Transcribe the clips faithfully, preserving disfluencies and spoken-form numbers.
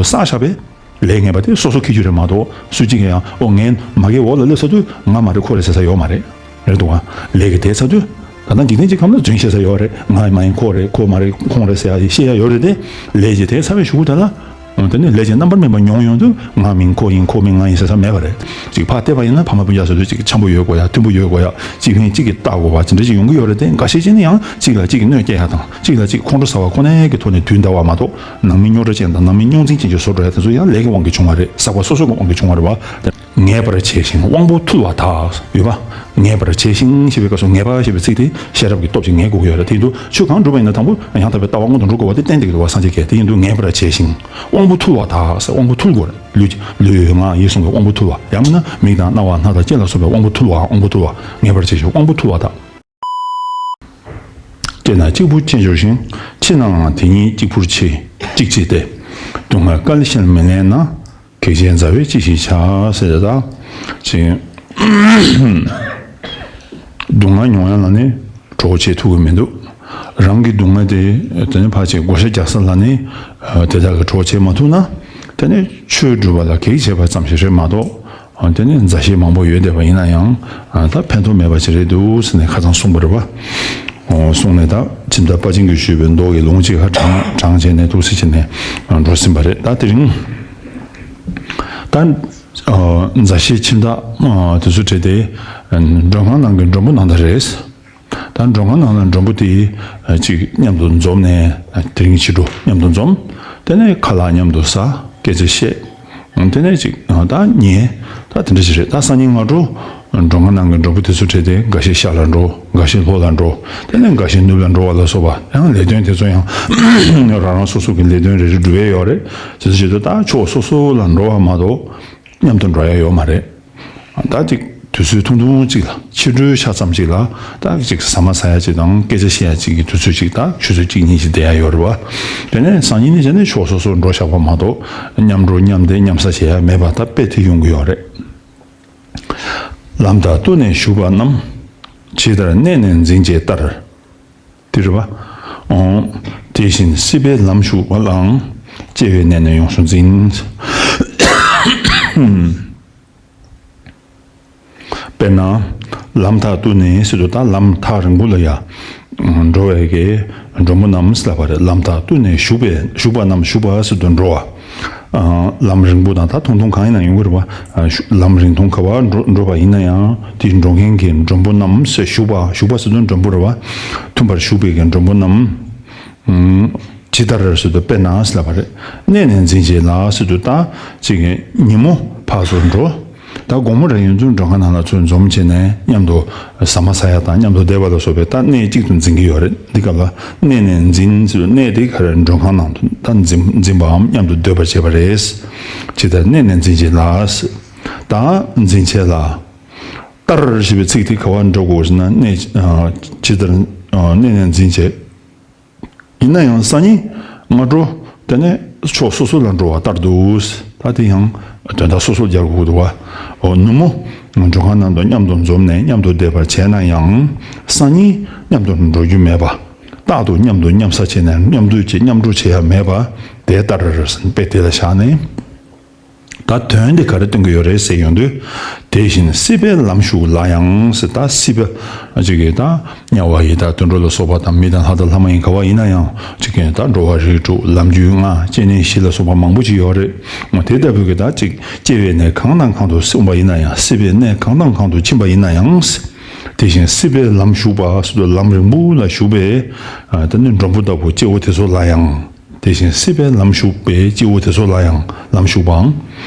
བསགས་བཞག་པའི་ལས་ངན་པ་དེ་སོ་སོ་འཁྱེར་རྒྱུ་རེད་མ་གཏོགས། སུ་གཅིག་གིས་ཡང་ཨོ་ངའི་མ་གི་འོག་ལ་སླེབས་ཚར་དུས་ང་མ་རེད་ཁོ་རེད་ཟེར་ས་ཡོད་མ་རེད། རེད་འདུག་ག་ལས་ཀྱི་དེ་ཚར་དུས་ད་ལྟ་འཇིག་རྟེན་གྱི་ཁམས་ལ་རྫུན་བཤད་ས་ཡོད་རེད། ང་མ་ཡིན་ཁོ་རེད། ཁོ་མ་རེད་ཁོང་རེད་ཟེར་ཡ་བཤད་ཡ་ཡོད་རེད་དེ། ལས་ཀྱི་དེ་ཚར་བའི་གཞུག་གུ་དེ་ལ། དེ་ནས་ལས་ཀྱི་རྣམ་པར་སྨིན་པ་མྱོང་ཡོང་དུས་ང་མིན་ཁོ་ཡིན་ཁོ་མིན་ང་ཡིན་ཟེར་ས་མེད་པ་རེད། ཅིག་ཕར་བལྟས་པ་ཡིན་ན་ཕ་མ་སྤུན་ཀྱག་ཟེར་དུས་ཅིག་འཆམ་པོ་ཡོད་དགོས་ཡ། མཐུན་པོ་ཡོད་དགོས་ཡ། གཅིག་ཕན་གཅིག་གིས་བལྟ་དགོས་པ་ཅི་འདྲ་ཞིག་ཡོང་གི་ཡོད་རེད་དེ། འགའ་ཤས་ཅིག་ནི་ཡང་གཅིག་ལ་གཅིག་གནོད་སྐྱེལ་ཡ་དང་གཅིག་ལ་གཅིག་ཁོང་ཁྲོ་ཟ་བ་ཁོ་ནའི་གི་ཐོག་ནས་དུས་འདའ་བ་མ་གཏོགས། ནང་མི་རྙོག་དྲ་ཅན་དང་ནང་མི་རྙོག་འཛིང་ཅན་གྱི་བཟོ་འགྲོ་ཡ་དེ་ཚོ་ཡང་ལས་ཀྱི་དབང་གིས་བྱུང་བ་རེད། བསགས་པ་སོ་སོ་གི་དབང་གིས་བྱུང་བ་རེད་བ། ངེས་པར་བྱས་ཤིང་དབང་པོ་ཐུལ་བ་དག་ཡོད་པ། ངེས་པར་བྱས་ཤིང་ཞེས་པའི་སྐབས་སུ་ངེས་པ་ཞེས་པའི་ཚིག་དེ་ཤེས་རབ་ཀྱི་སྟོབས་ཀྱིས་ངེས་དགོས་ཀྱི་ཡོད་རེད། དེ་ཡིན་དུས་ཆོས་གང་བསྒྲུབ་པ་ཡིན་ན་དང་པོ་ཡང་དག་པའི་ལྟ་བ་སྔོན་དུ་འགྲོ་དགོས་པ་དེ་གཏན་གཏན་གྱི་འདུག་བ། སངས་རྒྱས་ཀྱིས། དེ་ཡིན་དུས་ངེས་པར་བྱས་ཤིང་དབང་པོ་ཐུལ་བ་དག་ཟེར། དབང་པོ་ཐུལ་དགོས་རེད། ལུས་ལུས་ངག་ཡིད་གསུམ་གྱི་དབང་པོ་ཐུལ་བ། ཡང་མིན་ན་མིག་དང་རྣ་བ་སྣ་དང་ལྕེ་ལ་སོགས་པའི་དབང་པོ་ཐུལ་བའམ་དབང་པོ་ཐུལ་བ། ངེས་པར་བྱས་ཤིང་དབང་པོ་ཐུལ་བ་དག་དཔེར་ན་གཅིག་པུ་ཅན་འབྱོར་ཞིང་། ཕྱི་ནའང་དེ་ཉིད་གཅིག་པུར་མཆིས། གཅིག་བྱས་ཏེ། སྡུག་བསྔལ་སྐལ་བཞིན་མི་ལེན་ན། གེགས་བྱས་མཛའ་བས་ཅི་ཞིག་བྱ། ཟེར་ཏེ་ད། ཅིག་སྡུག་བསྔལ་མྱོང་ཡ་ལ་ནི་གྲོགས་བྱེད་ཐུབ་ཀྱི་མི་འདུག་རང་གི་སྡུག་བསྔལ་དེ་དེ་ནི་ཕར་ཅིག་བགོ་བཤའ་རྒྱག་ས་ལ་ནི་དེ་དག་གི་གྲོགས་བྱེད་མ་ཐུབ་ན། དེ་ནི་ཆོས་སྒྲུབ་པ་ལ་གེགས་བྱེད་པ་ཙམ་ཞིག་རེད་མ་གཏོགས། དེ་ནི་མཛའ་བཤེས་མང་པོ་ཡོད་བསྡད་པ་ཡིན་ན་ཡང་ད་ཕན་ཐོགས་མེད་པ་ཞིག་རེད་འདུག་ཟེར་ནས་ཁ་སང་གསུངས་པ་རེད་བ། གསུངས་ནས་ད་ཁྱིམ་བདག་དཔའ་ཆེན་གྱིས་ཞུས་པའི་མདོ་ཡི་ལུང་གཅིག་ཁ་དྲངས་དྲངས་བྱས་ནས་ཐུགས་སྲས་བྱས་ནས་འགྲོ་ཟིན་པ་རེད། ད་དེ་རིང་ད་མཛའ་བཤེས་ཁྱིམ་བདག་དེ་ཚོ་བྲལ་ཏེ་མགྲོན་ཁང་ནང་གི་མགྲོན་པོ་ནང་ད་རེད། ད་མགྲོན་ཁང་ནང་ལ་མགྲོན་པོ་དེ་ཅིག་མཉམ་དུ་འཛོམས་ནས་དེ་རིང་ཕྱི་དྲོ་མཉམ་དུ་འཛོམས། དེ་ནས་ཁ་ལག་མཉམ་དུ་ཟ། སྐད་ཆ་བཤད། དེ་ནས་ཅིག་ད་ཉལ། ད་དེ་འདྲ་ཞིག་རེད། ད་སང་ཉིན་སྔ་དྲོ་མགྲོན་ཁང་ནང་གི་མགྲོན་པོ་དེ་ཚོ་བྲལ་ཏེ་འགའ་ཤས་ཤར་ལ་འགྲོ། འགའ་ཤས་ལྷོ་ལ་འགྲོ། དེ་ནས་འགའ་ཤས་ནུབ་ལ་འགྲོ་བ་ལ་སོགས་པ། ཡང་ལས་དོན་དེ་ཚོ་ཡང་རང་རང་སོ་སོ་གི་ལས་དོན་རེ་རེ་སྒྲུབ་ཡས་ཡོད་རེད། དེ་ཚོ་བྱེད་དུས་ད་ཕྱོགས་སོ་སོ་ལ་འགྲོ་བ་མ་གཏོགས་མཉམ་དུ་འགྲོ་ཡ་ཡོད་མ་རེད། ད་ཅིག་དུས་ཚོད་ཐུང་ཐུང་ཅིག་ལ། ཕྱི་དྲོའི་ཆ་ཙམ་ཅིག་ལ་ད་ཅིག་ཟ་མ་ཟ་ཡ་ཅིག་དང་སྐད་ཆ་བཤད་ཡ་ཅིག་གི་དུས་ཚོད་ཅིག་ད་ཆུ་ཚོད་གཅིག་གཉིས་ཅིག་བསྡད་ཡ་ཡོད་རེད་བ། དེ་ནས་སང་ཉིན་ནས་བྱས་ནས་ཕྱོགས་སོ་སོར་འགྲོ་བཞག་པ་མ་གཏོགས་མཉམ་འགྲོ་མཉམ་བསྡད་མཉམ་ཟ་བྱེད་ཡ་མེད་པ་ད་དཔེ་དེ་ཡོང་གི་ཡོད་རེད། ལམ་དང་བསྟུན་ནས་ཞུགས་པ་རྣམས། ཇི་ལྟར་གནས་ནས་འཛིན་བྱེད་ལྟར། དེ་རེད་བ། ཨོ། དེ་བཞིན་སྲིད་པའི་ལམ་ཞུགས་པ་ལའང་། སྐྱེ་བའི་གནས་ནས་ཡོངས་སུ་འཛིན། དཔེར་ན། ལམ་ཐག་བསྟུན་ནས་ཟེར་དུས་ད་ལམ་ཐག་རིང་པོ་ལ་ཡ། འགྲོ་བའི་གི་མགྲོན་པོ་རྣམས་ལབ་པ་རེད། ལམ་ཐག་བསྟུན་ནས་ཞུགས་པའི་ཞུགས་པ་རྣམས། ཞུགས་པ་ཟེར་དུས་འགྲོ་བ། ལམ་རིང་པོ་དང་ད་ཐུང་ཐུང་གང་ཡིན་ན་ཡོང་གི་རེད་བ། ལམ་རིང་ཐུང་ག་བར་འགྲོ་འགྲོ་བ་ཡིན་ན་ཡང་དེའི་འགྲོ་མཁན་གྱི་མགྲོན་པོ་རྣམས་ཟེར། ཞུགས་པ། ཞུགས་པ་ཟེར་དུས་མགྲོན་པོ་རེད་བ། མཐུན་པར་ཞུགས་པའི་གི་མགྲོན་པོ་རྣམས། ཇི་ལྟར་ཟེར་དུས་དཔེར་ན་ཟེར་ལབ་པ་རེད། གནས་ནས་འཛིན་བྱེད་ལ་ཟེར་དུས་ད་ཅིག་ཉིན་མོ་ཕར་ཚུར་འགྲོ། ད་དགོང་མོ་རང་ཡོང་དུས་མགྲོན་ཁང་ནང་ལ་ཚུར་འཛོམས་བྱས་ནས་མཉམ་དུ་ཟ་མ་ཟ་ཡ་དང་མཉམ་དུ་བསྡད་པ་ལ་སོགས་པའི་ད་གནས་གཅིག་ཏུ་འཛིན་གྱི་ཡོད་རེད། འདི་སྐབས་ལ་གནས་ནས་འཛིན་ཟེར་དུས་གནས་དེ་ག་རེ་མགྲོན་ཁང་ནང་དུ་ད་འཛིན་འཛིན་པའམ་མཉམ་དུ་སྡོད་པར་བྱེད་པ་རེད། ཇི་ལྟར་གནས་ནས་འཛིན་བྱེད་ལ། ད་འཛིན་བྱེད་ལ། ལྟར་ཞེས་པའི་ཚིག་དེ་ག་བར་འགྲོ་དགོས་ཟེར་ན། གནས་ཇི་ལྟར་གནས་ནས་འཛིན་བྱེད། ཡིན་ན་ཡང་སང་ཉིན་སྔ་དྲོ་དེ་ནས་ཕྱོགས་སོ་སོ་ལ་འགྲོ་བ་ལྟར་དུ། ད་དེ་ཡང་དོན་དག་སོ་སོར་སྦྱར་དགོས་འདུག་བ། འོ་ནུབ་མོ་མགྲོན་ཁང་ནང་དུ་མཉམ་དུ་འཛོམས་ནས་མཉམ་དུ་བསྡད་པར་བྱས་ན་ཡང་། སང་ཉིན་མཉམ་དུ་འགྲོ་རྒྱུ་མེད་པ། རྟག་ཏུ་མཉམ་དུ་མཉམ་ཟ་བྱས་ནས་མཉམ་སྡོད་བྱེད། མཉམ་འགྲོ་བྱེད་ཡ་མེད་པ། དེ་ལྟར་དཔེ་དེ་ལ་བཞག་ནས། ད་དོན་དེ་ག་རེ་སྟོན་གྱི་ཡོད་རེད་ཟེར་ཡོང་དུས། དེ་བཞིན་སྲིད་པའི་ལམ་ཞུགས་ལ་ཡང་ཟེར། ད་སྲིད་པ་ཅིག་གི་ད་དམྱལ་བ་ཡི་དྭགས་དུད་འགྲོ་ལ་སོགས་པ་དང་། མི་དང་ལྷ་དང་ལྷ་མ་ཡིན་ག་བ་ཡིན་ན་ཡང་ཅིག་གི་ད་འགྲོ་བ་རིགས་དྲུག་ལམ་རྒྱུད་ལྔ་སྐྱེ་གནས་བཞི་ལ་སོགས་པ་མང་པོ་ཅིག་ཡོད་རེད། དེ་ལྟ་བུ་གི་ད་ཅིག་སྐྱེ་བའི་གནས་གང་དང་གང་དུ་སོང་བ་ཡིན་ན་ཡང་། སྲིད་པའི་གནས་གང་དང་གང་དུ་ཕྱིན་པ་ཡིན་ན་ཡང་། དེ་བཞིན་སྲིད་པའི་ལམ་ཞུགས་པ་ཟེར་དུས་ལམ་རིང་པོ་ལ་ཞུགས་པའི་ད་ནི་མགྲོན་པོ་ལྟ་བུ་སྐྱེ་བོ་དེ་ཚོ་ལ་ཡང་། དེ་བཞིན་སྲིད་པའི་ལམ་ཞུགས་པའི་སྐྱེ་བོ་དེ་ཚོ་ལ་ཡང་། ལམ་ཞུགས་པའང་།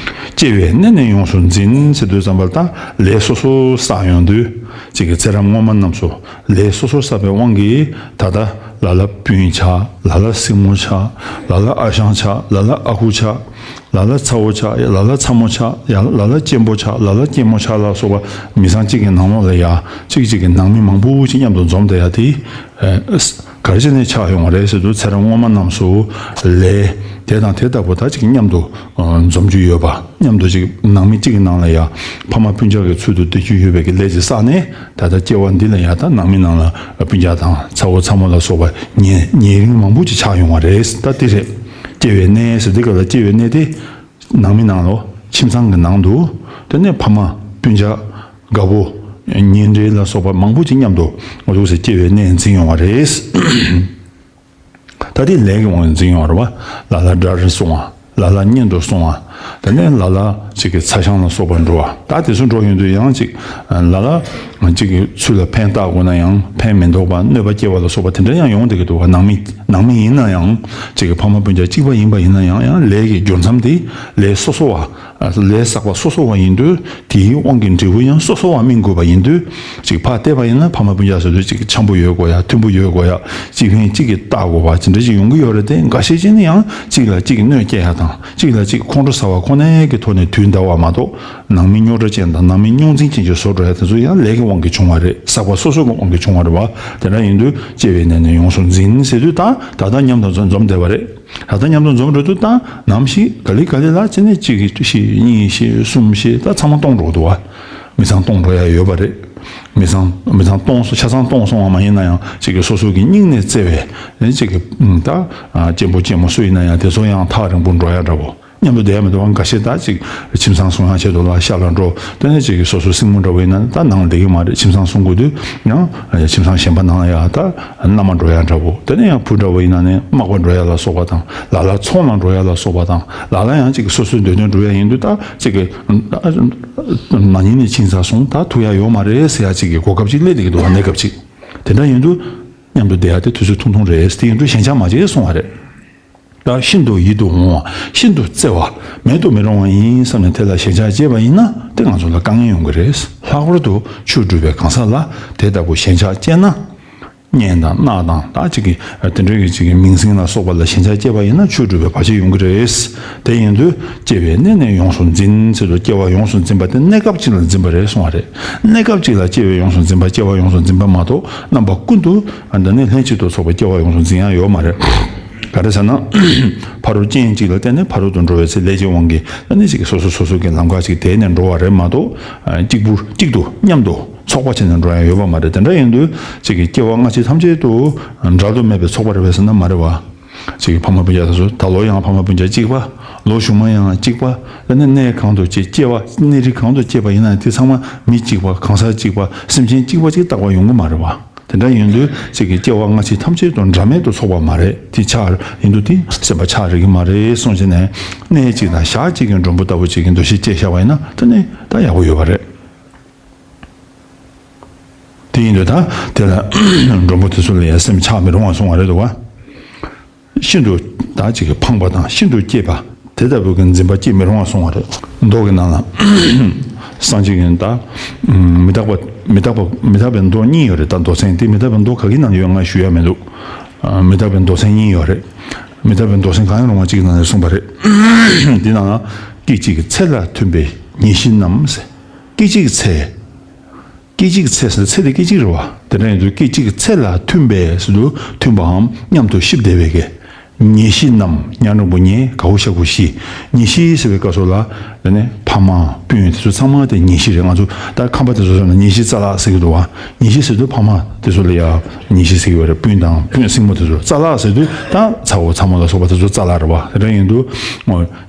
སྐྱེ་བའི་གནས་ནས་ཡོངས་སུ་འཛིན་ཟེར་དུས་ཙམ་པར་ད་ལས་སོ་སོ་བསགས་ཡོང་དུས། གཅིག་གི་ཚེ་རབས་སྔོན་མ་རྣམས་སུ་ལས་སོ་སོ་བསགས་པའི་དབང་གིས་ད་ལྟ་ལ་ལ་སྤུན་ཆགས། ལ་ལ་སྲིང་མོ་ཆགས། ལ་ལ་ཨ་ཞང་ཆགས། ལ་ལ་ཨ་ཁུ་ཆགས། ལ་ལ་ཚ་བོ་ཆགས། ལ་ལ་ཚ་མོ་ཆགས། ཡ་ལ་ལ་གཅེན་པོ་ཆགས། ལ་ལ་སྐྱེས་མོ་ཆགས་ལ་སོགས་པ་མི་ཚང་གཅིག་གི་ནང་ལོགས་ལ་ཡ་གཅིག་གཅིག་གི་ནང་མི་མང་པོ་ཞིག་མཉམ་དུ་འཛོམས་བསྡད་ཡ་དེ། ག་རེ་བྱས་ནས་ཆགས་ཡོང་བ་རེད་ཟེར་དུས། ཚེ་རབས་སྔོན་མ་རྣམས་སུ་ལས་དེ་དང་དེ་ལྟ་བུ་ད་ཅིག་མཉམ་དུ་འཛོམས་རྒྱུ་ཡོད་པ། མཉམ་དུ་ཅིག་ནང་མི་གཅིག་གི་ནང་ལ་ཡ་ཕ་མ་སྤུན་ཆགས་ཀྱི་ཚུལ་དུ་བསྡད་རྒྱུ་ཡོད་པའི་གི་ལས་ཅིག་བསགས་ནས། ད་ལྟ་སྐྱེ་བ་འདི་ལ་ཡ་ད་ནང་མི་ནང་ལ་སྤུན་ཆགས་དང་ཚ་བོ་ཚ་མོ་ལ་སོགས་པ་ཉེ་ཉེ་རིང་མང་པོ་ཅིག་ཆགས་ཡོང་བ་རེད། ད་དེ་རེད། སྐྱེ་བའི་གནས་ཟེར་དུས་སྐབས་ལ་སྐྱེ་བའི་གནས་དེ་ནང་མི་ནང་ལོ། ཁྱིམ་ཚང་གི་ནང་དུ། དེ་ནས་ཕ་མ་སྤུན་ཆ་དགའ་བོ་ཉེ་འབྲེལ་ལ་སོགས་པ་མང་པོ་ཅིག་མཉམ་དུ་འོ་འདུག་སེ་སྐྱེ་བའི་གནས་འཛིན་ཡོང་བ་རེད། ད་དེ་ལས་ཀྱི་དབང་གིས་འཛིན་ཡོང་བ་རེད་བ། ལ་ལ་དགྲ་རུ་སོང་བ། ལ་ལ་གཉེན་དུ་སོང་བ། དེ་ནས་ལ་ལ་ཅིག་གི་ཚ་ཞང་ལ་སོགས་པ་འགྲོ་བ། ད་དེ་ཚོ་འགྲོ་ཡོང་དུས་ཡང་ཅིག་ལ་ལ་ཅིག་གི་ཚུལ་ལ་ཕན་བཏགས་དགོས་ན་ཡང་ཕན་མི་འདོགས་པ་གནོད་པ་སྐྱེལ་བ་ལ་སོགས་པ་དེ་འདྲ་ཡང་ཡོང་བསྡད་ཀྱི་འདུག་བ། ནང་མི་ནང་མི་ཡིན་ན་ཡང་ཅིག་གི་ཕ་མ་སྤུན་ཆ་གཅིག་པ་ཡིན་པ་ཡིན་ན་ཡང་ཡང་ལས་ཀྱི་སྦྱོར་མཚམས་དེ་ལས་སོ་སོ་བ། ལས་བསགས་པ་སོ་སོ་བ་ཡིན་དུས་དེའི་དབང་གི་འབྲས་བུ་ཡང་སོ་སོ་བ་སྨིན་དགོས་པ་ཡིན་དུས་ཅིག་ཕར་བལྟས་པ་ཡིན་ན་ཕ་མ་སྤུན་ཆ་ཟེར་དུས་ཅིག་འཆམ་པོ་ཡོད་དགོས་ཡ། མཐུན་པོ་ཡོད་དགོས་ཡ། གཅིག་ཕན་གཅིག་གིས་བལྟ་དགོས་པ་ཅི་འདྲ་ཅིག་ཡོང་གི་ཡོད་རེད་དེ། འགའ་ཤས་ཅིག་ནི་ཡང་གཅིག་ལ་གཅིག་གནོད་སྐྱེལ་ཡ་དང་གཅིག་ལ་གཅིག་ཁོང་ཁྲོ་ཟ་བ་ཁོ་ནའི་གི་ཐོག་ནས་དུས་འདའ་བ་མ་གཏོགས་ནང་མི་རྙོག་དྲ་ཅན་དང་ནང་མི་རྙོག་འཛིང་ཅན་གྱི་བཟོ་འགྲོ་ཡ་དེ་ཚོ་ཡང་ལས་ཀྱི་དབང་གིས་བྱུང་བ་རེད། བསགས་པ་སོ་སོ་གི་དབང་གིས་བྱུང་བ་རེད་བ། དེ་འདྲ་ཡིན་དུས་སྐྱེ་བའི་གནས་ནས་ཡོངས་སུ་འཛིན་ཟེར་དུས་ད་ད་ལྟ་མཉམ་དུ་འཛོམས་བསྡད་པ་རེད། ད་ལྟ་མཉམ་དུ་འཛོམས་འགྲོ་དུས་ད་ནམ་ཞིག་ག་ལེ་ག་ལེ་ལ་ཅི་ནས་གཅིག་གིས་བཞི་གཉིས་བཞི་གསུམ་བཞི་ད་ཚང་མ་སྟོང་འགྲོ་འདུག་བ། མི་ཚང་སྟོང་འགྲོ་ཡ་ཡོད་པ་རེད། མི་ཚང་མི་ཚང་སྟོང་སོང་ཆ་ཚང་སྟོང་སོང་བ་མ་ཡིན་ན་ཡང་གཅིག་གིས་སོ་སོ་གི་སྙིང་ནས་བརྩེ་བའི་གཅིག་གིས་ད་གཅེན་པོ་གཅེན་མོ་སུ་ཡིན་ན་ཡང་དེ་ཚོ་ཡང་ཐག་རིང་པོ་འགྲོ་ཡ་འདྲ་བོ། མཉམ་དུ་བསྡད་ཡ་མི་འདུག་བ། འགའ་ཤས་ད་ཅིག་ཁྱིམ་ཚང་སྲུང་ཡ་ཆེད་དུ་ལ་ཤར་ལ་འགྲོ། དེ་ནས་ཅིག་སོ་སོའི་སྲིང་མོ་འདྲ་བོ་ཡིན་ན་ད་ནང་བསྡད་ཀྱི་མ་རེད། ཁྱིམ་ཚང་སྲུང་དགོས་དུས་ཡང་ཁྱིམ་ཚང་གཞན་པ་ནང་ལ་ཡ་ད་མནའ་མ་འགྲོ་ཡ་འདྲ་བོ། དེ་ནས་ཡང་བུ་འདྲ་བོ་ཡིན་ན་ནི་མག་པ་འགྲོ་ཡ་ལ་སོགས་པ་དང་ལ་ལ་ཚོང་ལ་འགྲོ་ཡ་ལ་སོགས་པ་དང་ལ་ལ་ཡང་ཅིག་སོ་སོའི་འདོད་དོན་འགྲུབ་ཡ་ཡིན་དུས་ད་ཅིག་གི་ན་ནིང་ནས་ཕྱིན་ཚར་སོང་ད་ཐུག་ཡ་ཡོད་མ་རེད་ཟེར་ཡ་ཅིག་གི་གོ་སྐབས་ཅིག་སླེབས་བསྡད་ཀྱི་འདུག་བ། གནས་སྐབས་ཅིག་དེ་འདྲ་ཡིན་དུས་མཉམ་དུ་བསྡད་ཡ་དེ་དུས་ཚོད་ཐུང་ཐུང་རེད། དེ་ཡིན་དུས་ཞེན་ཆགས་མ་བྱེད་གསུང་བ་རེད། ད་ཤིན་ཏུ་ཡིད་དུ་འོང་བ། ཤིན་ཏུ་བརྩེ་བ། མེད་དུ་མི་རུང་བ་ཡིན་བསམ་ནས་དེ་ལ་ཞེན་ཆགས་སྐྱེས་པ་ཡིན་ན་དེ་ང་ཚོ་ལ་དཀའ་ངལ་ཡོང་གི་རེད། ལྷག་པར་དུ་ཆོས་སྒྲུབ་པའི་གང་ཟག་ལ་དེ་ལྟ་བུ་ཞེན་ཆགས་སྐྱེས་ན། གཉེན་དང་སྣ་དང་ད་ཅིག་གི་དེ་འདྲའི་གི་ཅིག་གི་མིང་སྲིང་ལ་སོགས་པ་ལ་ཞེན་ཆགས་སྐྱེས་པ་ཡིན་ན་ཆོས་སྒྲུབ་པའི་བར་ཆད་ཡོང་གི་རེད། དེ་ཡིན་དུས་སྐྱེ་བའི་གནས་ནས་ཡོངས་སུ་འཛིན་ཟེར་དུས་སྐྱེ་བ་ཡོངས་སུ་འཛིན་པ་དེ་གནས་སྐབས་གཅིག་ལ་འཛིན་པ་རེད་གསུང་བ་རེད། གནས་སྐབས་གཅིག་ལ་སྐྱེ་བའི་ཡོངས་སུ་འཛིན་པ་སྐྱེ་བ་ཡོངས་སུ་འཛིན་པ་མ་གཏོགས་རྣམ་པ་ཀུན་ཏུ་འདི་ནི་ལྷན་ཅིག་ཏུ་ཚོགས་པའི་སྐྱེ་བ་ཡོངས་སུ་འཛིན་ཡ་ཡོད་མ་རེད། ག་རེ་ཟེར་ན། ཕ་རོལ་རྐྱེན་གཅིག་ལ་བརྟེན་ནས་ཕ་རོལ་ཏུ་འགྲོ་བའི་ཚེ་ལས་ཀྱི་དབང་གིས་ཨ་ནི་ཅིག་སོ་སོ་སོ་སོ་གི་ལམ་ཁ་ཅིག་དེད་ནས་འགྲོ་བ་རེད་མ་གཏོགས། གཅིག་པུ་གཅིག་ཏུ་མཉམ་དུ་ཚོགས་པ་བྱས་ནས་འགྲོ་ཡ་ཡོད་པ་མ་རེད། དེ་འདྲ་ཡིན་དུས་ཅིག་གི་སྐྱེ་བ་སྔ་ཕྱི་ཐམས་ཅད་དུ་འབྲལ་དུ་མེད་པའི་ཚོགས་པ་རེད་པས་ཟེར་ན་མ་རེད་བ། ཅིག་གི་ཕ་མ་སྤུན་ཀྱག་དེ་ཚོ་ད་ལོ་ཡང་ཕ་མ་སྤུན་ཀྱག་གཅིག་པ། ལོ་གཞུག་མ་ཡང་གཅིག་པ། དེ་ནས་གནས་གང་དུ་སྐྱེ་སྐྱེ་བ་གནས་རིགས་གང་དུ་སྐྱེས་པ་ཡིན་ན་དེ་ཚང་མ་མི་གཅིག་པ་གང་ཟག་གཅིག་པ་སེམས་ཅན་གཅིག་པ་གཅིག་རྟག་པར་ཡོང་གི་མ་རེད་བ། དེ་འདྲ་ཡིན་དུས་ཅིག་གི་སྐྱེ་བ་སྔ་ཕྱི་ཐམས་ཅད་དུ་འབྲལ་མེད་དུ་ཚོགས་པ་མ་རེད། དེ་ཆགས་ཡིན་དུས་དེ་སེམས་པ་ཆགས་རིགས་ཀྱི་མ་རེད་གསུངས་བྱས་ནས་གནས་གཅིག་དང་ཞག་གཅིག་གི་མགྲོན་པོ་ལྟ་བུ་ཅིག་གི་འདུ་ཤེས་སྐྱེས་བཞག་པ་ཡིན་ན་དེ་ནི་ད་ཡག་པོ་ཡོད་པ་རེད། དེ་ཡིན་དུས་ད་དེ་ལ་མགྲོན་པོ་དེ་ཚོ་ལ་ཡང་སེམས་ཆགས་མི་རུང་བ་གསུང་བ་རེད་འདུག་བ། ཤིན་ཏུ་ད་ཅིག་གི་ཕངས་པ་དང་ཤིན་ཏུ་གཅེས་པ་དེ་ལྟ་བུའི་གི་འཛིན་པ་སྐྱེ་མི་རུང་བ་གསུང་བ་རེད། མདོ་གི་ནང་ལ་སངས་རྒྱས་ཀྱིས་ད་མི་རྟག་པ་མི་རྟག་པ་མི་རྟག་པའི་མདོ་གཉིས་ཡོད་རེད། ད་མདོ་ཚན་དེ་མི་རྟག་པའི་མདོ་ག་གི་ནང་ཡོད་ང་ཞུ་ཡ་མི་འདུག་མི་རྟག་པའི་མདོ་ཚན་གཉིས་ཡོད་རེད། མི་རྟག་པའི་མདོ་ཚན་གང་ཡང་རུང་བ་གཅིག་ནང་ནས་གསུངས་པ་རེད། དེ་ནང་ལ་སྐད་ཅིག་གི་ཚེ་ལ་མཐུན་པའི་ཉེར་ཞི་རྣམས། སྐད་ཅིག་གི་ཚེ། སྐད་ཅིག་ཚེ་ཟེར་ཚེ་དེ་སྐད་ཅིག་རེད་བ། དེ་འདྲ་ཡིན་དུས་སྐད་ཅིག་ཚེ་ལ་མཐུན་པའི་ཟེར་དུས་མཐུན་པའམ་མཉམ་དུ་གཤིབས་བསྡད་པའི་གི་ཉེར་ཞི་རྣམས། ཉ་འགྲེང་བུ་ཉེ་ག་འོག་ཞབས་ཀྱུ་ཞི། ཉེར་ཞི་ཟེར་བའི་སྐབས་སུ་ལ་དེ་ནས་ཕ་མ་སྤུན་དེ་ཚོ་ཚང་མ་དེ་ཉེར་ཞི་རེད། ང་ཚོ་ད་ཁམས་པ་དེ་ཚོ་ཟེར་ན་ཉེར་ཞི་རྩ་ལག་ཟེར་གི་འདུག་བ། ཉེར་ཞི་ཟེར་དུས་ཕ་མ་དེ་ཚོ་ལ་ཡ་ཉེར་ཞི་ཟེར་གི་ཡོད་རེད། སྤུན་དང་སྤུན་སྲིང་མོ་དེ་ཚོ། རྩ་ལག་ཟེར་དུས་ད་ཚ་བོ་ཚ་མོ་ལ་སོགས་པ་དེ་ཚོ་རྩ་ལག་རེད་བ། དེ་འདྲ་ཡིན་དུས་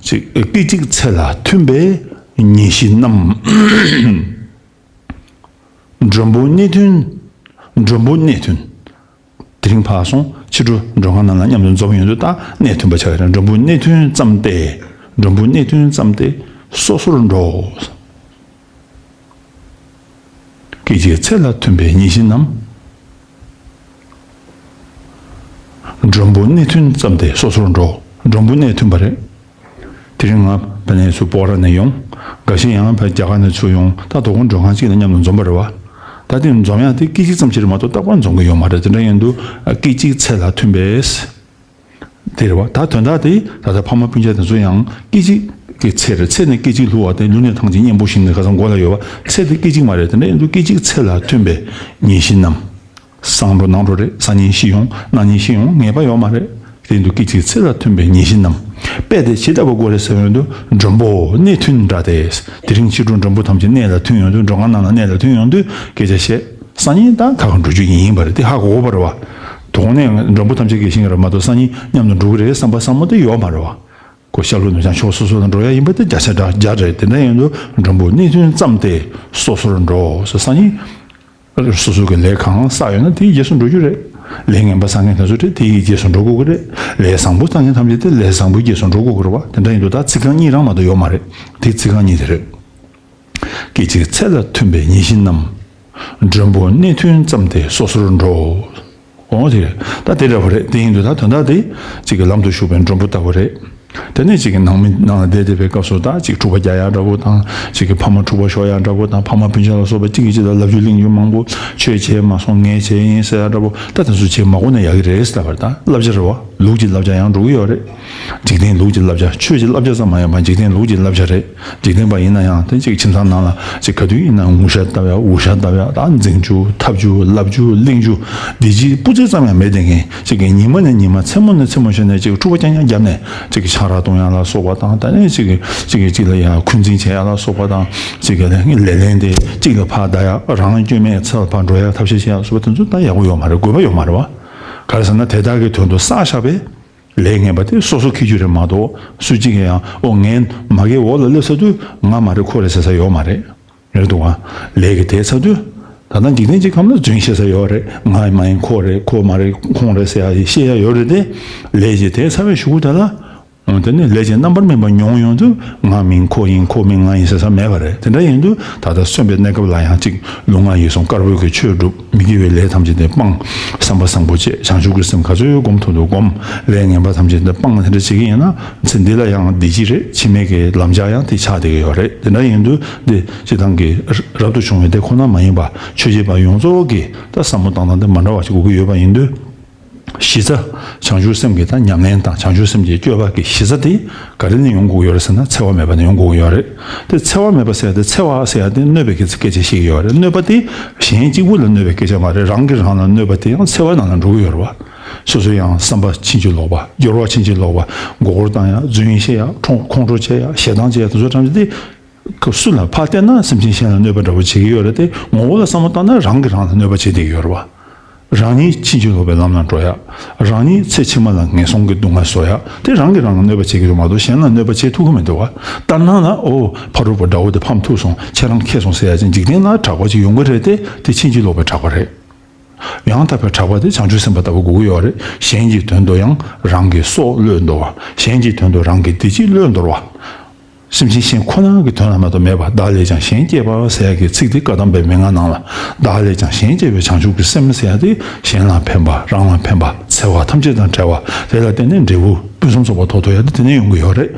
ཅིག་སྐད་ཅིག་ཚེ་ལ་མཐུན་པའི་ཉེར་ཞི་རྣམས། མགྲོན་པོ་གནས་མཐུན། མགྲོན་པོ་གནས་མཐུན། དེ་རིང་ཕར་སོང་ཕྱི་དྲོ་མགྲོན་ཁང་ནང་ལ་མཉམ་དུ་འཛོམས་ཡོང་དུས་ད་གནས་མཐུན་པ་ཆགས་ཀྱི་རེད། མགྲོན་པོ་གནས་མཐུན་ཙམ་སྟེ། མགྲོན་པོ་གནས་མཐུན་ཙམ་སྟེ་སོ་སོར་འགྲོ། སྐད་ཅིག་ཚེ་ལ་མཐུན་པའི་ཉེར་ཞི་རྣམས། མགྲོན་པོ་གནས་མཐུན་ཙམ་སྟེ་སོ་སོར་འགྲོ། མགྲོན་པོ་གནས་མཐུན་པ་རེད། དེ་རིང་ང་ཕ་ནས་ཚུར་སྤོག་ར་ནས་ཡོང་། འགའ་ཤས་ཡང་ཕ་རྒྱ་གར་ནས་ཚུར་ཡོང་། ད་དོ་དགོང་མགྲོན་ཁང་གཅིག་ལ་མཉམ་དུ་འཛོམས་པ་རེད་བ། ད་དེ་འཛོམས་ཡག་དེ་སྐད་ཅིག་ཙམ་ཞིག་རེད་མ་གཏོགས་རྟག་པར་འཛོམས་ཀྱི་ཡོད་མ་རེད། དེ་འདྲ་ཡིན་དུས་སྐད་ཅིག་ཚེ་ལ་མཐུན་པས། དེ་རེད་བ། ད་དོན་དག་དེ་ད་ལྟ་ཕ་མ་སྤུན་ཀྱག་དེ་ཚོ་ཡང་སྐད་ཅིག་གི་ཚེ་རེད། ཚེ་ནི་སྐད་ཅིག་བསླུ་བ་དེ་ལུས་ནི་ཐང་ཅིག་གཉེན་པོ་ཞིག་ནི་ཁ་སང་མགོ་ལ་ཡོད་བ། ཚེ་དེ་སྐད་ཅིག་མ་རེད། དེ་འདྲ་ཡིན་དུས་སྐད་ཅིག་ཚེ་ལ་མཐུན་པའི་ཉེར་ཞི་རྣམས། སང་འགྲོ་ནང་འགྲོ་རེད། སང་ཉིན་ཤི་ཡོང་། གནངས་ཉིན་ཤི་ཡོང་། ངེས་པ་ཡོད་མ་རེད། དེ་ཡིན་དུས་སྐད་ཅིག་ཚེ་ལ་མཐུན་པའི་ཉེར་ཞི་རྣམས། དཔེ་དེ་ཇི་ལྟ་བུ་དགོས་རེད་ཟེར་ཡོང་དུས་མགྲོན་པོ་གནས་མཐུན་འདྲ་སྟེ། དེ་རིང་ཕྱི་དྲོ་མགྲོན་པོ་ཐམས་ཅད་གནས་ལ་མཐུན་ཡོང་དུས། མགྲོན་ཁང་ནང་ལ་གནས་ལ་མཐུན་ཡོང་དུས་སྐད་ཆ་བཤད། སང་ཉིན་ད་ཁ་ཁ་འགྲོ་རྒྱུ་ཡིན་ཡིན་པ་རེད། དེ་ཧ་གོ་གོ་བ་རེད་བ། གོང་ནས་མགྲོན་པོ་ཐམས་ཅད་ཀྱི་ཞིང་རེད་མ་གཏོགས་སང་ཉིན་མཉམ་དུ་འགྲོ་གི་རེད་བསམ་པ་བསམ་བློ་དེ་ཡོད་མ་རེད་བ། ཁོ་ཤར་ལྷོ་ནུབ་བྱང་ཕྱོགས་སོ་སོ་ལ་འགྲོ་ཡ་ཡིན་པ་དེ་བརྒྱ་ཆ་བརྒྱ་རེད། དེ་འདྲ་ཡིན་དུས་མགྲོན་པོ་གནས་མཐུན་བརྩམས་ཏེ་སོ་སོར་འགྲོ་ཟེར། སང་ཉིན་སོ་སོ་གི་ལས་གང་བསགས་ཡོད་ན་དེའི་རྗེས་སུ་འགྲོ་རྒྱུ་རེད། ལས་ངན་པ་བསགས་མཁན་དེ་ཚོ་དེ་དེའི་རྗེས་སུ་འགྲོ་དགོས་ཀྱི་རེད། ལས་བཟང་པོ་བསགས་མཁན་ཐམས་ཅད་དེ་ལས་བཟང་པོའི་རྗེས་སུ་འགྲོ་དགོས་ཀྱི་རེད་བ། དེ་འདྲ་ཡིན་དུས་ད་ཚིག་རྐང་གཉིས་རང་མ་གཏོགས་ཡོད་མ་རེད། དེ་ཚིག་རྐང་གཉིས་དེ་རེད། སྐད་ཅིག་ཚེ་ལ་མཐུན་པའི་ཉེར་ཞི་རྣམས། མགྲོན་པོ་གནས་མཐུན་བརྩམས་ཏེ་སོ་སོར་འགྲོ། འོ་དེ་རེད། ད་དེ་འདྲ་པོ་རེད། དེ་ཡིན་དུས་ད་དོན་དག་དེ་གཅིག་གི་ལམ་དུ་ཞུགས་པའི་མགྲོན་པོ་ལྟ་བུ་རེད། དེ་ནས་གཅིག་གི་ནང་མི་ནང་ལ་བསྡད་བསྡད་པའི་སྐབས་སུ་ད་གཅིག་འཁྲུག་པ་རྒྱག་ཡག་འདྲ་པོ་དང་། གཅིག་གི་ཕ་མ་འཁྲུག་པ་ཤོར་ཡག་འདྲ་པོ་དང་། ཕ་མ་སྤུན་ཆ་ལ་སོགས་པ་གཅིག་གིས་གཅིག་ལ་བསླབ་བྱ་གླེང་རྒྱུ་མང་པོ། ཁྱོད་བྱས་མ་སོང་ངས་བྱས་ཡིན་ཟེར་ཡག་འདྲ་པོ། ད་དེ་ཚོ་བྱས་མ་དགོས་ན་ཡག་གི་རེད་ཟེར་ལབ་པ་རེད། ད་བསླབ་བྱ་རེད་བ། ལུགས་ཀྱི་བསླབ་བྱ་ཡང་འགྲོ་གི་ཡོད་རེད། འཇིག་རྟེན་ལུགས་ཀྱི་བསླབ་བྱ། ཆོས་ཀྱི་བསླབ་བྱ་ཙམ་མ་ཡིན་པར་འཇིག་རྟེན་ལུགས་ཀྱི་བསླབ་བྱ་རེད། འཇིག་རྟེན་པ་ཡིན་ན་ཡང་དེ་གཅིག་ཁྱིམ་ཚང་ནང་ལ་གཅིག་ག་དུས་ཡིན་ན་ངུ་ཤ་བཏབ་ཡག་འུ་ཤ་བཏབ་ཡག་ད་འཛིང་རྒྱུ་འཐབ་རྒྱུ་ལབ་རྒྱུ་གླེང་རྒྱུ་འདི་གཅིག་སྤུ་རྩེ་ཙམ་ཡང་མེད་བསྡད་མཁན། གཅིག་གིས་ཉི་མ་ནས་ཉི་མ་མཚན་མོ་ནས་མཚན་མོ་བྱས་ནས་གཅིག་འཁྲུག་པ་རྐྱང་རྐྱང་བརྒྱབ་ནས་གཅིག་གིས་ཆང་རག་བཏུང་ཡག་ལ་སོགས་པ་དང་། ད་ནས་གཅིག་གིས་གཅིག་གིས་གཅིག་ལ་ཡང་འཁོན་འཛིན་བྱེད་ཡག་ལ་སོགས་པ་དང་། གཅིག་གིས་ལས་ལས་ལན་དེ་གཅིག་ལ་ཕར་བདའ་ཡག་རང་སྐྱོན་མེད་ཚུར་ཕར་འགྲོ་ཡག་ཐབས་ཤེས་བྱེད་ཡག་ལ་སོགས་པ་དེ་ཚོ་ད་ཡག་པོ་ཡོད་མ་རེད། དགོས་པ་ཡོད་མ་རེད་བ། ག་རེ་ཟེར་ན་དེ་དག་གི་དོན་དུ་བསགས་བཞག་པའི་ལས་ངན་པ་དེ་སོ་སོ་འཁྱེར་རྒྱུ་རེད་མ་གཏོགས། སུ་གཅིག་གིས་ཡང་ཨོ་ངས་མ་གིའི་འོག་ལ་སླེབས་ཚར་དུས་ང་མ་རེད་ཁོ་རེད་ཟེར་ས་ཡོད་མ་རེད། རེད་འདུག་བ། ལས་ཀྱི་དེ་ཚར་དུས་ད་ལྟ་འཇིག་རྟེན་གྱི་ཁམས་ལ་རྫུན་བཤད་ས་ཡོད་རེད། ང་མ་ཡིན་ཁོ་རེད། ཁོ་མ་རེད་ཁོང་རེད་ཟེར་ཡག་བཤད་ཡག་ཡོད་རེད་དེ། ལས་ཀྱི་དེ་ཚར་བའི་གཞུག་གུ་དེ་ལ། འོ་དེ་ནི་ལས་ཀྱི་རྣམ་པར་སྨིན་པ་མྱོང་ཡོང་དུས་ང་མིན་ཁོ་ཡིན་ཁོ་མིན་ང་ཡིན་ཟེར་ས་མེད་པ་རེད། དེ་འདྲ་ཡིན་དུས་ད་ལྟ་གསོན་པའི་གནས་སྐབས་ལ་ཡང་གཅིག་ལུས་ངག་ཡིད་གསུམ་དཀར་པོའི་གི་ཆོས་སྒྲུབ། མི་དགེ་བའི་ལས་ཐམས་ཅད་དེ་སྤང་། བསམ་པ་བཟང་པོ་བྱེད། བྱང་ཆུབ་ཀྱི་སེམས་ག་ཚོད་སྒོམ་ཐུབ་ཐུབ་སྒོམ། ལས་ངན་པ་ཐམས་ཅད་དེ་སྤང་། དེ་འདྲ་བྱེད་ཀྱི་ཡིན་ན་ཚེ་འདི་ལ་ཡང་བདེ་སྐྱིད་རེད། ཕྱི་མའི་གི་ལམ་ལྕགས་ཡང་དེ་ཆགས་བསྡད་ཀྱི་ཡོད་རེད། དེ་འདྲ་ཡིན་དུས་འདི་སྤྱིར་བཏང་གི་རབ་ཏུ་བྱུང་བའི་དེ་ཁོ་ན་མ་ཡིན་པ་ཆོས་བྱེད་པ་ཡོངས་རྫོགས་ཀྱི་ད་བསམ་བློ་བཏང་སྟངས་དེ་མ་འདྲ་བ་ཞིག་དགོས་ཀྱི་ཡོད་པ་ཡིན་དུས། གཞི་རྩ། བྱང་ཆུབ་སེམས་ཀྱི་ད་ཉམས་ལེན་དང་བྱང་ཆུབ་སེམས་ཀྱི་སྤྱོད་པ་གི་གཞི་རྩ་དེ་ག་རེ་ནས་ཡོང་དགོས་ཀྱི་ཡོད་རེད་ཟེར་ན་འཚེ་བ་མེད་པ་ནས་ཡོང་དགོས་ཀྱི་ཡོད་རེད། དེ་འཚེ་བ་མེད་པ་ཟེར་ཡ་དེ་འཚེ་བ་ཟེར་ཡ་དེ་གནོད་པའི་སྐད་ཆ་བཤད་ཀྱི་ཡོད་རེད། གནོད་པ་དེ་གཞན་གཅིག་པུ་ལ་གནོད་པའི་སྐད་ཆ་མ་རེད། རང་གིས་རང་ལ་གནོད་པ་དེ་ཡང་འཚེ་བ་ནང་ལ་འགྲོ་གི་ཡོད་རེད་བ། སོ་སོ་ཡང་བསམ་པ་ཕྱིན་ཅི་ལོག་པ། སྦྱོར་བ་ཕྱིན་ཅི་ལོག་པ། མགོ་སྐོར་བཏང་ཡ། རྫུན་བཤད་ཡ། ཁོང་ཁོང་ཁྲོ་བྱེད་ཡ། ཞེ་སྡང་བྱེད་ཡ་དེ་ཚོ་ཐམས་ཅད་དེ། ཁོ་སུ་ལ་ཕར་བལྟས་ན་སེམས་ཅན་གཞན་ལ་གནོད་པ་འདྲ་པོ་བྱེད་ཀྱི་ཡོད་རེད་དེ། ངོ་བོ་ལ་བསམ་བློ་བཏང་ན་རང་གིས་རང་ལ་གནོད་པ་བྱེད་བསྡད་ཀྱི་ཡོད་རེད་བ། རང་ཉིད་ཕྱིན་ཅི་ལོག་པའི་ལམ་ལ་འགྲོ་ཡག་རང་ཉིད་ཚེ་ཕྱི་མ་ལ་ངན་སོང་གི་སྡུག་བསྔལ་བཟོ་ཡག་དེ་རང་གིས་རང་ལ་གནོད་པ་བྱེད་ཀྱི་ཡོད་མ་གཏོགས་གཞན་ལ་གནོད་པ་བྱེད་ཐུབ་ཀྱི་མི་འདུག་བ། ལྟར་སྣང་ལ་ཨོ་ཕ་རོལ་པོ་དགྲ་བོ་དེ་ཕམ་ཐུབ་སོང་། ཁྱེད་རང་ཁེ་སོང་ཟེར་ཡ་ཅིག་འཇིག་རྟེན་ལ་གྲགས་པ་ཅིག་ཡོང་གི་རེད་དེ། དེ་ཕྱིན་ཅི་ལོག་པའི་གྲགས་པ་རེད། ཡང་དག་པའི་གྲགས་པ་དེ་བྱང་ཆུབ་སེམས་དཔའ་ལྟ་བུ་དགོས་ཀྱི་ཡོད་རེད། གཞན་གྱི་དོན་དུ་ཡང་རང་གི་སྲོག་བློས་འདོར་བ། གཞན་གྱི་དོན་དུ་རང་གི་བདེ་སྐྱིད་བློས་འདོར་བ། སེམས་ཅན་གཞན་ཁོ་ན་གི་དོན་ལ་མ་གཏོགས་མེད་པ། བདག་ལས་ཀྱང་གཞན་གཅེས་པ་ཟེར་ཡ་གི་ཚིག་དེ་བཀའ་གདམས་པའི་མན་ངག་ནང་ལ། བདག་ལས་ཀྱང་གཞན་གཅེས་པའི་བྱང་ཆུབ་ཀྱི་སེམས་ཟེར་ཡ་དེ་གཞན་ལ་ཕན་པ། རང་ལ་ཕན་པ། འཚེ་བ་ཐམས་ཅད་དང་བྲལ་བ། དེ་ལ་བརྟེན་ནས་འབྲས་བུ་ཕུན་སུམ་ཚོགས་པ་ཐོབ་ཐུབ་ཡ་དེ་དེ་ནས་ཡོང་གི་ཡོད་རེད།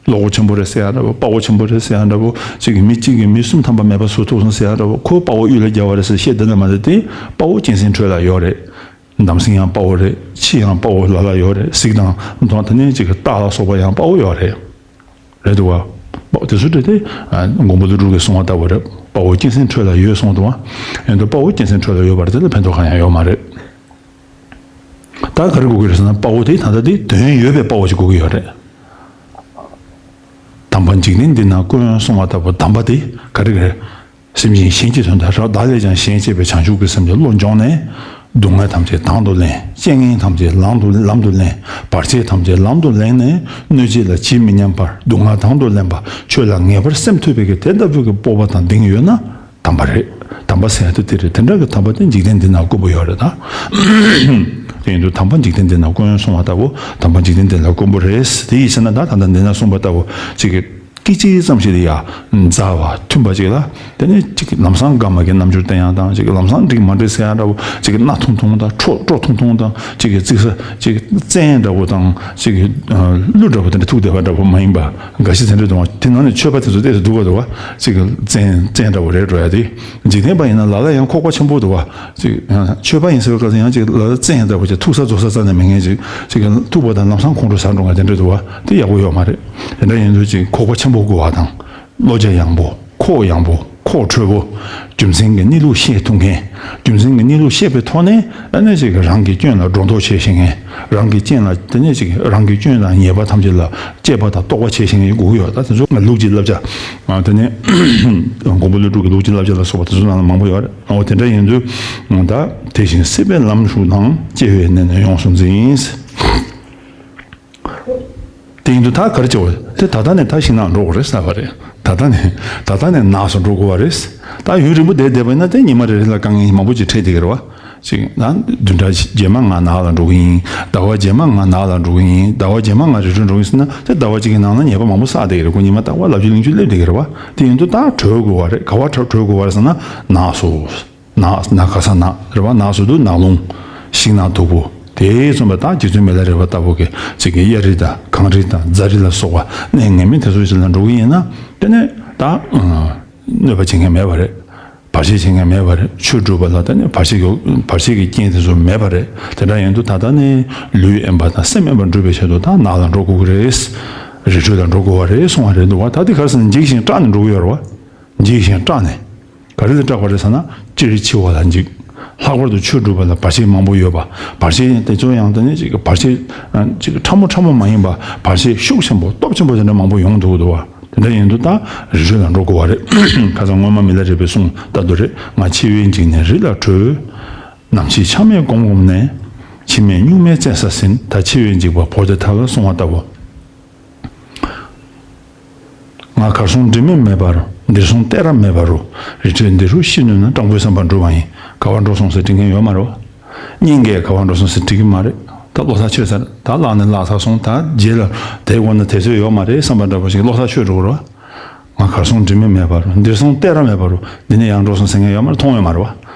བློ་ཁོག་ཆེན་པོ་རེད་ཟེར་ཡ་འདྲ་པོ། དཔའ་བོ་ཆེན་པོ་རེད་ཟེར་ཡ་འདྲ་པོ། གཅིག་གིས་མི་གཅིག་གིས་མི་སུམ་ཐམ་པ་མེད་པ་བཟོ་ཐུབ་སོང་ཟེར་ཡ་འདྲ་པོ། ཁོ་དཔའ་བོ་གཡུལ་ལ་རྒྱལ་བ་རེད་ཟེར་བཤད་བསྡད་ན་མ་རེད་དེ། དཔའ་བོ་གཅན་གཟན་ཁྲོད་ལ་ཡོད་རེད། འདམ་སེང་ཡང་དཔའ་བོ་རེད། ཁྱི་ཡང་དཔའ་བོ་ལ་ལ་ཡོད་རེད། གཟིག་དང་མདོག་དེ་ནས་གཅིག་གི་སྟག་ལ་སོགས་པ་ཡང་དཔའ་བོ་ཡོད་རེད། རེད་འདུག་བ། དཔའ་བོ་དེ་ཚོ་རེད་དེ། མགོན་པོ་ཀླུ་སྒྲུབ་ཀྱིས་གསུངས་པ་ལྟ་བུ་རེད། དཔའ་བོ་གཅན་གཟན་ཁྲོད་ལ་ཡོད་གསུངས་འདུག་བ། ཡིན་དུས་དཔའ་བོ་གཅན་གཟན་ཁྲོད་ལ་ཡོད་པ་རེད། དེ་ལ་ཕན་ཐོགས་གང་ཡང་ཡོད་མ་རེད། ད་ག་རེ་དགོས་ཀྱི་རེད་ཟེར་ན་དཔའ་བོ་དེ་ད་ལྟ་དེ་དོན་ཡོད་པའི་དཔའ་བོ་ཅིག་དགོས་ཀྱི་ཡོད་རེད། དམ་པ་འཇིག་རྟེན་འདི་ན་དཀོན་གསུངས་པ་ལྟ་བུ་དམ་པ་དེ་ག་རེ་རེད། སེམས་ཅན་གཞན་གྱི་དོན་དུ་རབ་བདག་ལས་ཀྱང་གཞན་གཅེས་པའི་བྱང་ཆུབ་ཀྱི་སེམས་ཀྱི་བློ་འབྱོངས་ནས། སྡུག་བསྔལ་ཐམས་ཅད་དང་དུ་ལེན། རྐྱེན་ངན་ཐམས་ཅད་ལམ་དུ་ལམ་དུ་ལེན། བར་ཆད་ཐམས་ཅད་ལམ་དུ་ལེན་ནས་གནོད་བྱེད་ལ་ཇི་མི་སྙམ་པར་སྡུག་བསྔལ་དང་དུ་ལེན་པ་ཆོས་ལ་ངེས་པར་སེམས་ཐུབ་པའི་གི་དེ་ལྟ་བུའི་གི་སྤོབས་པ་དང་ལྡན་ཡོད་ན། དམ་པ་རེད། དམ་པ་ཟེར་ཡ་དེ་དེ་རེད། དེ་འདྲ་གི་དམ་པ་དེ་འཇིག་རྟེན་འདི་ན་དཀོན་པོ་ཡོད་རེད་ད། དེ་ཡིན་དུས་དམ་པ་འཇིག་རྟེན་འདི་ན་དཀོན་གསུངས་པ་ལྟ་བུ་དམ་པ་འཇིག་རྟེན་འདི་ན་དཀོན་པོ་རེད། དེ་ཡིན་ཟེར་ན་ད་ད་ལྟ་འདི་ན་གསུངས་པ་ལྟ་བུ་ཅིག་གི་སྐད་ཅིག་ཙམ་ཞིག་ལ་ཡ་མཛའ་བ་མཐུན་པ་ཅིག་ལ། དེ་ནས་ཅིག་གི་ལམ་སང་དགའ་མ་གི་རྣམ་འགྱུར་བསྟན་ཡ་དང་། ཅིག་གི་ལམ་སང་འགྲིག་མ་འགྲིག་ཟེར་ཡ་འདྲ་བོ། ཅིག་གི་སྣ་ཐུང་ཐུང་དང་ཁྲོ་ཁྲོ་ཐུང་ཐུང་དང་། ཅིག་གི་ཙིག་ས་ཅིག་གི་བཙན་འདྲ་བོ་དང་། ཅིག་གི་ཨ་གླུ་འདྲ་བོ་དེ་འདྲ་ཐུག་བསྡད་པ་འདྲ་བོ་མ་ཡིན་པ། འགའ་ཞིག་དེ་འདྲ་འདུག་བ། དེ་ནང་ནས་ཆོས་པ་དེ་ཚོ་ཏོག་ཙམ་སྡུག་པ་འདུག་བ། ཅིག་གི་བཙན་བཙན་འདྲ་བོ་རེད་འགྲོ་ཡ་དེ། འཇིག་རྟེན་པ་ཡིན་ན་ལ་ལ་ཡང་ཁོག་པ་ཆེན་པོ་འདུག་བ། ཅིག་ཨ་ཆོས་པ་ཡིན་ཟེར་བའི་སྐབས་སུ་ཡང་ཅིག་ལ་ལ་བཙན་འདྲ་བོ་ཅིག་ཐུག་ས་རྫོགས་ས་རྩ་ནས་མེད་མཁན་ཅིག་ཅིག་གི་ཐུག་པ་དང་ལམ་སང་ཁོང་ཁྲོ་ཟ་འགྲོ་མཁན་དེ་འདྲ་འདུག་བ། དེ་ཡག་པོ་ཡོད་མ་རེད། དེ་འདྲ་ཡིན་དུས་ཅིག་ཁོག་པ་ཆེན་པོ་དགོས་བ་དང་། བློ་རྒྱ་ཡངས་པོ། ཁོག་ཡངས་པོ། ཁོག་འཁྲོལ་པོ། རྒྱུ་མཚན་གྱི་གནས་ལུགས་ཤེས་ཐུབ་མཁན། རྒྱུ་མཚན་གྱི་གནས་ལུགས་ཤེས་པའི་ཐོག་ནས་ཨ་ནི་ཅིག་རང་གི་སྐྱོན་ལ་སྒྲོ་འདོགས་བྱེད་ཤེས་མཁན། རང་གི་སྐྱོན་ལ་དེ་ནས་ཅིག་རང་གི་སྐྱོན་དང་ཉེས་པ་ཐམས་ཅད་ལ་དཔྱད་པ་དང་རྟོག་པ་བྱེད་ཤེས་མཁན་དགོས་ཀྱི་ཡོད། ད་དེ་ཚོ་ལུགས་ཀྱི་བསླབ་བྱ། དེ་ནས་མགོན་པོ་ཀླུ་སྒྲུབ་ཀྱི་ལུགས་ཀྱི་བསླབ་བྱ་ལ་སོགས་པ་དེ་ཚོ་ནང་ལ་མང་པོ་ཡོད་རེད། འོ་དེ་འདྲ་ཡིན་དུས་ད་དེ་བཞིན་སྲིད་པའི་ལམ་ཞུགས་དང་། སྐྱེ་བའི་གནས་ནི་ཡོངས་སུ་འཛིན། དེ་ཡིན་དུས་ད་ག་རེ་བྱེད་དགོས་རེད། དེ་ད་ལྟ་ནས་ད་ཤིང་ནགས་འགྲོ་དགོས་རེད་ཟེར་བ་རེད། ད་ལྟ་ནས་ད་ལྟ་ནས་ནགས་སུ་འགྲོ་དགོས་པ་རེད། ད་ཡུན་རིང་པོ་བསྡད་བསྡད་པ་ཡིན་ན་དེ་ཉི་མ་རེ་རེ་ལ་དཀའ་ངལ་མང་པོ་ཅིག་འཕྲད་བསྡད་ཀྱི་རེད་བ། ཅིག་ན་བདུན་ཕྲག་རྗེས་མ་ང་ནགས་ལ་འགྲོ་གི་ཡིན། ཟླ་བ་རྗེས་མ་ང་ནགས་ལ་འགྲོ་གི་ཡིན། ཟླ་བ་རྗེས་མ་ང་རི་ཁྲོད་འགྲོ་གི་ཡིན་ཟེར་ན། དེ་ཟླ་བ་གཅིག་གི་ནང་ན་ཉེས་པ་མང་པོ་བསགས་བསྡད་ཀྱི་རེད། ཁོ་ཉི་མ་རྟག་པར་ལབ་རྒྱུ་གླེང་རྒྱུ་སླེབས་བསྡད་ཀྱི་རེད་བ། དེ་ཡིན་དུས་ད་བྲོས་དགོས་པ་རེད། ག་པར་བྲོས་དགོས་པ་རེད་ཟེར་ན་ནགས་སུ། ནགས་ནགས་ག་ས་ནགས་རེད་བ། ནགས་སུ་དུ་ནགས་ཀླུང་། ཤིང་ནགས་སྟུག་པོ། དེ་མཚོན་པ་དང་རྗེ་བཙུན་མི་ལ་རས་པ་ལྟ་བུ་གི་ཅིག་གི་གཡའ་རི་དང་གངས་རི་དང་རྫ་རི་ལ་སོགས་པ་གནས་ངེས་མེད་དེ་ཚོ་ཞིག་ལ་འགྲོ་གི་ཡིན་ན། དེ་ནས་ད་གནོད་པ་བྱེད་མཁན་མེད་པ་རེད། བར་ཆད་བྱེད་མཁན་མེད་པ་རེད། ཆོས་སྒྲུབ་པ་ལ་ད་ནི་བར་ཆད་ཀྱི་བར་ཆད་ཀྱི་རྐྱེན་དེ་ཚོ་མེད་པ་རེད། དེ་འདྲ་ཡིན་དུས་ད་ལྟ་ནས་ལུས་དབེན་པ་དང་སེམས་དབེན་པ་སྒྲུབ་པའི་ཆེད་དུ་ད་ནགས་ལ་འགྲོ་དགོས་ཀྱི་རེད། རི་ཁྲོད་ལ་འགྲོ་དགོས་པ་རེད་གསུང་བ་རེད་འདུག་བ། ད་དེ་ག་རེ་ཟེར་ན་འཇིགས་ཤིང་སྐྲག་ནས་འགྲོ་གི་ཡོད་རེད་བ། འཇིགས་ཤིང་སྐྲག་ནས། ག་རེ་ལ་སྐྲག་པ་རེད་ཟེར་ན། སྤྱིར་འཆི་བ་ལ་འཇིགས། ལྷག་པར་དུ་ཆོས་སྒྲུབ་པ་ལ་བར་ཆད་མང་པོ་ཡོད་པ། བར་ཆད་དེ་ཚོ་ཡང་དེ་ནས་ཅིག་བར་ཆད་ཅིག་ཕྲ་མོ་ཕྲ་མོ་མ་ཡིན་པ། བར་ཆད་ཤུགས་ཆེན་པོ་སྟོབས་ཆེན་པོ་དེ་འདྲ་མང་པོ་ཡོང་འདུག་འདུག་བ། དེ་འདྲ་ཡིན་དུས་ད་རི་ཁྲོད་ལ་འགྲོ་དགོས་པ་རེད། ཁ་སང་སྔོན་མ་མི་ལ་རས་པའི་གསུང་ལྟར་དུ་རེད། ང་འཆི་བས་འཇིགས་ནས་རི་ལ་བྲོས། ནམ་འཆི་ཆ་མེད་བསྒོམས་བསྒོམས་ནས། འཆི་མེད་གཉུག་མའི་བཙན་ས་ཟིན། ད་འཆི་བས་འཇིགས་པ་བོར་ཏེ་ཐལ་གསུང་བ་ལྟ་བུ། ང་གར་སོང་དྲི་མེད་མེད་པ་རུ། འདིར་སོང་གཏད་རབས་མེད་པ་རུ། རི་ཁྲོད་འདི་རུ་ཤི་ནུས་ན། སྤྲང་པོའི་བསམ་པ་འགྲུབ་པ་ཡིན། ག་བར་འགྲོ་སོང་ཟེར་དྲི་མཁན་ཡོད་མ་རེད་བ། སྙིང་གས་ག་བར་འགྲོ་སོང་ཟེར་དྲི་གི་མ་རེད། ད་བློ་ཐག་ཆོད་ཚར། ད་བརླག་ནས་བརླག་ཚར་སོང་། ད་རྗེས་ལ་དེ་དགོས་ན་དེ་ཚོད་ཡོད་མ་རེད་བསམ་པ་འདྲ་པོ་ཞིག་བློ་ཐག་ཆོད་འགྲོ་གི་རེད་བ། ང་གར་སོང་དྲི་མེད་མེད་པ་རུ། འདིར་སོང་གཏད་རབས་མེད་པ་རུ། འདི་ནས་ཡར་འགྲོ་སོང་ཟེར་མཁན་ཡོད་མ་རེད། མཐོང་ཡོད་མ་རེད་བ།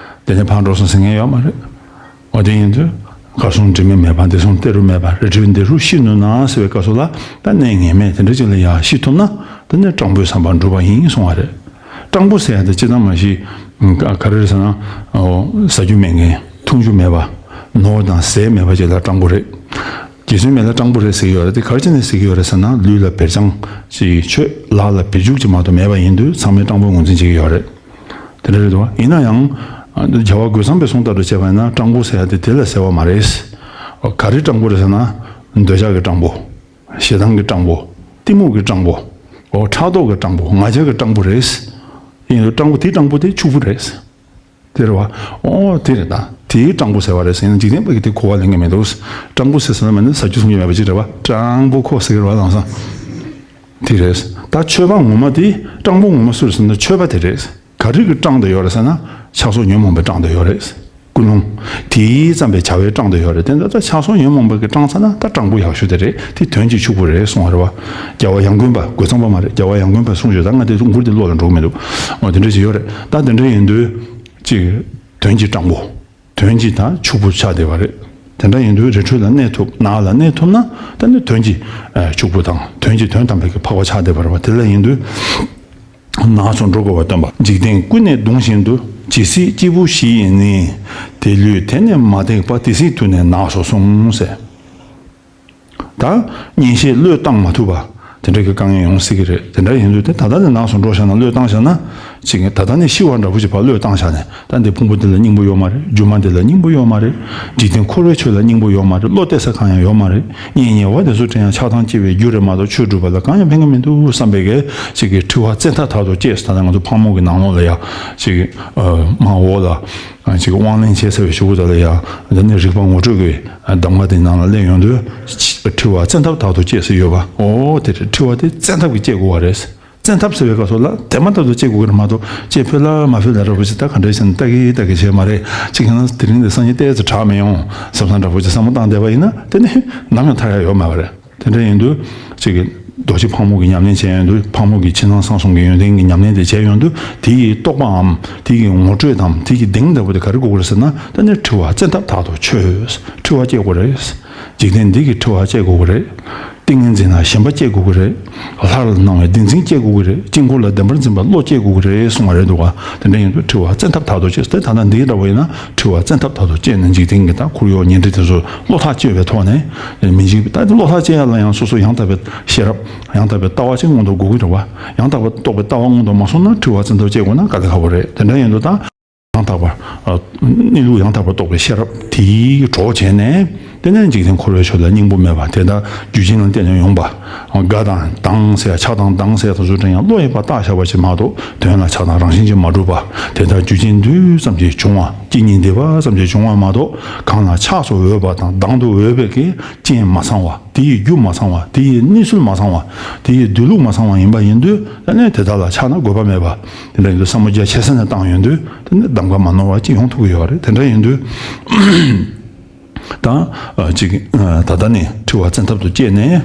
འདི་ནས་ཕར་འགྲོ་སོང་ཟེར་མཁན་ཡོད་མ་རེད། འོ་དེ་ཡིན་དུས། གར་སོང་དྲི་མེད་མེད་པ། འདིར་སོང་གཏད་རབས་མེད་པ། རི་ཁྲོད་འདི་རུ་ཤི་ནུས་ན་ཟེར་བའི་སྐབས་སུ་ལ། ད་གནས་ངེས་མེད་དེ་འདྲ་ཅིག་ལ་ཡར་ཤི་ཐུབ་ན། དེ་ནི་སྤྲང་པོའི་བསམ་པ་འགྲུབ་པ་ཡིན་གསུང་བ་རེད། སྤྲང་པོ་ཟེར་ཡ་དེ་སྤྱིར་བཏང་མ་གཞི། ག་ག་རེ་རེད་ཟེར་ན། འོ་ཟ་རྒྱུ་མེད་མཁན། འཐུང་རྒྱུ་མེད་པ། ནོར་དང་ཟས་མེད་པ་ཅིག་ལ་སྤྲང་པོ་རེད། རྗེ་བཙུན་མི་ལ་སྤྲང་པོ་རེད་ཟེར་གྱི་ཡོད་རེད། དེ་ག་རེ་བྱས་ནས་ཟེར་གྱི་ཡོད་རེད་ཟེར་ན། ལུས་ལ་བེར་རྐྱང་ཅིག་ཆོད། ལག་ལ་བེར་རྒྱུག་ཅིག་མ་གཏོགས་མེད་པ་ཡིན་དུས། ཚང་མས་སྤྲང་པོ་ངོས་འཛིན་བྱེད་ཀྱི་ཡོད་རེད། དེ་འདྲ་རེད་འདུག་བ། ཡིན་ན་ཡང་། རྒྱལ་བ་རྒོད་ཚང་པའི་གསུང་ལྟར་དུ་བྱས་པ་ཡིན་ན། སྤྲང་པོ་ཟེར་ཡ་དེ་དེ་ལ་ཟེར་བ་མ་རེད། ག་རེ་སྤྲང་པོ་རེད་ཟེར་ན། འདོད་ཆགས་ཀྱི་སྤྲང་པོ། ཞེ་སྡང་གི་སྤྲང་པོ། གཏི་མུག་གི་སྤྲང་པོ། འོ་ཕྲག་དོག་གི་སྤྲང་པོ། ང་རྒྱལ་གྱི་སྤྲང་པོ་རེད། ཡིན་རུང་སྤྲང་པོ་དེའི་སྤྲང་པོ་དེ་ཕྱུག་པོ་རེད། དེ་རེད་བ། ཨོ་དེ་རེད། ད་དེའི་སྤྲང་པོ་ཟེར་བ་རེད་ཟེར་ན། འཇིག་རྟེན་པ་གི་དེ་གོ་བ་ལེན་གི་མི་འདུག་སྤྲང་པོ་ཟེར་ཟེར་ན་མ་ནི་ཟ་རྒྱུ་འཐུང་རྒྱུ་མེད་པ་ཅིག་རེད་བ། སྤྲང་པོ་ཁོ་ཟེར་གི་རེད་བ། ལམ་སང་། དེ་རེད། ད་ཆོས་པ་ངོ་མ་དེ། སྤྲང་པོ་ངོ་མ་སུ་རེད་ཟེར་ན་ཆོས་པ་དེ་རེད། ག་རེ་གི་སྤྲང་དུ་ཡོད་རེད་ཟེར་ན། ཆགས་སོགས་ཉོན་མོངས་པའི་སྤྲང་དུ་ཡོད་རེད། ཀུན་སློང་། དེ་ཙམ་པའི་བྱ་བའི་སྤྲང་དུ་ཡོད་རེད། དེ་འདྲ་ད་ཆགས་སོགས་ཉོན་མོངས་པ་གི་སྤྲང་ཚར་ན་ད་སྤྲང་པོ་ཡག་ཤོས་དེ་རེད། དེ་དོན་གྱི་ཕྱུག་པོ་རེད་གསུང་བ་རེད་བ། རྒྱལ་བ་ཡང་དགོན་པ། རྒོད་ཚང་པ་མ་རེད། རྒྱལ་བ་ཡང་དགོན་པས་གསུངས་ཡོད། ད་ང་དེ་མགུར་དེ་བློ་ལ་འགྲོ་གི་མི་འདུག་འོ་དེ་འདྲ་ཞིག་ཡོད་རེད། ད་དེ་འདྲ་ཡིན་དུས། ཅིག་དོན་གྱི་སྤྲང་པོ། དོན་གྱི་ད་ཕྱུག་པོ་ཆགས་བསྡད་པ་རེད། དེ་འདྲ་ཡིན་དུས་རི་ཁྲོད་ལ་གནས་ཐུབ། ནགས་ལ་གནས་ཐུབ་ན། ད་ནི་དོན་གྱི་ཕྱུག་པོ་དང་། དོན་གྱི་དོན་དམ་པའི་གི་འཕགས་པ་ཆགས་བསྡད་པ་རེད་བ། དེ་ལ་ཡིན་དུས། ནགས་སུ་འགྲོ་དགོས་པ་སྟོན་པ། འཇིག་རྟེན་ཀུན་ནས་གདུང་བཞིན་དུ། ཇི་སྲིད་སྐྱེས་བུ་བཞི་ཡིས་ནི། དེ་ལུས་དེ་ནི་མ་འདེགས་པ། དེ་སྲིད་དུ་ནི་ནགས་སུ་སོང་ཟེར། ད་གཉེན་བཤེས་བློས་བཏང་མ་ཐུབ་པ། དེ་འདྲ་གི་དཀའ་ངལ་ཡོང་སྲིད་ཀྱི་རེད། དེ་འདྲ་ཡིན་དུས་དེ་ད་ལྟ་ནས་ནགས་སུ་འགྲོ་བཞག་ན། བློས་བཏང་བཞག་ན། ཅིག་ད་ལྟ་ནས་ཤི་བ་འདྲ་པོ་ཅིག་ཕར་བློས་བཏང་བཞག་ནས། ད་འདི་ཕུང་པོ་འདི་ལ་སྙིང་པོ་ཡོད་མ་རེད། སྒྱུ་མ་འདི་ལ་སྙིང་པོ་ཡོད་མ་རེད། འཇིག་རྟེན་འཁོར་བའི་ཆོས་ལ་སྙིང་པོ་ཡོད་མ་རེད། བློ་གཏད་ས་གང་ཡང་ཡོད་མ་རེད། གཉེན་ཉེ་བ་དེ་ཚོ་དྲན་ཡང་ཆགས་སྡང་སྐྱེ་བའི་རྒྱུ་རེད་མ་གཏོགས། ཆོས་སྒྲུབ་པ་ལ་གང་ཡང་ཕན་གྱི་མི་འདུག་བསམ་པའི་གི་ཅིག་གི་འཁྲུལ་བ་བཙན་ཐབས་དག་ཏུ་སྐྱེས། ད་ལྟ་ང་ཚོ་ཕག་མོ་གི་ནང་ལོགས་ལ་ཡ་ཅིག་གི་མར་འོག་ལ། ཅིག་དབང་ལེན་བྱས་ཚར་བའི་གཞུག་གུ་དག་ལ་ཡང་། འདི་ནི་རིག་པ་ངོ་སྤྲོད་ཀྱི་གདམས་ངག་དེ་ནང་ལ་སླེབས་ཡོང་དུས། འཁྲུལ་བ་བཙན་ཐབས་དག་ཏུ་སྐྱེས་སུ་ཡོད་པ། འོ་དེ་རེད། འཁྲུལ་བ་དེ་བཙན་ཐབས་ཀྱིས་སྐྱེ་དགོས་པ་རེད། བཙན་ཐབས་ཟེར་བའི་སྐབས་སུ་ལ་དེ་མ་ཐག་ཏུ་སྐྱེ་དགོས་ཀྱི་རེད་མ་གཏོགས། སྐྱེ་ཕོད་ལ་མ་ཕོད་ལ་ར་བུ་ཞིག་ད་ག་འདྲ་ཞིག་ལྟ་གི་ལྟ་གི་བྱས་མ་རེད། ཅིག་ཡིན་ན་དེ་རིང་འདི་སང་ཉིན་ཏོག་ཙམ་དྲག་མི་ཡོང་བསམ་བསམ་འདྲ་བོ་ཅིག་བསམ་བློ་བཏང་བསྡད་པ་ཡིན་ན། དེ་ནི་ནམ་ཡང་ཐར་ཡ་ཡོད་མ་རེད། དེ་འདྲ་ཡིན་དུས་ཅིག་གི་རྡོ་རྗེ་ཕག་མོ་གི་ཉམས་ལེན་བྱས་ཡོང་དུས། ཕག་མོ་གི་ཕྱི་ནང་གསང་གསུམ་གྱི་ཡོན་ཏན་གྱི་ཉམས་ལེན་དེ་བྱས་ཡོང་དུས། དེ་ཡི་རྟོགས་པའམ། དེ་ཡི་ངོ་སྤྲོད་དམ། དེ་ཡི་གདེང་འདྲ་པོ་དེ་ག་རེ་དགོས་ཀྱི་རེད་ཟེར་ན། ད་ནི་འཁྲུལ་བ་བཙན་ཐབས་དག་ཏུ་ཆོད། འཁྲུལ་བ་སྐྱེ་དགོས་རེད། འཇིག་རྟེན་འདི་གི་འཁྲུལ་བ་སྐྱེ་དགོས་ཀྱི་རེད། ཏིང་ངེ་འཛིན་ལ་ཞེན་པ་སྐྱེ་དགོས་ཀྱི་རེད། ལྷར་སྣང་བའི་བདེན་འཛིན་སྐྱེ་དགོས་ཀྱི་རེད། དཀྱིལ་འཁོར་ལ་བདེན་པར་འཛིན་པ་བློ་སྐྱེ་དགོས་ཀྱི་རེད་གསུང་བ་རེད་འདུག་ག་དེ་འདྲ་ཡིན་དུས་འཁྲུལ་བ་བཙན་ཐབས་དག་ཏུ་སྐྱེ། དེ་ད་ལྟ་འདིའི་འདྲ་བོ་ཡིན་ན་འཁྲུལ་བ་བཙན་ཐབས་དག་ཏུ་སྐྱེས་ནས་འཇིག་རྟེན་གྱི་ད་ཁོར་ཡུག་ཉེ་འབྲེལ་དེ་ཚོ་བློ་ཐག་གཅོད་པའི་ཐོག་ནས་མི་འཇིག་ད་བློ་ཐག་གཅོད་ཡ་ལ་ཡང་སོ་སོ་ཡང་དག་པའི་ཤེས་རབ་ཡང་དག་པའི་ལྟ་བ་ཅིག་མངོན་དུ་དགོས་ཀྱི་རེད་བ། ཡང་དག་པའི་རྟོགས་པའི་ལྟ་བ་མངོན་དུ་མ་སོང་ན་འཁྲུལ་བ་བཙན་ཐབས་སྐྱེ་དགོས་ན་དཀའ་ལས་ཁག་པོ་རེད། དེ་འདྲ་ཡིན་དུས་ད། ཡང་དག་པར། གནས་ལུགས་ཡང་དག་པར་རྟོགས་པའི་ཤེས་རབ་དེའི་གྲོགས་བྱས་ནས། དེ་ནས་འཇིག་རྟེན་འཁོར་བའི་ཆོས་ལ་སྙིང་པོ་མེད་པ་དེ་དག་རྒྱུ་རྐྱེན་ལ་བརྟེན་ནས་ཡོང་པ། དགའ་དང་སྡང་ཟེར་ཆགས་དང་སྡང་ཟེར་དེ་ཚོ་དྲན་ཡང་བློ་ཡིས་པ་བཏགས་བཞག་པ་ཞིག་མ་གཏོགས་དོན་ལ་ཆགས་སྡང་རང་བཞིན་གྱིས་མ་གྲུབ་པ། དེ་དག་རྒྱུ་རྐྱེན་དུས་ཙམ་གྱིས་བྱུང་བ་སྐྱེ་གཉིས་འདས་པ་ཙམ་གྱིས་བྱུང་བ་མ་གཏོགས་གང་ལ་ཆགས་སུ་འོས་པ་དང་སྡང་དུ་འོས་པའི་གི་རྐྱེན་མ་ཚང་བ། དེ་ཡི་རྒྱུ་མ་ཚང་བ། དེ་ཡི་གནས་ཚུལ་མ་ཚང་བ། དེ་ཡི་འདུས་ལུགས་མ་ཚང་བ་ཡིན་པ་ཡིན་དུས་ཨ་ནི་དེ་དག་ལ་ཆགས་ན་དགོས་པ་མེད་པ། དེ་འདྲ་ཡིན་དུས་བསམ་བློ་རྒྱ་ཆེ་ས་ནས་བཏང་ཡོང་དུས་དེ་ནི་གདམ་ག་མ་ནོར་བ་ཅིག་ཡོང་ཐུབ་ཀྱི་ཡོད་རེད། དེ་འདྲ་ཡིན་དུས་ད་ཅིག་ད་ལྟ་ནས་འཁྲུལ་བ་བཙན་ཐབས་སུ་སྐྱེས་ནས་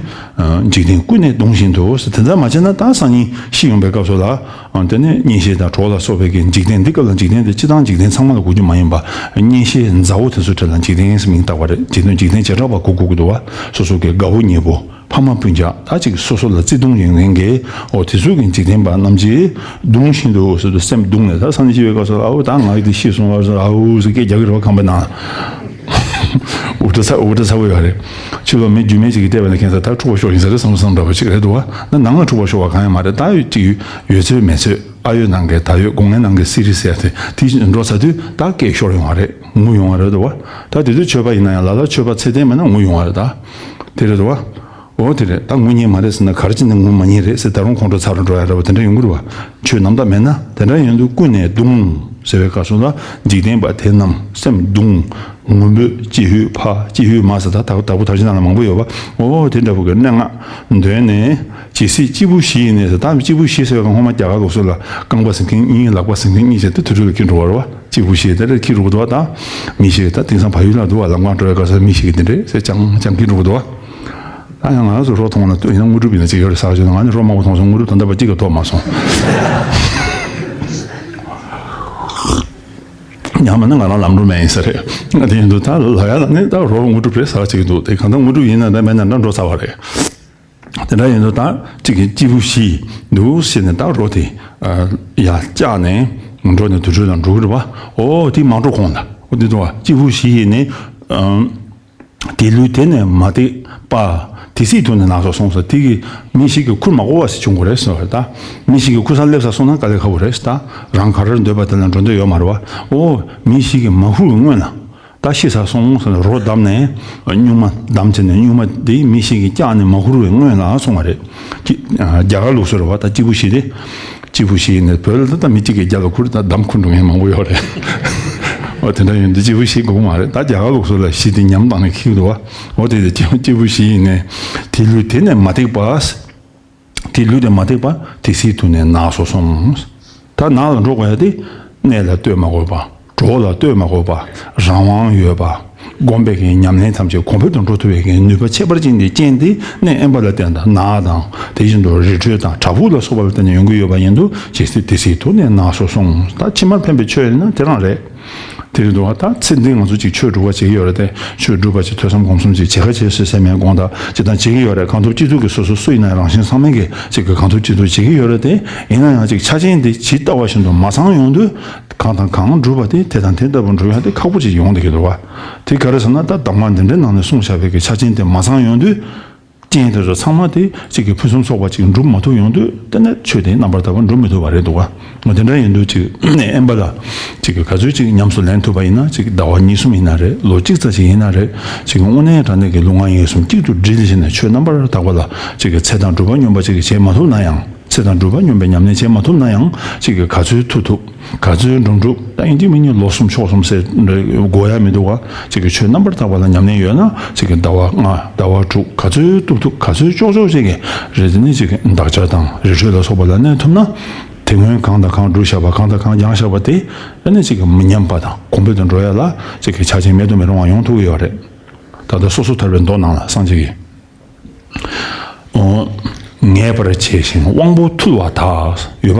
འཇིག་རྟེན་ཀུན་ནས་གདུང་བཞིན་དུ་དེ་ལྟར་མ་བྱས་ན་ད་སང་ཉིན་ཤི་ཡོང་པའི་སྐབས་སུ་ལ། དེ་ནས་གཉེན་བཤེས་དང་གྲོགས་ལ་སོགས་པའི་གི་འཇིག་རྟེན་འདི་སྐབས་ལ་འཇིག་རྟེན་དེ་སྤྱི་དང་འཇིག་རྟེན་ཚང་མ་ལ་གོ་རྒྱུ་མ་ཡིན་པ། གཉེན་བཤེས་མཛའ་བོ་དེ་ཚོའི་གྲས་ལ་འཇིག་རྟེན་ཟེར་མིང་བཏགས་པ་རེད། འཇིག་རྟེན་འཇིག་རྟེན་བྱེ་བྲག་པ་གོ་དགོས་ཀྱི་འདུག་བ། སོ་སོ་གི་དགའ་བོ་ཉེ་བོ་ཕ་མ་སྤུན་ཀྱག་ད་ཅིག་སོ་སོ་ལ་བརྩེ་དུང་ཡོད་མཁན་གྱི་འོ་དེ་ཚོ་གི་འཇིག་རྟེན་པ་རྣམས་ཀྱིས་གདུང་བཞིན་དུ་འོ་ཟེར་དུ་སེམས་གདུང་ནས་ད་སང་ཉིན་ཤི་བའི་སྐབས་སུ་ཨའུ་ད་ང་ཡི་དེ་ཤི་སོང་བ་ཟེར་ཨའུ་ཟེར་སྐད་རྒྱག་གི་རེད་བ། ཁང་པའི་ནང་འུར་སྒྲ་ཚ་འུར་སྒྲ་ཚ་བོ་ཡོད་རེད། ཕྱི་ལོགས་མི་རྒྱུས་མེད་ཅིག་གིས་བལྟས་པ་ན་ཁྱེད་ཚོ་ད་འཁྲུག་པ་ཤོར་ཡིན་ས་རེད་བསམ་བསམ་འདྲ་བོ་ཅིག་རེད་འདུག་བ། ན་ནང་ལ་འཁྲུག་པ་ཤོར་བ་གང་ཡང་མ་རེད། ད་ཡོད་ཅིག་ཡོད་ཚོད་མེད་ཚོད། ཨ་ཡོད་ནང་གི་ད་ཡོད་སྒོ་ངའི་ནང་གི་སི་རི་སི་ཡ་དེ་དེ་འགྲོ་ཚར་དུས་ད་སྐད་ཤོར་ཡོང་བ་རེད། ངུ་ཡོང་བ་རེད་འདུག་བ། ད་དེ་དུས་ཆོས་པ་ཡིན་ན་ཡང་ལ་ལ་ཆོས་པ་ཚད་ལྡན་མེད་ན་ངུ་ཡོང་བ་རེད་ད། དེ་རེད་འདུག་བ། འོ་དེ་རེད། ད་ངུ་ཉན་མ་རེད་ཟེར་ན་ག་རེ་བྱས་ནས་ངུ་མ་ཉན་རེད་ཟེར། ད་རུང་ཁོང་ཁྲོ་ཚ་རུ་འགྲོ་ཡ་འདྲ་བོ་དེ་འདྲ་ཡོང་གི་རེད་བ། ཆོས་རྣམ་དག་མེད་ན་དེ་འདྲ་ཡོང་དུས་ཀུན་ནས་གདུང་ཟེར་བའི་སྐབས་སུ་ལ་འཇིག་རྟེན་པ་དེ་རྣམས་སེམས་གདུང་། ངུ་འབོད་ཅི་ཧུད་ཕ་ཅི་ཧུད་མ་ཟེར་ད་དག་དག་པོ་དར་ཆེན་ནང་ལ་མང་པོ་ཡོད་བ། འོ་དེ་འདྲ་བོ་གི་གནད་འགག་འདོན་ནས་ཇི་སྲིད་སྐྱེས་བུ་བཞི་ཡིན་ནས་ཟེར། ད་སྐྱེས་བུ་བཞི་ཟེར་བའི་སྐབས་སྔོན་མ་རྒྱ་གར་ལུགས་སྲོལ་ལ་རྐང་པ་ཟིན་མཁན་གཉིས་ལག་པ་ཟིན་མཁན་གཉིས་བྱས་ཏེ་དུར་ཁྲོད་ལ་འཁྱེར་འགྲོ་བ་རེད་བ། སྐྱེས་བུ་བཞི་དེ་ལ་འཁྱེར་འགྲོ་གི་འདུག་བ། ད་མི་ཞིག་གིས་ད་དེང་སང་བལ་ཡུལ་ལ་འདུག་བ། ལམ་ཁ་འགྲོ་བའི་སྐབས་སུ་མི་ཞིག་གིས་དེ་འདྲས་ཟེར་ཅང་ཅང་འཁྱེར་འགྲོ་གི་འདུག་བ། ད་ཡང་ང་རང་ཚོ་རོ་མཐོང་བ་ན་ཡིན་ན་དངོས་གྲུབ་ཡིན་ན་ཅིག་ཡོད་རེད་ཟེར་བྱུང་། ང་ནི་རོ་མང་པོ་མཐོང་སོང་། དངོས་གྲུབ་ད་ལྟ་བར་གཅིག་ཀྱང་ཐོབ་མ་སོང་། ཡང་མིན་ན་ང་རང་ལམ་འགྲོ་མེད་ཡིན་ས་རེད། དེ་ཡིན་དུས་ད་ལ་ཡ་ལ་ནི་ད་རོ་དངོས་གྲུབ་རེད་ཟེར་བ་ཅིག་འདུག་དེ་གང་ལྟར་དངོས་གྲུབ་ཡིན་ན་ད་མེད་ན་འདྲ་འགྲོ་ཚར་བ་རེད། དེ་འདྲ་ཡིན་དུས་ད་ཅིག་གི་སྐྱེས་བུ་བཞི་འདུག་ཟེར་ནས་ད་རོ་དེ་ཡར་བཅག་ནས་འགྲོ་ནས་དུར་ཁྲོད་ལ་འགྲོ་གི་རེད་བ། ཨོ་དེ་མ་འགྲོ་གོང་ལ་ཨོ་དེ་འདུག་བ། སྐྱེས་བུ་བཞི་ཡིས་ནི། དེ་ལུས་དེ་ནས་མ་འདེགས་པ། དེ་སྲིད་དུ་ནི་ནག་སོ་སོང་ཟེར། དེ་གི་མི་ཞིག་གིས་ཁུར་མ་དགོས་པ་ཞིག་བྱུང་དགོས་རེད་ཟེར་བ་རེད་ད། མི་ཞིག་གིས་ཁུར་སར་སླེབས་ས་སོང་ན་དཀའ་ལས་ཁག་པོ་རེད་ད། རང་ག་རེར་འདོད་པ་དེ་ལ་འགྲོ་འདོད་ཡོད་མ་རེད་བ། ཨོ་མི་ཞིག་གིས་མ་ཁུར་བའི་སྔོན་ལ་ད་ཤི་ས་སོང་ཟེར་ནས་རོ་བསྡམས་ནས་སྨྱུག་མ་བསྡམས་བྱས་ནས་སྨྱུག་མ་དེ་མི་ཞིག་གིས་བཀྱགས་ནས་མ་ཁུར་བའི་སྔོན་ལ་སོང་བ་རེད། ཀྱི་རྒྱ་གར་ལུགས་སྲོལ་རེད་བ། ད་སྐྱེས་བུ་བཞི་དེ། སྐྱེས་བུ་བཞི་ཡིན་ནས་བོད་ལ་ད་མི་གཅིག་གིས་རྒྱ་ལ་ཁུར་ད་བསྡམས་ཁུར་འགྲོ་མཁན་མང་པོ་ཡོད་རེད། འོ་དེ་འདྲ་ཡིན་དུས་སྐྱེས་བུ་བཞི་དགོས་མ་རེད། ད་རྒྱ་གར་ལུགས་སྲོལ་ལ་བཞི་དེ་ཉམས་བཏང་ནས་འཁྱེར་འདུག་བ། འོ་དེ་དེ་སྐྱེས་སྐྱེས་བུ་བཞི་ཡིན་ནས་དེ་ལུས་དེ་ནས་མ་འདེགས་པ། དེ་ལུས་དེ་མ་འདེགས་པ་དེ་སྲིད་དུ་ནས་ནག་སོ་སོང་། ད་ནག་ལ་འགྲོ་དགོས་ཡ་དེ་གནས་ལ་ལྟོས་མ་དགོས་པ། གྲོགས་ལ་ལྟོས་མ་དགོས་པ། རང་དབང་ཡོད་པ། སྒོམ་པའི་གི་ཉམས་ལེན་ཐམས་ཅད་གོང་འཕེལ་དུ་འགྲོ་ཐུབ་པའི་གི་ནུས་པ་ཁྱད་པར་ཅན་དེ་རྐྱེན་དེ་གནས་དབེན་པ་ལ་བརྟེན་དང་ནག་དང་དེ་བཞིན་དུ་རི་ཁྲོད་དང་བྲག་ཕུག་ལ་སོགས་པ་ལ་བརྟེན་ནས་ཡོང་གི་ཡོད་པ་ཡིན་དུས་ཇི་སྲིད་དེ་སྲིད་དུ་ནས་ནག་སོ་སོང་། ད་ཕྱི་མར་ཕན་པའི་ཆོས་ཡིན་ན་དེ་རང་རེད། དེ་རེད་འདུག་བ། ད་ཚེ་འདི་ང་ཚོ་ཅིག་ཆོས་སྒྲུབ་པ་བྱེད་ཀྱི་ཡོད་རེད་དེ། ཆོས་སྒྲུབ་པ་ཅིག་ཐོས་བསམ་སྒོམ་གསུམ་ཅིག་བྱེད་ཁ་བྱེད་ཟེར་སེམས་ཡང་དགོངས་དག་ཅིག་དང་བྱེད་ཀྱི་ཡོད་རེད། གང་ཐུབ་ཅི་ཐུབ་ཀྱིས་སོ་སོ་སུ་ཡིན་ན་ཡང་རང་བཞིན་ཚང་མས་ཀྱི་ཅིག་གི་གང་ཐུབ་ཅི་ཐུབ་བྱེད་ཀྱི་ཡོད་རེད་དེ། ཡིན་ན་ཡང་ཅིག་ཆ་རྐྱེན་དེ་ཇི་ལྟ་བ་བཞིན་དུ་མ་ཚང་ཡོང་དུས་གང་དང་གང་སྒྲུབ་པ་དེ་དེ་དང་དེ་ལྟ་བུ་འགྲུབ་ཡ་དེ་ཁག་པོ་ཅིག་ཡོང་བསྡད་ཀྱི་འདུག་བ། དེ་ག་རེ་ཟེར་ན་ད་གདམས་ངག་འདི་འདྲའི་ནང་ནས་གསུངས་བཞག་པའི་གི་ཆ་རྐྱེན་དེ་མ་ཚང་ཡོང་དུས། རྐྱེན་དེ་ཚོ་ཚང་མ་དེ་གཅིག་གི་ཕུན་སུམ་ཚོགས་པ་ཅིག་འགྲུབ་མ་ཐུབ་ཡོང་དུས་དེ་ནས་ཆོས་དེ་རྣམ་པར་དག་པ་འགྲུབ་མི་ཐུབ་པ་རེད་འདུག་ག་འོ་དེ་འདྲ་ཡིན་དུས་ཅིག་གནས་དབེན་པ་ལ་ཅིག་གི་ག་ཚོད་ཅིག་ཉམས་སུ་ལེན་ཐུབ་པ་ཡིན་ན་ཅིག་ཟླ་བ་གཉིས་གསུམ་ཡིན་ན་རེད། ལོ་གཅིག་ཙམ་ཞིག་ཡིན་ན་རེད། ཅིག་གི་དངོས་གནས་དྲང་གནས་ཀྱི་ལུས་ངག་ཡིད་གསུམ་གཅིག་ཏུ་དྲིལ་བྱས་ནས་ཆོས་རྣམ་པར་དག་པ་ལ་ཅིག་གི་ཚེ་དང་སྒྲུབ་པ་སྙོམས་པ་ཅིག་གི་བྱེད་མ་ཐུབ་ན་ཡང་། ཚེ་དང་སྒྲུབ་པ་སྙོམས་པའི་ཉམས་ལེན་བྱེད་མ་ཐུབ་ན་ཡང་ཅིག་གི་ག་ཚོད་ཐུབ་ཐུབ། ག་ཚོད་འགྲུབ་འགྲུབ། ད་ཡིན་གཅིག་མིན་གཉིས་ལོ་གསུམ་ཕྱོགས་གསུམ་ཟེར་དགོས་ཡ་མི་འདུག་ག་ཅིག་གི་ཆོས་རྣམ་པར་དག་པ་ལ་ཉམས་ལེན་ཡོད་ན་ཅིག་གི་ཟླ་བ་ལྔ་ཟླ་བ་དྲུག་ག་ཚོད་ཐུབ་ཐུབ་ག་ཚོད་ལྕོགས་ལྕོགས་ཅིག་གི་རེད། དེ་ནི་ཅིག་གི་འདག་སྦྱར་དང་རི་ཁྲོད་ལ་སོགས་པ་ལ་གནས་ཐུབ་ན། དེ་སྔོན་གང་དང་གང་བསྒྲུབས་བཞག་པ་གང་དང་གང་སྦྱངས་བཞག་པ་དེ་ཨ་ནི་ཅིག་གི་མི་ཉམས་པ་དང་གོང་འཕེལ་དུ་འགྲོ་ཡ་ལ་ཅིག་གི་ཆ་རྐྱེན་མེད་དུ་མི་རུང་བ་ཡོང་ཐུབ་ཀྱི་ཡོད་རེད། ད་ལྟ་སོ་སོ་ཐར་པའི་མདོ་ནང་ལ་སངས་རྒྱས་ཀྱིས། འོ། ངེས་པར་བྱས་ཤིང་དབང་པོ་ཐུལ་བ་དག་ཡོད་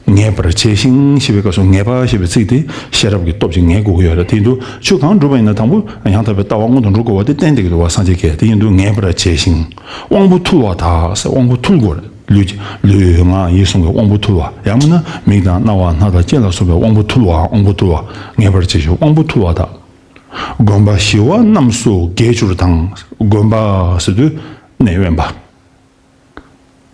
པ། ངེས་པར་བྱས་ཤིང་ཞེས་པའི་སྐབས་སུ་ངེས་པ་ཞེས་པའི་ཚིག་དེ་ཤེས་རབ་ཀྱི་སྟོབས་ཀྱིས་ངེས་དགོས་ཀྱི་ཡོད་རེད། དེ་ཡིན་དུས་ཆོས་གང་སྒྲུབ་པ་ཡིན་ན་དང་པོ་ཡང་དག་པའི་ལྟ་བ་སྔོན་དུ་འགྲོ་དགོས་པ་དེ་གཏན་གཏན་གྱི་འདུག་པ། སངས་རྒྱས་ཀྱིས། དེ་ཡིན་དུས་ངེས་པར་བྱས་ཤིང་དབང་པོ་ཐུལ་བ་དག་ཟེར། དབང་པོ་ཐུལ་དགོས་རེད། ལུས་ལུས་ངག་ཡིད་གསུམ་གྱི་དབང་པོ་ཐུལ་བ། ཡང་མིན་ན་མིག་དང་རྣ་བ་སྣ་དང་ལྕེ་ལ་སོགས་པའི་དབང་པོ་ཐུལ་བ། དབང་པོ་ཐུལ་བ། ངེས་པར་བྱས་ཤིང་དབང་པོ་ཐུལ་བ་དག། དགོན་པ་ཞི་བ་རྣམས་སུ་རྒྱས་གྱུར་དང་། དགོན་པ་ཟེར་དུས་གནས་དབེན་པ།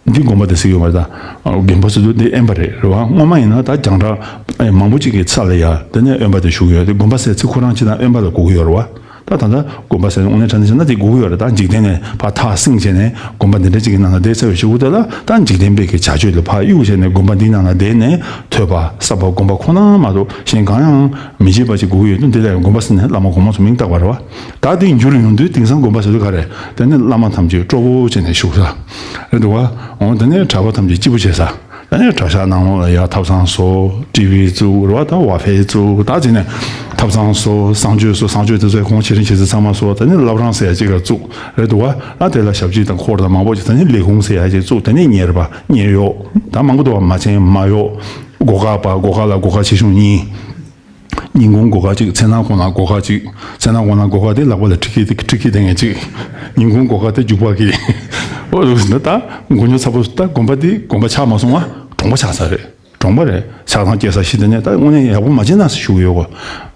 འདི་དགོན་པ་དེ་ཟེར་གྱི་ཡོད་མ་རེད་ད། དགོན་པ་ཟེར་དུས་འདི་དབེན་པ་རེད། རེད་བ། སྔོན་མ་ཡིན་ན་ད་རྒྱང་གྲགས་མང་པོ་ཅིག་གི་ས་ལ་ཡ་དེ་ནས་དབེན་པ་དེ་བཞུགས་ཡོད་དེ། དགོན་པ་ཟེར་ཚིག་ཁོ་རང་ཅི་ན་དབེན་པ་ལ་གོ་གི་ཡོད་རེད་བ། ད་ད་ལྟ་དགོན་པ་ཟེར་དངོས་གནས་དྲང་གནས་བྱས་ན་དེ་གོ་གི་ཡོད་རེད། ད་འཇིག་རྟེན་ནས་ཕར་ཐག་བསྲིངས་བྱས་ནས་དགོན་པ་འདི་འདྲ་ཅིག་གི་ནང་ལ་བསྡད་ཚར་བའི་གཞུག་གུ་དེ་ལ་ད་འཇིག་རྟེན་པའི་གི་བྱ་སྤྱོད་ལ་ཕར་གཡུག་བྱས་ནས་དགོན་པ་འདིའི་ནང་ལ་བསྡད་ནས་ཐོས་པ་བསམ་པ་སྒོམ་པ་ཁོ་ན་མ་གཏོགས་གཞན་གང་ཡང་མི་བྱེད་པ་ཅིག་གོ་གི་ཡོད་དུས། འདི་ལ་ཡང་དགོན་པ་ཟེར་ནས་བླ་མ་གོང་མ་ཚོ་མིང་བཏགས་པ་རེད་བ། ད་དེ་འགྱུར་ཡོང་དུས་དེང་སང་དགོན་པ་ཟེར་དུས་ག་རེ། དེ་ནི་བླ་མ་ཐམས་ཅད་སྤྲོ་བོ་བྱས་ནས་བཞུགས་ས་རེད་འདུག་བ། འོ་དེ་ནས་གྲྭ་པ་ཐམས་ཅད་སྐྱིད་པོ་བྱེད་ས། དེ་ནས་གྲྭ་ཤག་ནང་ལོགས་ལ་ཡ་ཐབ་ཚང་བཟོ། ཊི་ཝི་བཙུགས། རེད་བ། ད་ཝའི་ཕའི་བཙུགས། ད་དེ་ནས་ཐབ་ཚང་བཟོ། གསང་སྤྱོད་བཟོ། གསང་སྤྱོད་དེ་ཚོའི་གོང་ཆེ་རིང་ཆེ་ཚད་ཚང་མ་བཟོ། དེ་ནས་བླ་བྲང་ཟེར་ཡ་ཅིག་ལ་བཙུགས། རེད་འདུག་བ། ད་དེ་ལ་ཞབས་ཕྱི་དང་འཁོར་དང་མང་པོ་ཅིག། དེ་ནས་ལས་ཁུངས་ཟེར་ཡ་ཅིག་བཙུགས། དེ་ནས་གཉེར་པ་གཉེར་གཡོག་ད་མང་པོ་འདུག་བ། མ་བྱན་མ་གཡོག་སྒོ་ཁ་པ། སྒོ་ཁ་ལ་སྒོ་ཁ་ཆེ་ཆུང་གཉིས། ཉིན་གུང་སྒོ་ཁ་གཅིག། མཚན་ནག་གུང་ལ་སྒོ་ཁ་གཅིག། མཚན་ནག་གུང་ལ་སྒོ་ཁ་དེ་ལག་པ་ལ་ཊི་ཁི་ཊི་ཁི་དེ་ངས་གཅིག། ཉིན་གུང་སྒོ་ཁ་དེ་རྒྱུག་པ་གི། ཨོ་ལུགས་ཟིན་ད་མགོ་རྙོག་ཚ་པོ། ད་དགོན་པ་དེ་དགོན་པ་ཆགས་མ་སོང་བ། གྲོང་པ་ཆགས་ས་རེད། གྲོང་པ་རེད། ཆགས་སྡང་སྐྱེ་ས་གཞི་དེ་ནས་ད་དངོས་གནས་ཡག་པོ་མ་བྱས་ན་ཞུ་གི་ཡོད་གོ།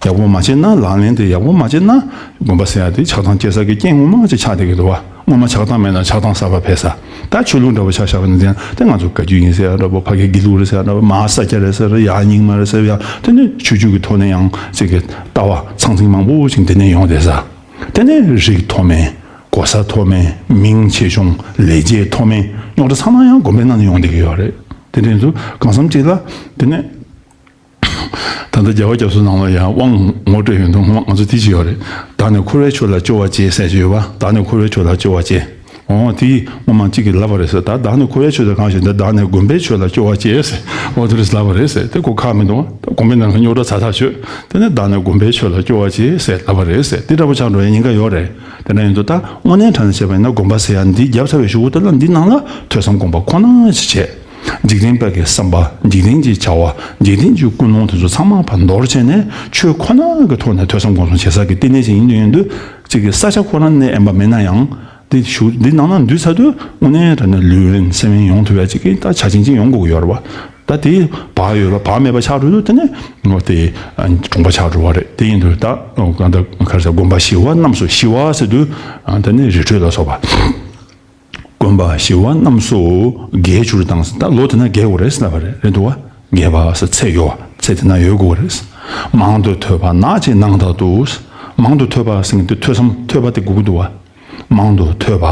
ཡག་པོ་མ་བྱས་ན། ལག་ལེན་དེ་ཡག་པོ་མ་བྱས་ན་དགོན་པ་ཟེར་ཡ་དེ་ཆགས་སྡང་སྐྱེ་ས་གི་རྐྱེན་ངོ་མ་ཅིག་ཆགས་བསྡད་ཀྱི་འདུག་བ། སྔོན་མ་ཆགས་སྡང་མེད་ན་ཆགས་སྡང་གསར་པ་འཕེལ་ས། ད་ཆོས་ལུགས་འདྲ་པོ་ཆ་བཞག་པ་ཡིན་ན་དེ་ང་ཚོ་བཀའ་བརྒྱུད་ཡིན་ཟེར་ཡ་འདྲ་པོ། ཕ་གི་དགེ་ལུགས་རེད་ཟེར་ཡ་འདྲ་པོ། མ་ཧཱ་ས་ཀྱ་རེད་ཟེར་ཡ། རྙིང་མ་རེད་ཟེར་ཡ། དེ་ནས་ཆོས་བརྒྱུད་ཀྱི་ཐོག་ནས་ཡང་ཅིག་གི་ལྟ་བ་ཚང་ཚིང་མང་པོ་ཞིག་དེ་ནས་ཡོང་བསྡད་ས། དེ་ནས་རིགས་མཐོ་དམན། གོ་ས་མཐོ་དམན། མིང་ཆེ་ཆུང་། ལས་བྱེད་མཐོ་དམན། རྙོག་དྲ་ཚང་མ་ཡང་དགོན་པའི་ནང་ནས་ཡོང་བསྡད་ཀྱི་ཡོད་རེད། དེ་འདྲ་ཡིན་དུས་གང་འཚམ་ཅིག་ལ་དེ་ནས། ད་ལྟ་རྒྱལ་བ་རྒྱ་མཚོ་ནང་ལ་ཡང་དབང་ངོ་སྤྲོད་ཡོང་དུས་ངོ་མ་ང་ཚོ་དེ་བྱས་ཡོད་རེད། བདག་ནི་འཁོར་བའི་ཆོས་ལ་སྐྱོ་བ་སྐྱེས་ཟེར་གྱི་ཡོད་པ། བདག་ནི་འཁོར་བའི་ཆོས་ལ་སྐྱོ་བ་སྐྱེས། འོ་དེ་ངོ་མ་གཅིག་གིས་ལབ་པ་རེད་ཟེར། ད་བདག་ནི་འཁོར་བའི་ཆོས་དེ་གང་ཞིག་འདི། བདག་ནི་དགོན་པའི་ཆོས་ལ་སྐྱོ་བ་སྐྱེས་ཟེར། འོ་དེ་རེད་ལབ་པ་རེད་ཟེར། དེ་གོ་ཁག་མི་འདུག་ད་དགོན་པའི་ནང་གི་རྙོག་དྲ་ཚ་ཐག་ཆོད། དེ་ནི་བདག་ནི་དགོན་པའི་ཆོས་ལ་སྐྱོ་བ་སྐྱེས་ཟེར་ལབ་པ་རེད་ཟེར། དེ་འདྲ་པོ་ཆགས་འགྲོ་ཡ་ཉེན་ཁ་ཡོད་རེད། དེ་འདྲ་ཡིན་དུས་ད་དངོས་གནས་དྲང་གནས་བྱས་པ་ཡིན་ན་དགོན་པ་ཟེར་ཡ་འདི་བརྒྱབ་ཚར་བའི་གཞུག་གུ་དེ་ལ་འདི་ནང་ལ་ཐོས་བསམ་སྒོམ་པ་ཁོ་ན་ཞིག་བྱས། འཇིག་རྟེན་པ་གི་བསམ་པ། འཇིག་རྟེན་གྱི་བྱ་བ། འཇིག་རྟེན་གྱི་ཀུན་སློང་དེ་ཚོ་ཚང་མ་ཕར་འདོར་བྱས་ནས་ཆོས་ཁོ་ན་གི་ཐོག་ནས་ཐོས་བསམ་སྒོམ་གསུམ་བྱེད་ས་གི་བསྟི་གནས་ཅིག་ཡིན་དུས་ཡིན་དུས་ཅིག་གི་ས་ཆ་ཁོ་ན་གནས་དབེན་པ་མེད་ན་ཡང་། འདི་ཞུ་འདི་ནང་ན་འདུས་ཚར་དུས་དངོས་གནས་དྲང་གནས་ལུས་རན་སེམས་རན་ཡོང་ཐུབ་ཡ་ཅིག་གི་ད་ཆ་རྐྱེན་ཅིག་ཡོང་དགོས་ཀྱི་ཡོད་རེད་བ། ད་དེ་བག་ཡོད་པ་བག་མེད་པ་ཆགས་འགྲོ་དུས་དེ་ནས་ངོ་དེ་གྲོང་པ་ཆགས་འགྲོ་བ་རེད། དེ་ཡིན་དུས་ད་གང་ལྟར་ག་རེ་ཟེར། དགོན་པ་ཞི་བ་རྣམས་སུ། ཞི་བ་ཟེར་དུས་དེ་ནས་རི་ཁྲོད་ལ་སོགས་པ། དགོན་པ་ཞི་བ་རྣམས་སུ་རྒྱས་གྱུར་དང་། ད་ལོ་དེ་ན་རྒྱས་དགོས་རེད་ཟེར་ལབ་པ་རེད། རེད་འདུག་བ། རྒྱས་པ་ཟེར་ཚད་ཡོད། ཚད་དེ་ན་ཡོད་དགོས་རེད། མང་དུ་ཐོས་པ་ནགས་ཀྱི་ནང་དག་ཏུ། མང་དུ་ཐོས་པ་ཟེར་མཁན་དེ་ཐོས་བསམ་ཐོས་པ་དེ་དགོས་ཀྱི་འདུག་བ། མང་དུ་ཐོས་པ།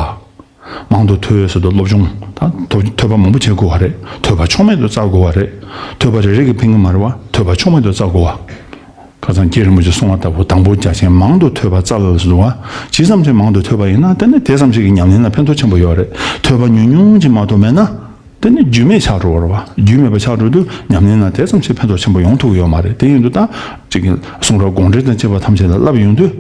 མང་དུ་ཐོས་ཟེར་དུས་སློབ་སྦྱོང་ད་ཐོས་པ་མང་པོ་བྱེད་དགོས་བ་རེད། ཐོས་པ་ཕྱོགས་མེད་དུ་བཙལ་དགོས་བ་རེད། ཐོས་པ་རེ་རེ་གིས་ཕན་གྱི་མ་རེད་བ། ཐོས་པ་ཕྱོགས་མེད་དུ་བཙལ་དགོས་བ། ཁ་སང་རྗེ་རིན་པོ་ཆེས་གསུངས་པ་ལྟ་བུ། དང་པོ་རྒྱ་ཆེན་མང་དུ་ཐོས་པ་བཙལ་ཟེར་བ། ཇི་ཙམ་ཞིག་མང་དུ་ཐོས་པ་ཡིན་ན་དེ་ནི་དེ་ཙམ་ཞིག་གི་ཉམས་ལེན་ལ་ཕན་ཐོགས་ཆེན་པོ་ཡོད་རེད། ཐོས་པ་ཉུང་ཉུང་ཅིག་མ་གཏོགས་མེད་ན་དེ་ནི་རྒྱུས་མེད་ཆགས་འགྲོ་བ་རེད་བ། རྒྱུས་མེད་པ་ཆགས་འགྲོ་དུས་ཉམས་ལེན་ལ་དེ་ཙམ་ཞིག་ཕན་ཐོགས་ཆེན་པོ་ཡོང་ཐུབ་ཀྱི་ཡོད་མ་རེད། དེ་ཡིན་དུས་ད་ཅིག་གི་གསུང་རབ་དགོངས་འགྲེལ་དང་བཅས་པ་ཐམས་ཅད་ལ་བསླབ་ཡོང་དུས།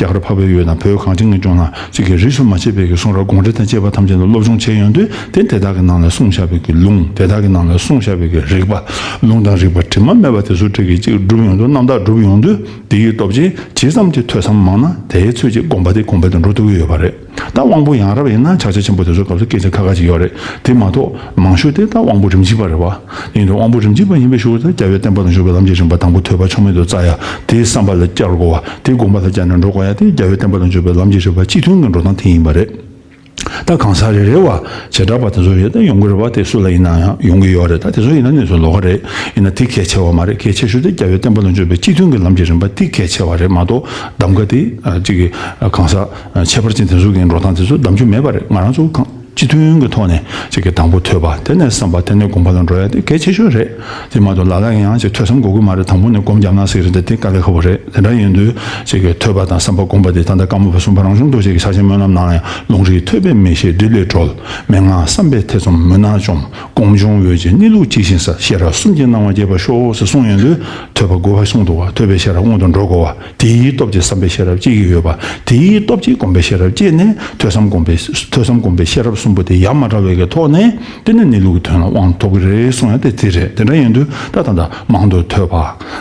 རྒྱ་གར་འཕགས་པའི་ཡུལ་དང་བོད་གངས་ཅན་གྱི་ལྗོངས་ན་གཅིག་གི་རིས་སུ་མ་ཆད་པའི་གི་གསུང་རབ་དགོངས་འགྲེལ་དང་བཅས་པ་ཐམས་ཅད་ལ་སློབ་སྦྱོང་བྱས་ཡོང་དུས། དེ་དེ་དག་གི་ནང་ལ་གསུངས་བཞག་པའི་གི་ལུང་། དེ་དག་གི་ནང་ལ་གསུངས་བཞག་པའི་གི་རིགས་པ། ལུང་དང་རིགས་པ་དྲི་མ་མེད་པ་དེ་ཚོ་འགྲིག་གི་ཅིག་སྒྲུབ་ཡོང་དུས། རྣམ་དག་སྒྲུབ་ཡོང་དུས། དེ་ཡི་སྟོབས་ཀྱིས་ཇི་ཙམ་གྱི་ཐོས་བསམ་མང་ན་དེའི་ཚོད་ཀྱིས་སྒོམ་པ་དེ་གོང་འཕེལ་དུ་འགྲོ་ཐུབ་ཀྱི་ཡོད་པ་རེད། ད་དབང་པོ་ཡང་རབ་ཡིན་ན་ཕྱག་རྒྱ་ཆེན་པོ་དེ་ཚོའི་སྐབས་སུ་སྐད་ཆ་ཁ་ཁ་ཅིག་ཡོད་རེད། དེ་མ་གཏོགས་མང་ཤོས་དེ་ད་དབང་པོ་རིམ་གྱིས་པ་རེད་བ། ཡིན་དུས་དབང་པོ་རིམ་གྱིས་པ་ཡིན་པའི་གཞུག་ཏུ་རྒྱལ་བའི་བསྟན་པ་ལ་འཇུག་པའི་ལམ་གྱི་རིམ་པ། དང་པོ་ཐོས་པ་ཕྱོགས་མེད་དུ་བཙལ་ཡ། དེ་བསམ་པ་ལ་བསྐྱར་དགོས་པ། དེ་སྒོམ་པ་ལ་བསྐྱར་ནས་འགྲོ་དགོས་ཡ། དེ་རྒྱལ་བའི་བསྟན་པ་ལ་འཇུག་པའི་ལམ་གྱི་རིམ་པ་སྤྱི་མཐུན་གྱི་འགྲོ་སྟངས་དེ་ཡིན་པ་རེད། ད་གང་ཟག་རེ་རེ་བ་བྱེ་བྲག་པ་དེ་ཚོ་ཡོད་ད་ཡོང་གི་རེད་བ། དེ་སུ་ལ་ཡིན་ན་ཡང་ཡོང་གི་ཡོད་རེད། ད་དེ་ཚོ་ཡིན་ན་གནས་ཚུལ་ལོགས་ཀ་རེད། ཡིན་ན་དེ་གལ་ཆེ་བ་མ་རེད། གལ་ཆེ་ཤོས་དེ་རྒྱལ་བའི་བསྟན་པ་ལ་འཇུག་པའི་སྤྱི་མཐུན་གྱི་ལམ་གྱི་རིམ་པ་དེ་གལ་ཆེ་བ་རེད་མ་གཏོགས། གདམ་ག་དེ་ཨ་གཅིག་གི་ཨ་གང་ཟག་ཨ་ཁྱད་པར་ཅན་དེ་ཚོ་གི་འགྲོ་སྟངས་དེ་ཚོ་གདམ་རྒྱུ་མེད་པ་རེད། ང་རང་ཚོ་གང་སྤྱི་མཐུན་གྱི་ཐོག་ནས་ཅིག་གི་དང་པོ་ཐོས་པ། དེ་ནས་བསམ་པ། དེ་ནས་སྒོམ་པ་ལ་འགྲོ་ཡ་དེ་གལ་ཆེ་ཤོས་རེད། དེ་མ་གཏོགས་ལ་ལ་ཡང་ཅིག་ཐོས་བསམ་དགོས་ཀྱི་མ་རེད། དང་པོ་ནས་སྒོམ་བརྒྱབ་ན་ཟེར་གྱི་རེད། དེ་དཀའ་ལས་ཁག་པོ་རེད། དེ་འདྲ་ཡིན་དུས་ཅིག་གི་ཐོས་པ་དང་བསམ་པ་སྒོམ་པ་དེ་ད་ལྟ་ཀརྨ་པ་གསུམ་པ་རང་བྱུང་རྡོ་རྗེ་གི་ཕྱག་ཆེན་སྨོན་ལམ་ནང་ལ་ཡང་། ལུང་རིགས་ཐོས་པས་མི་ཤེས་སྒྲིབ་ལས་གྲོལ། མན་ངག་བསམ་པས་ཐེ་ཚོམ་མུན་ནག་འཇོམས། སྒོམ་བྱུང་འོད་ཀྱི་གནས་ལུགས་ཇི་བཞིན་གསལ། ཤེས་རབ་གསུམ་གྱིས་སྣང་བ་རྒྱས་པར་ཤོག་ཟེར་གསུངས་ཡོང་དུས། ཐོས་པ་དགོས་པ་གསུངས་འདུག་བ། ཐོས་པས་ཤེས་རབ་སྔོན་དུ་འགྲོ་དགོས་བ། དེའི་སྟོབས་ཀྱིས་བསམ་པས་ཤེས་རབ་སྐྱེ་གི་ཡོད་པ། དེའི་སྟོབས་ཀྱིས་སྒོམ་པས་ཤེས་རབ་སྐྱེས་ནས་ཐོས་བསམ་སྒོམ་པས། ཐོས་བསམ་སྒོམ་པས་ཤེས་རབ་ གསུམ་པོ་དེ་ཡ་མ་བྲལ་བའི་གི་ཐོག་ནས་དེ་ནི་གནས་ལུགས་ཀྱི་དོན་ལ་དབང་ཐོབ་ཀྱི་རེད་གསུང་ཡ་དེ་དེ་རེད། དེ་འདྲ་ཡིན་དུས་ད་ད་ལྟ་མང་དུ་ཐོས་པ་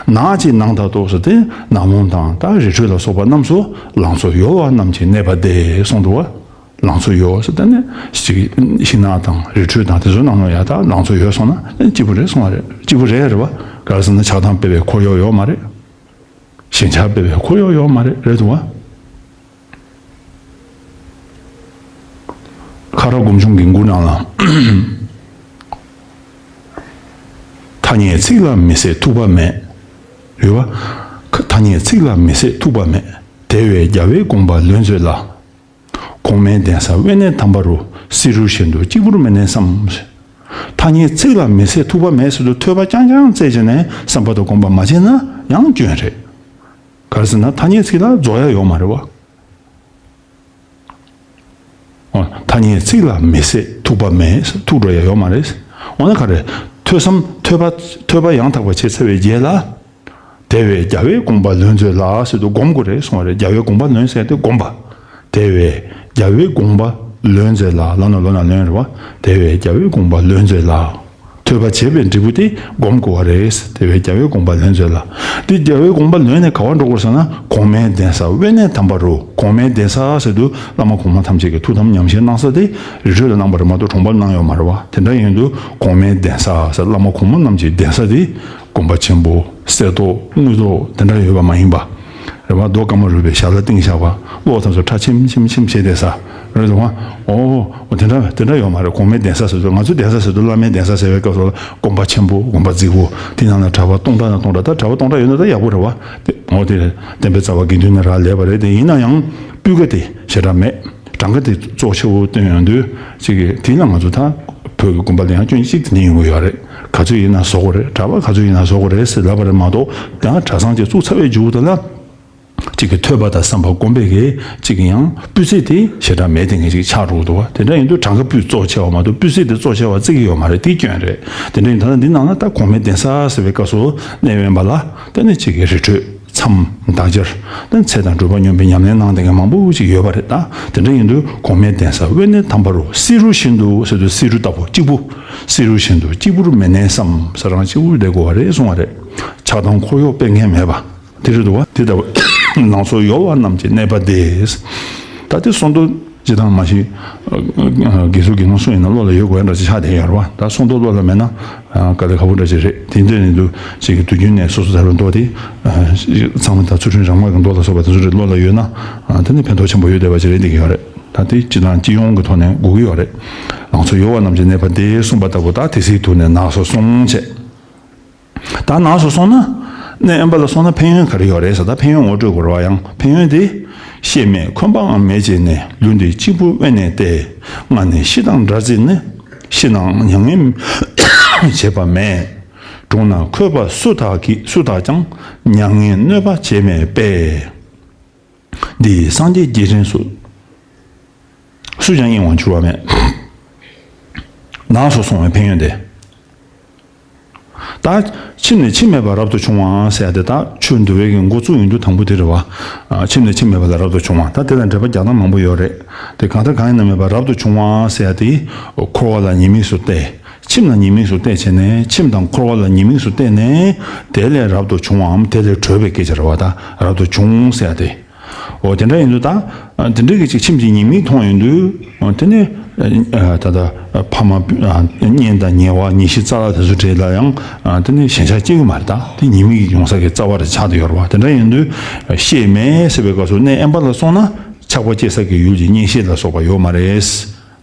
ནག་ཅིག་ནང་ད་ཏོག་ཙམ་དེ་ནག་མོ་དང་ད་རི་ཁྲོད་ལ་སོགས་པ་རྣམས་སུ་ལང་ཚོ་ཡོད་པ་རྣམས་ཀྱི་གནས་པ་སྟེ་གསུངས་འདུག་བ། ལང་ཚོ་ཡོད་ཟེར་ད་ནི་ཤིང་ནགས་དང་རི་ཁྲོད་དང་དེ་ཚོའི་ནང་ལ་ཡ་ད་ལང་ཚོ་ཡོད་སོང་ན་གཅིག་པུ་རེད་གསུང་བ་རེད། གཅིག་པུ་རེད་རེད་བ། ག་རེ་ཟེར་ན་ཆགས་སྡང་སྤེལ་བའི་འཁོར་གཡོག་ཡོད་མ་རེད། ཞེན་ཆགས་སྤེལ་བའི་འཁོར་གཡོག་ཡོད་མ་རེད། རེད་འདུག་བ། ཁ་རག་སྒོམ་བྱུང་གི་མགུར་ནང་ལ། ཐ་སྙད་ཚིག་ལ་མི་སྲེད་ཐུག་པ་མེད། རེད་བ། ཐ་སྙད་ཚིག་ལ་མི་སྲེད་ཐུག་པ་མེད། དེ་བས་རྒྱལ་བའི་དགོངས་པ་ལོན་མཛོད་ལ། གོང་མའི་གདན་ས་དབེན་གནས་དམ་པ་རུ། བསེ་རུ་བཞིན་དུ་གཅིག་པུར་མི་གནས་སམ། ཐ་སྙད་ཚིག་ལ་མི་སྲེད་ཐུག་པ་མེད་ཟེར་དུས་ཐོས་པ་རྐྱང་རྐྱང་བཙལ་བྱས་ནས་བསམ་པ་དང་སྒོམ་པ་མ་བྱས་ན་ཡང་སྐྱོན་རེད། ག་རེ་ཟེར་ན་ཐ་སྙད་ཚིག་ལ་རྫོགས་ཡ་ཡོད་མ་རེད་བ། འོ། ཐ་སྙད་ཚིག་ལ་མི་སྲེད་ཐུག་པ་མེད། ཐུག་འགྲོ་ཡ་ཡོད་མ་རེད། འོ་ན་ག་རེ། ཐོས་བསམ་ཐོས་པ་ཐོས་པ་ཡང་དག་པ་བྱས་ཚར་བའི་རྗེས་ལ། དེ་བས་རྒྱལ་བའི་དགོངས་པ་ལོན་མཛོད་ལ་ཟེར་དུས་སྒོམ་དགོས་རེད་གསུང་བ་རེད། རྒྱལ་བའི་དགོངས་པ་ལོན་ཟེར་དུས་སྒོམ་པ། དེ་བས་རྒྱལ་བའི་དགོངས་པ་ལོན་མཛོད་ལ། ལ་ན་ལོ་ན་ལོན་རེད་བ། དེ་བས་རྒྱལ་བའི་དགོངས་པ་ལོན་མཛོད་ལ། ཐོས་པ་བྱས་པའི་འབྲས་བུ་དེ་སྒོམ་དགོས་པ་རེད། དེ་བས་རྒྱལ་བའི་དགོངས་པ་ལོན་མཛོད་ལ། དེ་རྒྱལ་བའི་དགོངས་པ་ལོན་ནས་ག་བར་འགྲོ་དགོས་ཟེར་ན་གོང་མའི་གདན་ས་དབེན་གནས་དམ་པ་རུ། གོང་མའི་གདན་ས་ཟེར་དུས་བླ་མ་གོང་མ་ཐམས་ཅད་ཀྱི་ཐུགས་དམ་ཉམས་བཞེས་གནང་ས་དེ་རི་ཁྲོད་ལ་གནང་བ་རེད་མ་གཏོགས་གྲོང་པར་གནང་ཡོད་མ་རེད་བ། དེ་འདྲ་ཡིན་དུས་གོང་མའི་གདན་ས་ཟེར་བླ་མ་གོང་མ་རྣམས་ཀྱི་གདན་ས་དེ་དགོན་པ་ཆེན་པོ་གསེར་ཏོག་དངུལ་ཏོག་དེ་འདྲ་ཡོད་པ་མ་ཡིན་པ། རེད་བ། རྡོ་སྐར་མ་རུ་བའི་ཞྭ་ལ་བཏིང་བཞག་པ། གློག་ཐམས་ཅད་ཁྲ་ཆེམ་ཆེམ་ཆེམ་བྱས་བསྡད་ས། རེད་འདུག་བ། ཨོ། དེ་འདྲ་དེ་འདྲ་ཡོད་མ་རེད། གོང་མའི་གདན་ས་ཟེར་དུས་ང་ཚོའི་གདན་ས་ཟེར་དུས་བླ་མའི་གདན་ས་ཟེར་བའི་སྐབས་སུ་དགོན་པ་ཆེན་པོ་དགོན་པ་རྫིག་པོ་དེ་ནང་ལ་གྲྭ་པ་སྟོང་ཕྲག་ན་སྟོང་ཕྲག་ད་གྲྭ་པ་སྟོང་ཕྲག་ཡོད་ན་ད་ཡག་པོ་རེད་བ། དེ་ཨོ་དེ་བསྟན་པའི་རྩ་བ་དགེ་འདུན་ནི་རག་ལས་པ་རེད། དེ་ཡིན་ན་ཡང་སྤུས་ཀ་དེ་ཞེ་དྲག་མེད། གྲངས་ཀ་དེ་གཙོ་ཆེ་བོ་བཏོན་ཡོང་དུས་གཅིག་གིས་དེ་ལ་ང་ཚོ་ད་བོད་ཀྱི་དགོན་པ་ལ་ཡང་སྐྱོན་གཅིག་དེ་འདྲ་ཡོང་གི་ཡོད་རེད། ག་ཚོད་ཡིན་ན་བཟོ་དགོས་རེད། གྲྭ་པ་ག་ཚོད་ཡིན་ན་བཟོ་དགོས་རེད་ཟེར་ལབ་པ་རེད་མ་གཏོགས་ཡང་གྲྭ་ཚང་གཅིག་བཙུགས་ཚར་བའི་མཇུག་དེ་ལ། གཅིག་གི་ཐོས་པ་དང་བསམ་པ་སྒོམ་པའི་གི་གཅིག་གི་ཡང་སྤུས་ཚད་དེ་ཞེ་དྲག་མེད་དེ་ངེས་ཅིག་ཆགས་འགྲོ་གི་འདུག་བ། དེ་འདྲ་ཡིན་དུས་གྲངས་ཀ་སྤུས་གཙོ་ཆེ་བ་མ་གཏོགས་སྤུས་ཚད་དེ་གཙོ་ཆེ་བ་བརྩི་གི་ཡོད་མ་རེད། དེ་སྐྱོན་རེད། དེ་འདྲ་ཡིན་ད་ལྟ་འདི་ནང་ན་ད་གོང་མའི་གདན་ས་ཟེར་བའི་སྐབས་སུ་གནས་དབེན་པ་ལ་དེ་ནི་གཅིག་གི་རི་ཁྲོད་མཚམས་བདག་ཅག་དེ་ཚེ་དང་སྒྲུབ་པ་སྙོམས་པའི་ཉམས་ལེན་གནང་བསྡད་མཁན་མང་པོ་ཞིག་ཡོད་པ་རེད། ད་དེ་འདྲ་ཡིན་དུས་གོང་མའི་གདན་ས་དབེན་གནས་དམ་པ་རུ་བསེ་རུ་བཞིན་དུ་ཟེར་དུས་བསེ་རུ་ལྟ་བུ་གཅིག་པུ་བསེ་རུ་བཞིན་དུ་གཅིག་པུར་མི་གནས་སམ་ཟེར་རང་གཅིག་པུར་བསྡད་དགོས་པ་རེད་གསུང་བ་རེད། ཆགས་སྡང་འཁོར་གཡོག་སྤེལ་མཁན་མེད་པ། དེ་རེད་འདུག་བ། དེ་ལྟ་བུ་ལང་ཚོ་ཡོད་པ་རྣམས་ཀྱི་གནས་པ་སྟེ། ད་དེ་སོང་དུས་ཅི་དང་མ་ཤི། དགེ་ཚུལ་དགེ་སློང་སུ་ཡིན་ན་བློ་ལ་ཡོད་དགོས་ཡ་འདྲ་ཅིག་ཆགས་བསྡད་ཡོད་རེད་བ། ད་སོང་དུས་བློ་ལ་མེད་ན་དཀའ་ལས་ཁག་པོ་འདྲ་ཅིག་རེད། དེ་འདྲ་ཡིན་དུས་ཅིག་གི་དུས་རྒྱུན་ནས་སོ་སོ་ད་རུང་མདོ་དེ་ཚང་མ་ད་ཚུལ་ཁྲིམས་རང་དབང་གི་མདོ་ལ་སོགས་པ་དེ་ཚོ་རེད་བློ་ལ་ཡོད་ན་དེ་ནི་ཕན་ཐོགས་ཆེན་པོ་ཡོད་བསྡད་པ་ཅིག་རེད་བསྡད་ཀྱི་ཡོད་རེད། ད་དེ་སྤྱི་དང་སྤྱི་ཡོངས་ཀྱི་ཐོག་ནས་དགོས་ཀྱི་ཡོད་རེད། ལང་ཚོ་ཡོད་པ་རྣམས་ཀྱི་གནས་པ་སྟེ་གསུངས་པ་ལྟ་བུ་ད་དེ་སྲིད་དུ་ནས་ནགས་སུ་སོང་བྱས། ད་ནགས་སུ་སོང་ན། གནས་དབེན་པ་ལ་སོང་ན་ཕན་ཡོན་ག་རེ་ཡོད་རེད་ཟེར། ད་ཕན་ཡོན་ངོ་སྤྲོད་དགོས་རེད་བ། ཡང་ཕན་ཡོན་དེ། ཤེས་མེད་འཁོན་པའང་མེད་བྱས་ནས། ལུས་འདི་གཅིག་པུ་དབེན་གནས་ཏེ། སྔ་ནས་ཤི་དང་འདྲ་བརྩིས་ནས། ཤི་ནའང་མྱ་ངན་བྱེད་པ་མེད། གྲོངས་ན་འཁོད་པ་སུ་དག་གིས་སུ་དག་ཀྱང་། མྱ་ངན་གནོད་པ་བྱེད་མེད་པས། འདི་ཡིས་སངས་རྒྱས་རྗེས་དྲན་སུ། སུས་ཀྱང་གཡེང་བར་འགྱུར་བ་མེད། ནགས་སུ་སོང་བའི་ཕན་ཡོན་དེ། ད་ཁྱིམ་ནས་ཁྱིམ་མེད་པར་རབ་ཏུ་བྱུང་བའམ་ཟེར་ཡ་དེ་ད་ཆོས་འདུལ་བའི་གི་འགོ་བཙུགས་ཡོང་དུས་དང་པོ་དེ་རེད་བ། ཨ། ཁྱིམ་ནས་ཁྱིམ་མེད་པ་ལ་རབ་ཏུ་བྱུང་བ། ད་དེ་ལ་འགྲེལ་པ་རྒྱག་སྟངས་མང་པོ་ཡོད་རེད། དེ་གང་ལྟར་གང་ཡིན་ན་མེད་པར་རབ་ཏུ་བྱུང་བ་ཟེར་ཡ་དེ་འཁོར་བ་ལ་ཉེས་དམིགས་སུ་བལྟས། ཁྱིམ་ལ་ཉེས་དམིགས་སུ་བལྟས་བྱས་ནས་ཁྱིམ་དང་འཁོར་བ་ལ་ཉེས་དམིགས་སུ་བལྟས་ནས་དེ་ལས་རབ་ཏུ་བྱུང་བའམ་དེ་ལས་གྲོལ་བའི་སྐད་ཆ་རེད་བ། ད་རབ་ཏུ་བྱུང་ཟེར་ཡ་དེ། འོ་དེ་འདྲ་ཡིན་དུས་ད། དེ་འདྲའི་གི་ཅིག་ཁྱིམ་གྱི་ཉེས་དམིགས་མཐོང་ཡོང་དུས། དེ་ནས། ད་ལྟ་ཕ་མ་གཉེན་དང་ཉེ་བ་ཉེ་གཤིས་རྩ་བ་དེ་ཚོ་གྲས་ལ་ཡང་དེ་ནས་ཞེན་ཆགས་སྐྱེ་གི་མ་རེད། ད་དེ་ཉེས་དམིགས་ཡོང་ས་གི་རྩ་བ་རེ་ཆགས་བསྡད་ཡོད་རེད་བ། དེ་འདྲ་ཡིན་དུས་ཤེས་མེད་ཟེར་བའི་སྐབས་སུ་གནས་དབེན་པ་ལ་སོང་ན་ཆགས་པ་སྐྱེ་ས་གི་ཡུལ་གྱི་གཉེན་བཤེས་ལ་སོགས་པ་ཡོད་མ་རེད།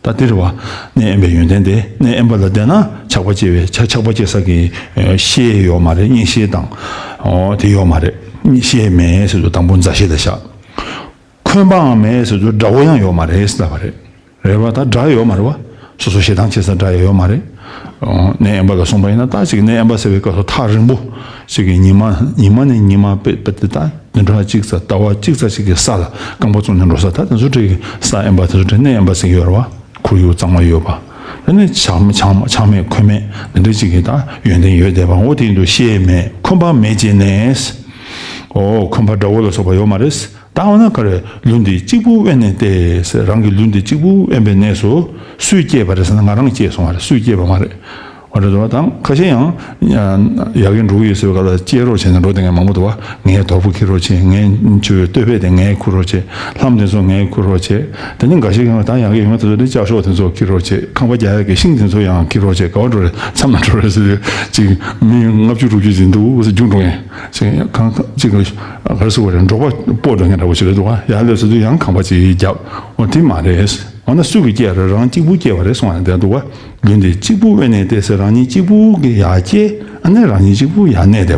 ད་དེ་རེད་བ། གནས་དབེན་པའི་ཡོན་ཏན་དེ་གནས་དབེན་པ་ལ་བསྡད་ན་ཆགས་པ་སྐྱེ་བའི་ཆ་ཆགས་པ་སྐྱེ་ས་གི་ཨ་ཤེས་ཡོད་མ་རེད། གཉེན་བཤེས་དང་། ཨོ་དེ་ཡོད་མ་རེད། ཤེས་མེད་ཟེར་དུས་དང་པོ་མཛའ་བཤེས་ལ་བཞག་འཁོན་པའང་མེད་ཟེར་དུས་དགྲ་བོ་ཡང་ཡོད་མ་རེད་ཟེར་ལབ་པ་རེད། རེད་བ། ད་དགྲ་ཡོད་མ་རེད་བ། སོ་སོ་ཞེ་སྡང་བྱེད་ས་དགྲ་ཡང་ཡོད་མ་རེད། ཨོ་གནས་དབེན་པ་ལ་སོང་པ་ཡིན་ན་ད་ཅིག་གནས་དབེན་པ་ཟེར་བའི་སྐབས་སུ་ཐག་རིང་པོ་ཅིག་གི་ཉི་མ་ཉི་མ་ནས་ཉི་མ་དཔེ་དཔེ་དེ་ད་བདུན་ཕྲག་གཅིག་ཙམ་ཟླ་བ་གཅིག་ཙམ་ཅིག་གི་ས་ལ་རྐང་པ་བཙུགས་ནས་འགྲོ་ས། ད་དེ་ཚོ་འདྲ་གི་ས་དབེན་པ་དེ་ཚོ་འདྲ་གནས་དབེན་པ་ཟེར་གྱི་ཡོད་རེད་བ། ཁོར་ཡུག་གཙང་མ་ཡོད་པ། དེ་ནས་ཆགས་མེད་ཆགས་མེད་ཆགས་མེད་འཁོན་མེད་འདི་འདྲ་ཅིག་གི་ད་ཡོན་ཏན་ཡོད་བསྡད་པ། འོ་དེ་ཡིན་དུས་ཤེས་མེད་འཁོན་པ་མེད་བྱས་ནས། ཨོ་འཁོན་པ་དགྲ་བོ་ལ་སོགས་པ་ཡོད་མ་རེད། ད་འོ་ན་ག་རེ། ལུས་འདི་གཅིག་པུ་དབེན་གནས་ཏེ་ཟེར། རང་གི་ལུས་འདི་གཅིག་པུ་དབེན་པའི་གནས་སུ་སུས་སྐྱེས་པ་རེད་ཟེར་ན། ང་རང་སྐྱེས་སོང་བ་རེད། སུས་སྐྱེས་པ་མ་རེད། འོ་རེད་དོ། ད་ཁ་ཤས་ཡང་ཡར་རྒྱས་འགྲོ་གི་ཡོད་ཟེར་བའི་སྐབས་ལ་སྐྱེས་རོགས་བྱས་ནས་འགྲོ་བསྡད་མཁན་མང་པོ་འདུག་བ། ངའི་དོར་པོ་འཁྱེར་རོགས་བྱེད། ངའི་ཆུ་བོའི་སྟོད་ཕད་དེ་ངས་ཁུར་རོགས་བྱེད། ལྷམ་དེ་ཚོ་ངས་ཁུར་རོགས་བྱེད། དེ་ནི་འགའ་ཞིག་ཡང་ད་ཡར་རྒྱས་ཡོང་བ་དེ་ཚོ་དེ་ལྕགས་ཤོག་དེ་ཚོ་འཁྱེར་རོགས་བྱེད། ཁང་པ་རྒྱག་ཡག་གི་ཤིང་དེ་ཚོ་ཡང་འཁྱེར་རོགས་བྱེད། ག་པར་འགྲོ་རེད། མཚམས་ལ་འགྲོ་རེད་ཟེར་དུས་ཅིག་མི་ལྔ་བཅུ་དྲུག་ཅུ་ཅིག་འདུག་ཟེར། རྒྱུགས་འགྲོ་མཁན་ཅིག་གང་ཅིག་ག་རེ་ཟེར་དགོས་རེད། འབྲོག་པ་སྤོ་འགྲོ་མཁན་འདྲ་པོ་ཅིག་རེད་འདུག་བ། ཡར་སླེབས་ཚར་དུས་ཡང་ཁང་པ་ཅིག་བརྒྱབ། འོ་དེ་མ་རེད། འོ་ན་སུ་གིས་སྐྱེས་རེད། རང་གཅིག་པུ་སྐྱེས་པ་རེད་གསུངས་ཡ་དེ་འདུག་བ། ལུས་འདི་གཅིག་པུ་དབེན་གནས་ཏེ་ཟེར། རང་ཉིད་གཅིག་པུ་གིས་ཡར་སྐྱེས། ཨ་ནི་རང་ཉིད་གཅིག་པུ་ཡར་གནས་བསྡད་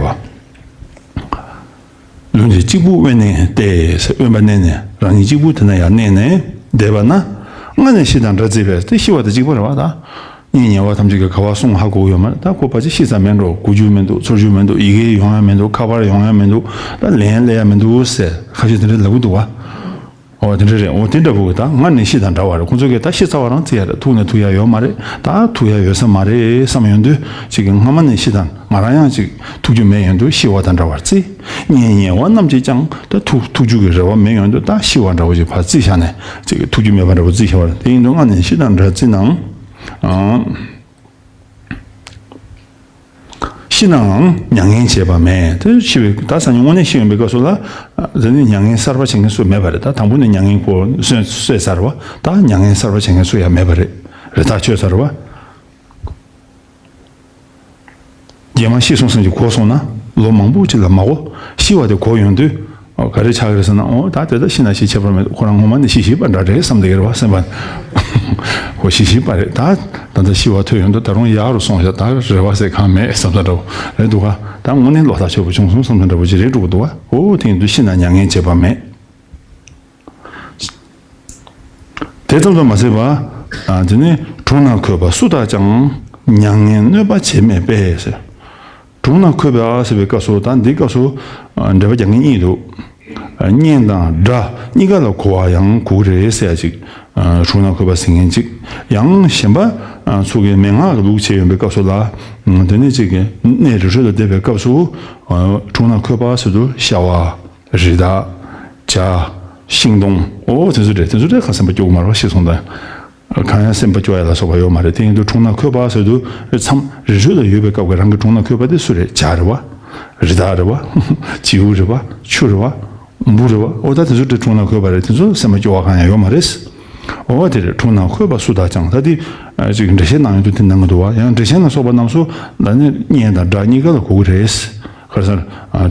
པ། ལུས་འདི་གཅིག་པུ་དབེན་གནས་ཏེ་ཟེར། དབེན་པ་གནས་ནས་རང་ཉིད་གཅིག་པུ་དེ་ན་ཡར་གནས་ནས་བསྡད་པ་ན། སྔ་ནས་ཤི་དང་འདྲ་བརྩིས་པས། དེ་ཤི་བ་དང་གཅིག་པ་རེད་བ། ད་གཉེན་ཉེ་བ་ཐམས་ཅད་ཀྱིས་ག་པར་སོང་ཧ་གོ་གི་ཡོད་མ་རེད། ད་ཁོ་ཕལ་ཆེར་ཤི་ཚར་མེད་འགྲོ། གོ་རྒྱུ་མི་འདུག་ཚོར་རྒྱུ་མི་འདུག་ཡི་གེ་ཡོང་ཡ་མི་འདུག་ཁ་པར་ཡོང་ཡ་མི་འདུག་ད་ལན་སླེབས་ཡ་མི་འདུག་ཟེར་ཁ་ཤས་དེ་འདྲ་ལབ་གི་འདུག་བ། འོ་དེ་འདྲ་རེད། འོ་དེ་འདྲ་བོ་ད་སྔ་ནས་ཤི་དང་འདྲ་བ་རེད། ཁོང་ཚོ་གིས་ད་ཤི་ཚར་བ་རང་བརྩི་ཡ་རེད། ཐུག་ནས་ཐུག་ཡ་ཡོད་མ་རེད། ད་ཐུག་ཡ་ཡོད་ས་མ་རེད་བསམ་ཡོང་དུས་ཅིག་གི་སྔ་མ་ནས་ཤི་དང་ང་རང་ཡང་ཅིག་ཐུག་རྒྱུ་མེད་ཡོང་དུས་ཤི་བ་དང་འདྲ་བར་བརྩི། གཉེན་ཉེ་བ་རྣམས་ཀྱིས་ཀྱང་ད་ཐུག་ཐུག་རྒྱུ་གི་རེ་བ་མེད་ཡོང་དུས་ད་ཤི་བ་འདྲ་བོ་ཅིག་ཕར་བརྩི་བཞག་ནས་ཅིག་གི་ཐུག་རྒྱུ་མེད་པ་འདྲ་བོ་བརྩི་བཞག་པ་རེད། དེ་ཡིན་དུས་སྔ་ནས་ཤི་དང་འདྲ་བརྩི་ནའང་། ཤི་ནའང་མྱ་ངན་བྱེད་པ་མེད། དེ་ཤི་བའི་ད་སང་ཉིན་དངོས་གནས་ཤི་ཡོང་པའི་སྐབས་སུ་ལ། དེ་ནི་མྱ་ངན་གསར་པ་བྱེད་མཁན་སུ་མེད་པ་རེད། ད་དང་པོ་ནས་མྱ་ངན་གོ་གསོས་གསོས་ཚར་བ། ད་མྱ་ངན་གསར་པ་བྱེད་མཁན་སུ་ཡང་མེད་པ་རེད། རེ་ཐག་ཆོད་ཚར་བ། རྗེས་མ་ཤི་སོང་བསམ་གྱི་གོ་སོང་ན་ལོ་མང་པོ་ཅིག་ལ་མ་གོ། ཤི་བ་དེ་གོ་ཡོང་དུས། ཨོ་ག་རེ་ཆགས་ཀྱི་རེད་ཟེར་ན། ཨོ་ད་དེ་ད་ཤི་ན་ཤི་ཁྱད་པར་མེད། ཁོ་རང་ངོ་མ་ནས་ཤི་ཤི་བ་འདྲ་རེད་བསམ་བསྡད་ཀྱི་རེད་བ། སེམས་པ། ཁོ་ཤི་ཤི་བ་རེད། ད་ད་ལྟ་ཤི་བ་ཐོས་ཡོང་དུས་ད་རུང་ཡག་རུ་སོང་ཤག་ད་རེ་བ་ཟེར་གང་མེད་བསམ་ས་འདྲ་བོ་རེད་འདུག་ག་ད་དངོས་གནས་བློ་ཐག་ཆོད་པོ་བྱུང་སོང་བསམ་ས་འདྲ་བོ་ཅིག་རེད་འགྲོ་གི་འདུག་ག་ཨོ་དེ་ཡིན་དུས་ཤི་ན་མྱ་ངན་བྱེད་པ་མེད། དེ་ཙམ་དུ་མ་ཟད་པ། ཨ་དེ་ནི་དྲུང་ན་འཁོད་པ་སུ་དག་ཀྱང་མྱ་ངན་གནོད་པ་བྱེད་མེད་པས་ཟེར། དྲུང་ན་འཁོད་པ་ཟེར་བའི་སྐབས་སུ་ད་འདིའི་སྐབས་སུ་ཨ་འགྲེལ་པ་རྒྱག་མཁན་གཉིས་འདུག་ཨ་གཉེན་དང་དགྲ་གཉིས་ཀ་ལ་གོ་བ་ཡང་གོ་གི་རེད་ཟེར་ཡ་ཅིག་ཨ་དྲུང་ན་འཁོད་པ་ཟེར་མཁན་ཅིག་ཡང་གཞན་པ་ཨ་ཚོ་གི་མན་ངག་གི་ལུགས་བྱས་ཡོང་པའི་སྐབས་སུ་ལ། ཨ་དེ་ནས་ཅིག་གི་གནས་རི་ཁྲོད་དུ་བསྡད་པའི་སྐབས་སུ་ཨ་དྲུང་ན་འཁོད་པ་ཟེར་དུས་ཤ་བ། རི་དྭགས། བྱ། ཤིང་སྡོང་། ཨོ་དེ་ཚོ་རེད། དེ་ཚོ་རེད། ཁ་སེམས་པ་སྐྱོ་གི་མ་རེད་བ། ཤི་སོང་ད། གང་ཡང་སེམས་པ་སྐྱོ་ཡ་ལ་སོགས་པ་ཡོད་མ་རེད། དེ་ཡིན་དུས་དྲུང་ན་འཁོད་པ་ཟེར་དུས་མཚམས་རི་ཁྲོད་ལ་ཡོད་པའི་སྐབས་ཀྱི་རང་གི་དྲུང་ན་འཁོད་པ་དེ་སུ་རེད། བྱ་རེད་བ། རི་དྭགས་རེད་བ། བྱིའུ་རེད་བ། ཆུ་རེད་བ། འབུ་རེད་བ། ཨོ་ད་དེ་ཚོ་དེ་དྲུང་ན་འཁོད་པ་རེད། དེ་ཚོ་སེམས་པ་སྐྱོ་བ་གང་ཡང་ཡོད་མ་རེད། ཨོ་དེ་རེད། དྲུང་ན་འཁོད་པ་སུ་དག་ཀྱང་ད་དེ་ཅིག་འགྲེལ་བཤད་གནང་ཡོང་དུས་དེ་གནང་གི་འདུག་བ། ཡང་འགྲེལ་བཤད་ལ་སོགས་པ་རྣམས་སུ་ད་ནི་གཉེན་དང་དགྲ་གཉིས་ཀ་ལ་གོ་གི་རེད། ག་རེ་ཟེར།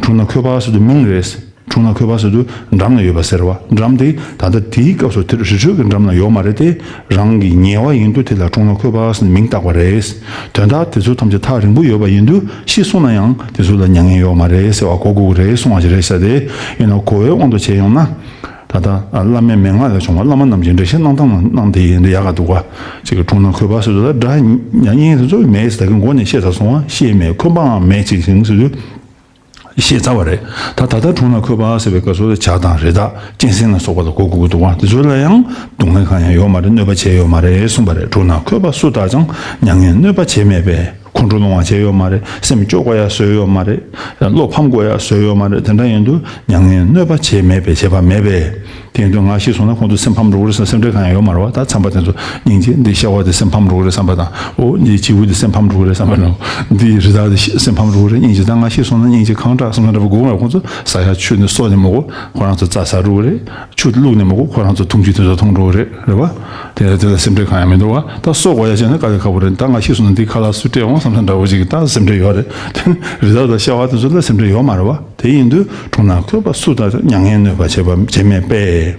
དྲུང་ན་འཁོད་པ་ཟེར་དུས་མིང་རེད། དྲུང་ན་འཁོད་པ་ཟེར་དུས་འགྲམ་ན་ཡོད་པ་ཟེར་བ། འགྲམ་དེ་ད་ལྟ་དེའི་སྐབས་སུ་དེར་རི་ཁྲོད་ཀྱི་འགྲམ་ན་ཡོད་མ་རེད་དེ། རང་གི་ཉེ་བ་ཡིན་དུས་དེ་ལ་དྲུང་ན་འཁོད་པ་ཟེར་ནས་མིང་བཏགས་པ་རེད། དོན་དག་དེ་ཚོ་ཐམས་ཅད་ཐག་རིང་པོ་ཡོད་པ་ཡིན་དུས་ཤི་སོང་ན་ཡང་དེ་ཚོ་ལ་མྱ་ངན་ཡོད་མ་རེད་ཟེར་བ་གོ་དགོས་ཀྱི་རེད་གསུང་བ་ཞིག་རེད་ཟེར་ཏེ། ཡིན་ནའང་གོ་བའི་དབང་དུ་བྱས་ཡོང་ན། ད་ལྟ་བླ་མའི་མན་ངག་ལས་བྱུང་བ་བླ་མ་རྣམས་ཀྱི་འགྲེལ་བཤད་གནང་སྟངས་གནང་དེ་ཡིན་དུས་ཡག་ག་འདུག་ག་ཅིག་གི་དྲུང་ན་འཁོད་པ་ཟེར་དུས་ད་དགྲ་མྱ་ངན་དེ་ཚོ་མེད་ཟེར་ད་གི་མགོ་ནས་བཤད་ཚར་སོང་བ། ཤི་མེད་འཁོན་པའང་མེད་ཅིག་ཞིང་ཟེར་དུས། ཤེས་ཚར་བ་རེད། ད་ད་ལྟ་དྲུང་ན་འཁོད་པ་ཟེར་བའི་སྐབས་སུ་བྱ་དང་རི་དྭགས་གཅན་གཟན་ལ་སོགས་པ་ལ་གོ་དགོས་ཀྱི་འདུག་བ། དེ་ཚོ་ལ་ཡང་སྡུག་བསྔལ་གང་ཡང་ཡོད་མ་རེད། གནོད་པ་བྱས་ཡོད་མ་རེད་གསུངས་པ་རེད། དྲུང་ན་འཁོད་པ་སུ་དག་ཀྱང་མྱ་ངན་གནོད་པ་བྱས་མེད་པས། ཁོང་ཁྲོ་ལངས་པ་བྱས་ཡོད་མ་རེད། སེམས་སྐྱོ་དགོས་ཡ་བཟོས་ཡོད་མ་རེད། བློ་ཕམ་དགོས་ཡ་བཟོས་ཡོད་མ་རེད། དེ་འདྲ་ཡིན་དུས་མྱ་ངན་གནོད་པ་བྱས་མེད་པས། བྱས་པ་མེད་པས། དེ་ཡིན་དུས་ང་ཤི་སོང་ན་ཁོང་ཚོ་སེམས་ཕམ་འགྲོ་གི་རེད་ཟེར་སེམས་ཁྲལ་གང་ཡང་ཡོད་མ་རེད་བ། ད་ཚན་པ་དེ་ཚོ་སྙིང་རྗེ། འདི་ཤ་བ་དེ་སེམས་ཕམ་འགྲོ་གི་རེད་བསམ་པ་དང་། ཨོ་འདི་བྱིའུ་དེ་སེམས་ཕམ་འགྲོ་གི་རེད་བསམ་པ་དང་། འདི་རི་དྭགས་དེ་སེམས་ཕམ་འགྲོ་གི་རེད། སྙིང་རྗེ། ད་ང་ཤི་སོང་ན་སྙིང་རྗེ་གང་དྲག་བསམ་ན་འདྲ་པོ་དགོས་མ་རེད། ཁོང་ཚོ་ཟ་ཡ་ཆུ་ནི་སོ་ནི་མ་དགོས། ཁོ་རང་ཚོ་རྩྭ་ཟ་འགྲོ་གི་རེད། ཆུ་བླུགས་ནི་མ་དགོས། ཁོ་རང་ཚོ་འཐུང་ཆུ་དེ་ཚོ་འཐུང་འགྲོ་གི་རེད། རེད་བ། དེ་ལ་དེ་ལ་སེམས་ཁྲལ་གང་ཡང་མི་འདུག་བ། ད་སོ་དགོས་ཡ་བྱས་ན་དཀའ་ལས་ཁག་པོ་རེད། ད་ང་ཤི་སོང་ན་འདི་ཁ་ལག་སུས་སྤྲད་འོང་བསམ་ས་འདྲ་པོ་ཅིག་གི་ད་སེམས་ཁྲལ་ཡོད་རེད། རི་དྭགས་དང་ཤ་བ་དེ་ཚོ་ལ་སེམས་ཁྲལ་ཡོད་མ་རེད་བ། དེ་ཡིན་དུས་དྲུང་ན་འཁོད་པ་སུ་དག་ཀྱང་མྱ་ངན་གནོད་པ་བྱས་པ་བྱས་མེད་པས།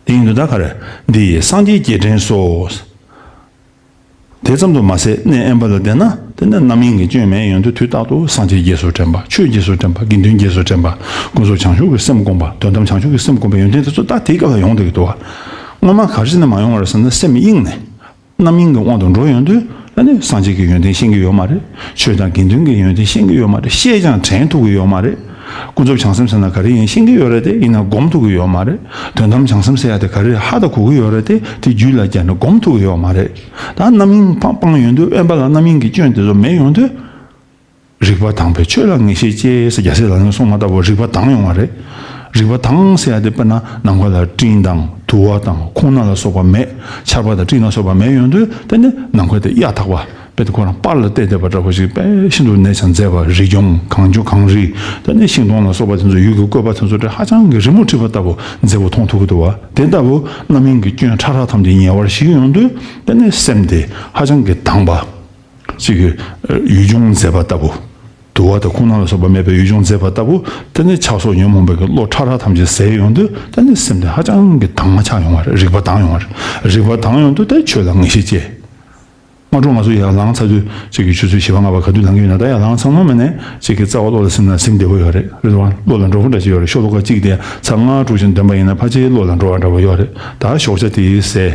དེ་ཡིན་དུས་ད་ག་རེ། འདི་ཡིས་སངས་རྒྱས་རྒྱལ་དྲན་སོ། དེ་ཙམ་དུ་མ་ཟད་གནས་དབེན་པ་ལ་བསྡད་ན་དེ་ནི་རྣམ་གཡེང་གི་སྐྱོན་མེད་ཡོང་དུས་དུས་རྟག་ཏུ་སངས་རྒྱས་རྒྱས་སུ་དྲན་པ། ཆོས་རྒྱས་སུ་དྲན་པ། དགེ་འདུན་རྒྱས་སུ་དྲན་པ། ཀུན་རྫོབ་བྱང་ཆུབ་ཀྱི་སེམས་བསྒོམ་པ། དོན་དམ་བྱང་ཆུབ་ཀྱི་སེམས་བསྒོམ་པའི་ཡོན་ཏན་དེ་ཚོ་ད་དེའི་སྐབས་ལ་ཡོང་བསྡད་ཀྱི་འདུག་བ། སྔོན་མ་ག་རེ་བྱས་ནས་མ་ཡོང་བ་རེད་ཟེར་ན་སེམས་གཡེངས་ནས། རྣམ་གཡེང་གི་དབང་དུ་འགྲོ་ཡོང་དུས་ཨ་ནི་སངས་རྒྱས་ཀྱི་ཡོན་ཏན་ཤེས་ཀྱི་ཡོད་མ་རེད། ཆོས་དང་དགེ་འདུན་གྱི་ཡོན་ཏན་ཤེས་ཀྱི་ཡོད་མ་རེད། ཤེས་ཀྱང་དྲན་ཐུབ་ཀྱི་ཡོད་མ་རེད། ཀུན་རྫོབ་བྱང་སེམས་ཟེར་ན་ག་རེ་ཡིན་ཤེས་ཀྱི་ཡོད་རེད་དེ། ཡིན་ན་སྒོམ་ཐུབ་ཀྱི་ཡོད་མ་རེད། དོན་དམ་བྱང་སེམས་ཟེར་ཡ་དེ་ག་རེ་ཧ་ད་གོ་གི་ཡོད་རེད་དེ། དེ་རྒྱུད་ལ་བརྒྱབ་ནས་སྒོམ་ཐུབ་ཀྱི་ཡོད་མ་རེད། ད་རྣམ་གཡེང་སྤང་སྤང་ཡོང་དུས་དབེན་པ་ལ་རྣམ་གཡེང་གི་སྐྱོན་དེ་ཚོ་མེད་ཡོང་དུས། རིག་པ་དྭངས་པས་ཆོས་ལ་ངེས་ཤེས་སྐྱེ་ཟེར་རྒྱལ་སྲས་ལག་ལེན་གསུངས་པ་ལྟ་བུ་རིག་པ་དྭངས་ཡོང་བ་རེད། རིག་པ་དྭངས་ཟེར་ཡ་དེ་དཔེར་ན་ནམ་མཁའ་ལ་སྤྲིན་དང་དུ་བ་དང་ཁུག་རྣ་ལ་སོགས་པ་མེད། ཆར་པ་དང་སྤྲིན་ལ་སོགས་པ་མེད་ཡོང་དུས་དེ་ནི་ནམ་མཁའ་དེ་གཡའ་དག་པ། དཔེ་དེ་ཁོ་རང་པར་ལ་བལྟས་བསྡད་པ་འདྲ་པོ་ཞིག་དཔེ་ཤིན་ཏུ་ནས་ཀྱང་མཛེས་པ། རི་ལྗོངས་གངས་ལྗོངས་གངས་རི། དེ་ནི་ཤིང་སྡོང་ལ་སོགས་པ་དེ་ཚོ་ཡུལ་གྱི་བཀོད་པ་དེ་ཚོ་དེ་ཧ་ཅང་གི་རི་མོ་བྲིས་པ་ལྟ་བུ་མཛེས་པོ་མཐོང་ཐུབ་ཀྱི་འདུག་བ། དེ་ལྟ་བུ་རྣམ་གཡེང་གི་སྐྱོན་ཕྲ་རགས་ཐམས་ཅད་ཉེ་བར་ཞི་ཡོང་དུས་དེ་ནི་སེམས་དེ་ཧ་ཅང་གི་དྭངས་པ། ཅིག་གི་ཡུལ་ལྗོངས་མཛེས་པ་ལྟ་བུ། དུ་བ་དང་ཁུག་རྣ་ལ་སོགས་པ་མེད་པའི་ཡུལ་ལྗོངས་མཛེས་པ་ལྟ་བུ། དེ་ནི་ཆགས་སོགས་ཉོན་མོངས་པའི་གི་བློ་ཕྲ་རགས་ཐམས་ཅད་ཟད་ཡོང་དུས་དེ་ནི་སེམས་དེ་ཧ་ཅང་གི་དྭངས་མ་ཆགས་ཡོང་བ་རེད། རིག་པ་དྭངས་ཡོང་བ་རེད། རིག་པ་དྭངས་ཡོང་དུས་དེ་ཆོས་ལ་ངེས་ཤེས་སྐྱེ། སྔ་དྲོ་ང་ཚོ་ཡར་ལངས་ཚར་དུས་ཅིག་གི་ཆུ་ཚོད་བཞི་པ་ལྔ་པ་ག་དུས་ལངས་ཀྱི་ཡོད་ན། ད་ཡར་ལངས་ཚར་ལོང་མེད་ནས་ཅིག་གི་རྩ་བ་བློ་ལ་སིམ་ན་སིམ་བདེ་པོ་ཡོད་རེད། རེད་བ། བློ་ལ་འགྲོ་གི་འདྲ་ཅིག་ཡོད་རེད། ཤོ་ལོ་ཀ་གཅིག་དེ་ཚར་ལྔ་དྲུག་ཅིག་འདོན་པ་ཡིན་ན་ཕལ་ཆེར་བློ་ལ་འགྲོ་བ་འདྲ་པོ་ཡོད་རེད། ད་ཞོགས་ཇ་དེ་ཟས།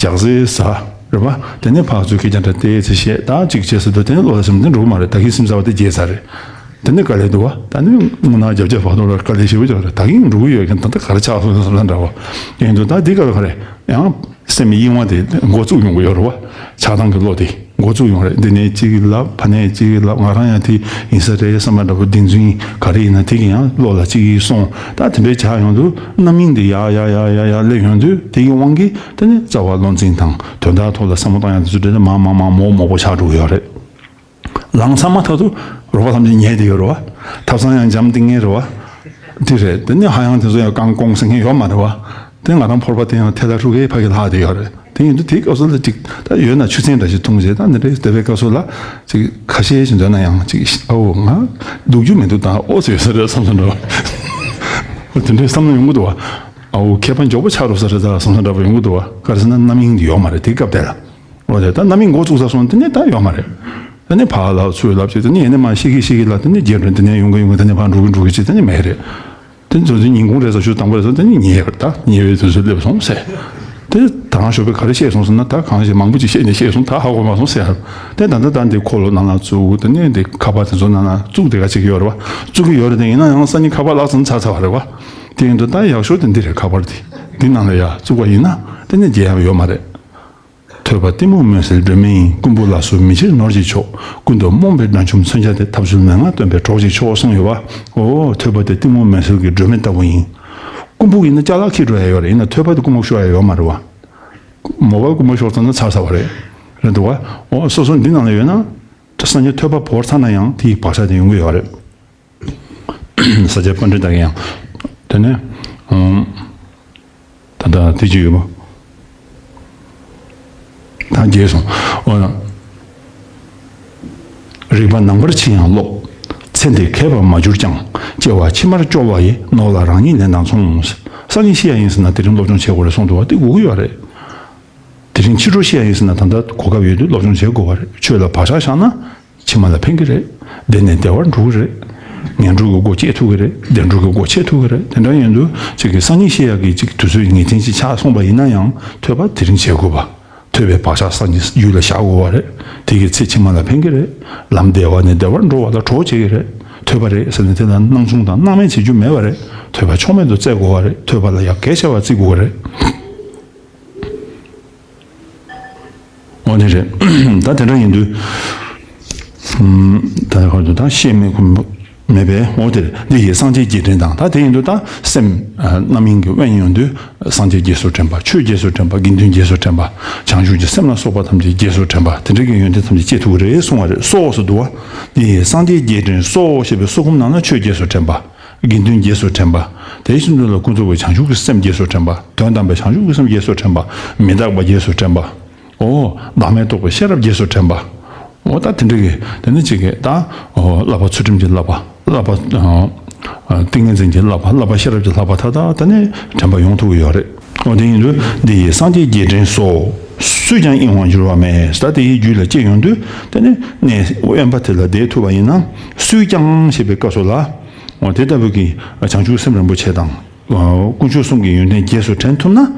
ཇག་ཟས་ཟ། རེད་བ། དེ་ནས་ཕར་ཚུར་སྐད་ཆ་འདྲ་ཏོག་ཙམ་བཤད། ད་ཅིག་བྱས་ཟེར་དུས་དེ་ནས་བློ་ལ་སེམས་དེ་འགྲོ་གི་མ་རེད། ད་གིན་སེམས་གསར་བ་དེ་བརྗེད་ཚར་རེད། དེ་ནས་དཀའ་ལས་འདུག་བ། ད་ནི་དངོས་གནས་རྒྱབ་ཆ་བར་དུ་ལ་དཀའ་ལས་ཞེ་པོ་ཅིག་རེད། ད་གིན་འགྲོ་གི་ཡོད་མཁན་ད་ལྟ་ག་རེ་ཆགས་སོང་བསམ་ས་འདྲ་བ། ཡིན་དུས་ད་འདི་ག་ལ་ག་རེ་ཡང་སེམས་གཡེང་བ་དེ་འགོ་བཙུགས་ཡོང་གི་ཡོད་རེད་བ། ཆགས་སྡང་གི་བློ་དེ་འགོ་བཙུགས་ཡོང་རེད། འདི་ནས་གཅིག་ལབ། ཕ་ནས་གཅིག་ལབ། ང་རང་ཡང་དེ་ཡིན་ས་རེད་བསམ་པ་འདྲ་པོ། བདེན་རྫུན་ག་རེ་ཡིན་ན་དེ་གི་ཡང་བློ་ལ་གཅིག་གིས་སོང་། ད་དེ་འདྲའི་ཆགས་ཡོང་དུས་རྣམ་གཡེང་དེ་ཡར་ཡར་ཡར་ཡར་ཡར་སླེབས་ཡོང་དུས་དེ་གི་དབང་གིས་དེ་ནས་རྩ་བ་བློ་འཛིན་དང་དོན་དག་ཐོག་ལ་བསམ་བློ་བཏང་ཡག་དེ་ཚོ་དེ་ནས་མང་མང་མང་མོག་མོག་པོ་ཆགས་འགྲོ་གི་ཡོད་རེད། ལངས་ཚར་མ་ཐག་ཏུ་རོགས་པ་ཐམས་ཅད་ཉལ་བསྡད་ཡོད་རེད་བ། ཐབ་ཚང་ཡང་འཇམ་ཏིང་ངེ་རེད་བ། དེ་རེད། དེ་ནས་ཧ་ཡང་དེ་ཚོ་ཡང་རྐང་སྐོང་ཟེར་མཁན་ཡོད་མ་རེད་བ། དེ་ང་རང་ཕོར་པ་དེ་ཡང་ཐལ་ལ་ཧྲུག་གེ་ཕ་གི་ལྷག་བསྡད་ཡོད་རེད། དེ་ཡིན་དུས་དེའི་སྐབས་སུ་ལ་ཅིག་ད་ཡོད་ན་ཆུ་ཚན་འདྲ་ཞིག་འཐུང་བྱས། ད་འདི་འདྲའི་དེ་བའི་སྐབས་སུ་ལ་ཅིག་ཁ་ཤས་ཤིག་འདོན་ན་ཡང་ཅིག་ཨའོ་ང་སྡུག་རྒྱུ་མི་འདུག་ད་ཨོ་ཙི་ཡོད་ས་རེད་བསམ་ས་འདྲ་བ། དེ་འདྲའི་བསམ་བློ་ཡོང་གི་འདུག་བ། ཨའོ་མཁས་པ་མགྱོགས་པོ་ཆགས་འགྲོ་ས་རེད་ད་བསམ་ས་འདྲ་བ་ཡོང་གི་འདུག་བ། ག་རེ་ཟེར་ན་རྣམ་གཡེང་འདི་ཡོད་མ་རེད་དེའི་སྐབས་དེ་ལ། འོ་དེ་ད་རྣམ་གཡེང་འགོ་བཙུགས་ཚར་སོང་། དེ་ནས་ད་ཡོད་མ་རེད། དེ་ནས་ཕར་ལབ་ཚུར་ལབ་བྱས། དེ་ནས་ཡིན་ནས་མར་ཤི་གི་ཤི་གི་ལབ། དེ་ནས་རྒྱས་འགྲོ། དེ་ནས་ཡོང་གི་ཡོང་གི། དེ་ནས་ཕར་འགྲོ་གི་འགྲོ་གི་བྱས། དེ་ནས་མེད་རེད། དེ་ཚོ་དེ་ཉིན་གུང་རེད་ཟེར། ཆུ་དང་པོ་རེད་ཟེར། དེ་ནས་ཉལ་བ་རེད། ད་ཉལ་བའི་དུས་ཚོད་སླེབས་སོང་ཟེར། དེ་ད་རང་ཞོགས་པ་ག་རེ་བཤད་སོང་ཟེར་ན། ད་གང་ཞིག་མང་པོ་ཅིག་བཤད་ནས་བཤད་སོང་། ད་ཧ་གོ་མ་སོང་ཟེར། དེ་ད་ལྟ་ད་འདི་འཁོར་ལོ་ནང་ལ་བཙུགས། དེ་ནས་འདི་ཁ་པར་དེ་ཚོ་ནང་ལ་བཙུགས། དེ་ག་བྱེད་ཀྱི་ཡོད་རེད་བ། བཙུགས་ཀྱི་ཡོད་རེད། དེ་ཡིན་ན་ཡང་སང་ཉིན་ཁ་པར་བརླག་ཚར་ཚར་བ་རེད་བ། དེ་ཡིན་དུས་ད་ཡག་ཤོས་དེ་འདི་རེད། ཁ་པར་དེ་འདི་ནང་ལ་ཡར་བཙུགས་པ་ཡིན་ན་དེ་ནས་བརྗེད་ཡག་ཡོད་མ་རེད། ཐོས་པ་གཏི་མུག་མུན་སེལ་སྒྲོན་མེ་ཡིན། རྐུན་པོ་ལ་སོགས་མི་ཕྱིར་ནོར་གྱི་མཆོག། ཀུན་ཏུ་རྨོངས་པའི་དགྲ་ཆུང་མཚོན་ཆ་སྟེ། ཐབས་ཚུལ་མན་ངག་སྟོན་པའི་གྲོགས་ཀྱི་མཆོག་གསུངས་ཡོད་པ། འོ་ཐོས་པ་དེ་གཏི་མུག་མུན་སེལ་གྱི་སྒྲོན་མེ་ལྟ་བུ་ཡིན། རྐུན་པོ་ཡིན་ན་ཅ་ལག་འཁྱེར་འགྲོ་ཡ་ཡོད་རེད། ཡིན་ན་ཐོས་པ་དེ་རྐུན་མ་ཤོར་ཡ་ཡོད་མ་རེད་བ། མོ་བལ་རྐུན་མ་ཤོར་ཚར་ན་ཚར་ཚར་བ་རེད། རེད་འདུག་བ། འོ་སོ་སོ་འདི་ནང་ལ་ཡོད་ན། སང་ཉིན་ཐོས་པ་བོར་ཚར་ན་ཡང་དེའི་བག་ཆགས་དེ་ཡོང་གི་ཡོད་རེད། ས་སྐྱ་པཎྜི་ཏ་གིས་ཡང་། དེ་ནས་ཨང་། ད་ལྟ་དེ་ཅི་ཡོད་པ། ད་རྒྱས་སོང་། འོ་ན། རིག་པ་ནམ་མཁར་ཕྱིན་ཡང་སློབ། ཚེ་འདི་མཁས་པར་མ་གྱུར་ཀྱང་། སྐྱེ་བ་ཕྱི་མར་སྐྱོལ་བ་ཡི། ནོར་ལ་རང་ཉིད་ལེན་དང་མཚུངས། སང་ཉིན་ཤི་ཡ་ཡིན་ཟེར་ན་དེ་རིང་སློབ་སྦྱོང་བྱེད་དགོས་རེད་གསུངས་འདུག་བ། དེ་དགོས་ཀྱི་ཡོད་རེད། དེ་རིང་ཕྱི་དྲོ་ཤི་ཡ་ཡིན་ཟེར་ན་ད་ལྟ་གོ་སྐབས་ཡོད་དུས་སློབ་སྦྱོང་བྱེད་དགོས་པ་རེད། ཆོས་ལ་བག་ཆགས་བཞག་ན་ཕྱི་མ་ལ་ཕན་གྱི་རེད། བདེ་ནས་བདེ་བར་འགྲོ་གི་རེད། ངན་འགྲོ་གི་སྒོ་ཕྱེ་ཐུབ་ཀྱི་རེད། བདེ་འགྲོ་གི་སྒོ་ཕྱེ་ཐུབ་ཀྱི་རེད། དེ་འདྲ་ཡིན་དུས་ཅིག་གི་སང་ཉིན་ཤི་ཡ་གི་ཅིག་དུས་ཚོད་ངེས་གཏན་ཅིག་ཆགས་སོང་པ་ཡིན་ན་ཡང་ཐོས་པ་དེ་རིང་བྱེད་དགོས་པ། ཐོས་པའི་བག་ཆགས་སང་ཉིན་རྒྱུད་ལ་བཞག་དགོས་པ་རེད། དེ་གི་ཚེ་ཕྱི་མ་ལ་ཕན་གྱི་རེད། ལམ་བདེ་བ་ནས་བདེ་བར་འགྲོ་བ་ལ་གྲོགས་བྱེད་ཀྱི་རེད། ཐོས་པ་རེད་ཟེར་ནས་དེ་ལ་སྣང་ཆུང་དང་སྣང་མེད་བྱེད་རྒྱུ་མེད་པ་རེད། ཐོས་པ་ཕྱོགས་མེད་དུ་བཙལ་དགོས་པ་རེད། ཐོས་པ་ལ་ཡ་གལ་ཆེ་བ་བརྩི་དགོས་པ་རེད། འོ་དེ་རེད། ད་དེ་འདྲ་ཡིན་དུས། ད་ཁོ་ཚོ་ད་ཤེས་མེད་ཁུམ་མེད་པས། འོ་དེ་རེད། འདི་ཡིས་སངས་རྒྱས་རྗེས་དྲན་དང་། ད་དེ་ཡིན་དུས་ད་སེམས་རྣམ་གཡེང་གི་དབེན་ཡོང་དུས་སངས་རྒྱས་རྗེས་སུ་དྲན་པ། ཆོས་རྗེས་སུ་དྲན་པ། དགེ་འདུན་རྗེས་སུ་དྲན་པ། བྱང་ཆུབ་ཀྱི་སེམས་ལ་སོགས་པ་ཐམས་ཅད་རྗེས་སུ་དྲན་པ། དེ་འདྲ་གི་ཡོན་ཏན་ཐམས་ཅད་སྐྱེ་ཐུབ་ཀྱི་རེད་གསུང་བ་རེད། སོགས་སུ་འདུ་བ། འདི་ཡིས་སངས་རྒྱས་རྗེས་དྲན་སོགས་ཞེས་པའི་སོགས་སྒོམ་ནང་ན་ཆོས་རྗེས་སུ་དྲན་པ། དགེ་འདུན་རྗེས་སུ་དྲན་པ། དེ་བཞིན་དུ་ལ་ཀུན་རྫོབ་ཀྱི་བྱང་ཆུབ་ཀྱི་སེམས་རྗེས་སུ་དྲན་པ། དོན་དམ་པའི་བྱང་ཆུབ་ཀྱི་སེམས་རྗེས་སུ་དྲན་པ། མི་རྟག་པ་རྗེས་སུ་དྲན་པ། འོ། བདག་མེད་རྟོགས་པའི་ཤེས་རབ་རྗེས་སུ་དྲན་པ། འོ་ད་དེ་འདྲ་གི་དེ་ནི་གཅིག་གི་ད། འོ་བསླབ་པ་ཚུལ་ཁྲིམས་ཀྱི་བསླབ་པ། བསླབ་པ། ཨ། ཏིང་ངེ་འཛིན་གྱི་བསླབ་པ། བསླབ་པ་ཤེས་རབ་ཀྱི་བསླབ་པ། ད་ད་དེ་ནི་དྲན་པ་ཡོང་ཐུབ་ཀྱི་ཡོད་རེད། འོ་དེ་ཡིན་དུས་འདི་ཡིས་སངས་རྒྱས་རྗེས་དྲན་སོགས། སུས་ཀྱང་གཡེང་བར་འགྱུར་བ་མེད། ད་དེ་ཡི་རྒྱུད་ལ་སྐྱེས་ཡོང་དུས་དེ་ནི་གནས་དབེན་པ་དེ་ལ་བསྡད་ཐུབ་པ་ཡིན་ན། སུས་ཀྱང་ཞེས་པའི་སྐབས་སུ་ལ། འོ་དེ་ལྟ་བུའི་གི་བྱང་ཆུབ་སེམས་རིན་པོ་ཆེ་དང་། དཀོན་མཆོག་གསུམ་གྱི་ཡོན་ཏན་རྗེས་སུ་དྲན་ཐུབ་ན།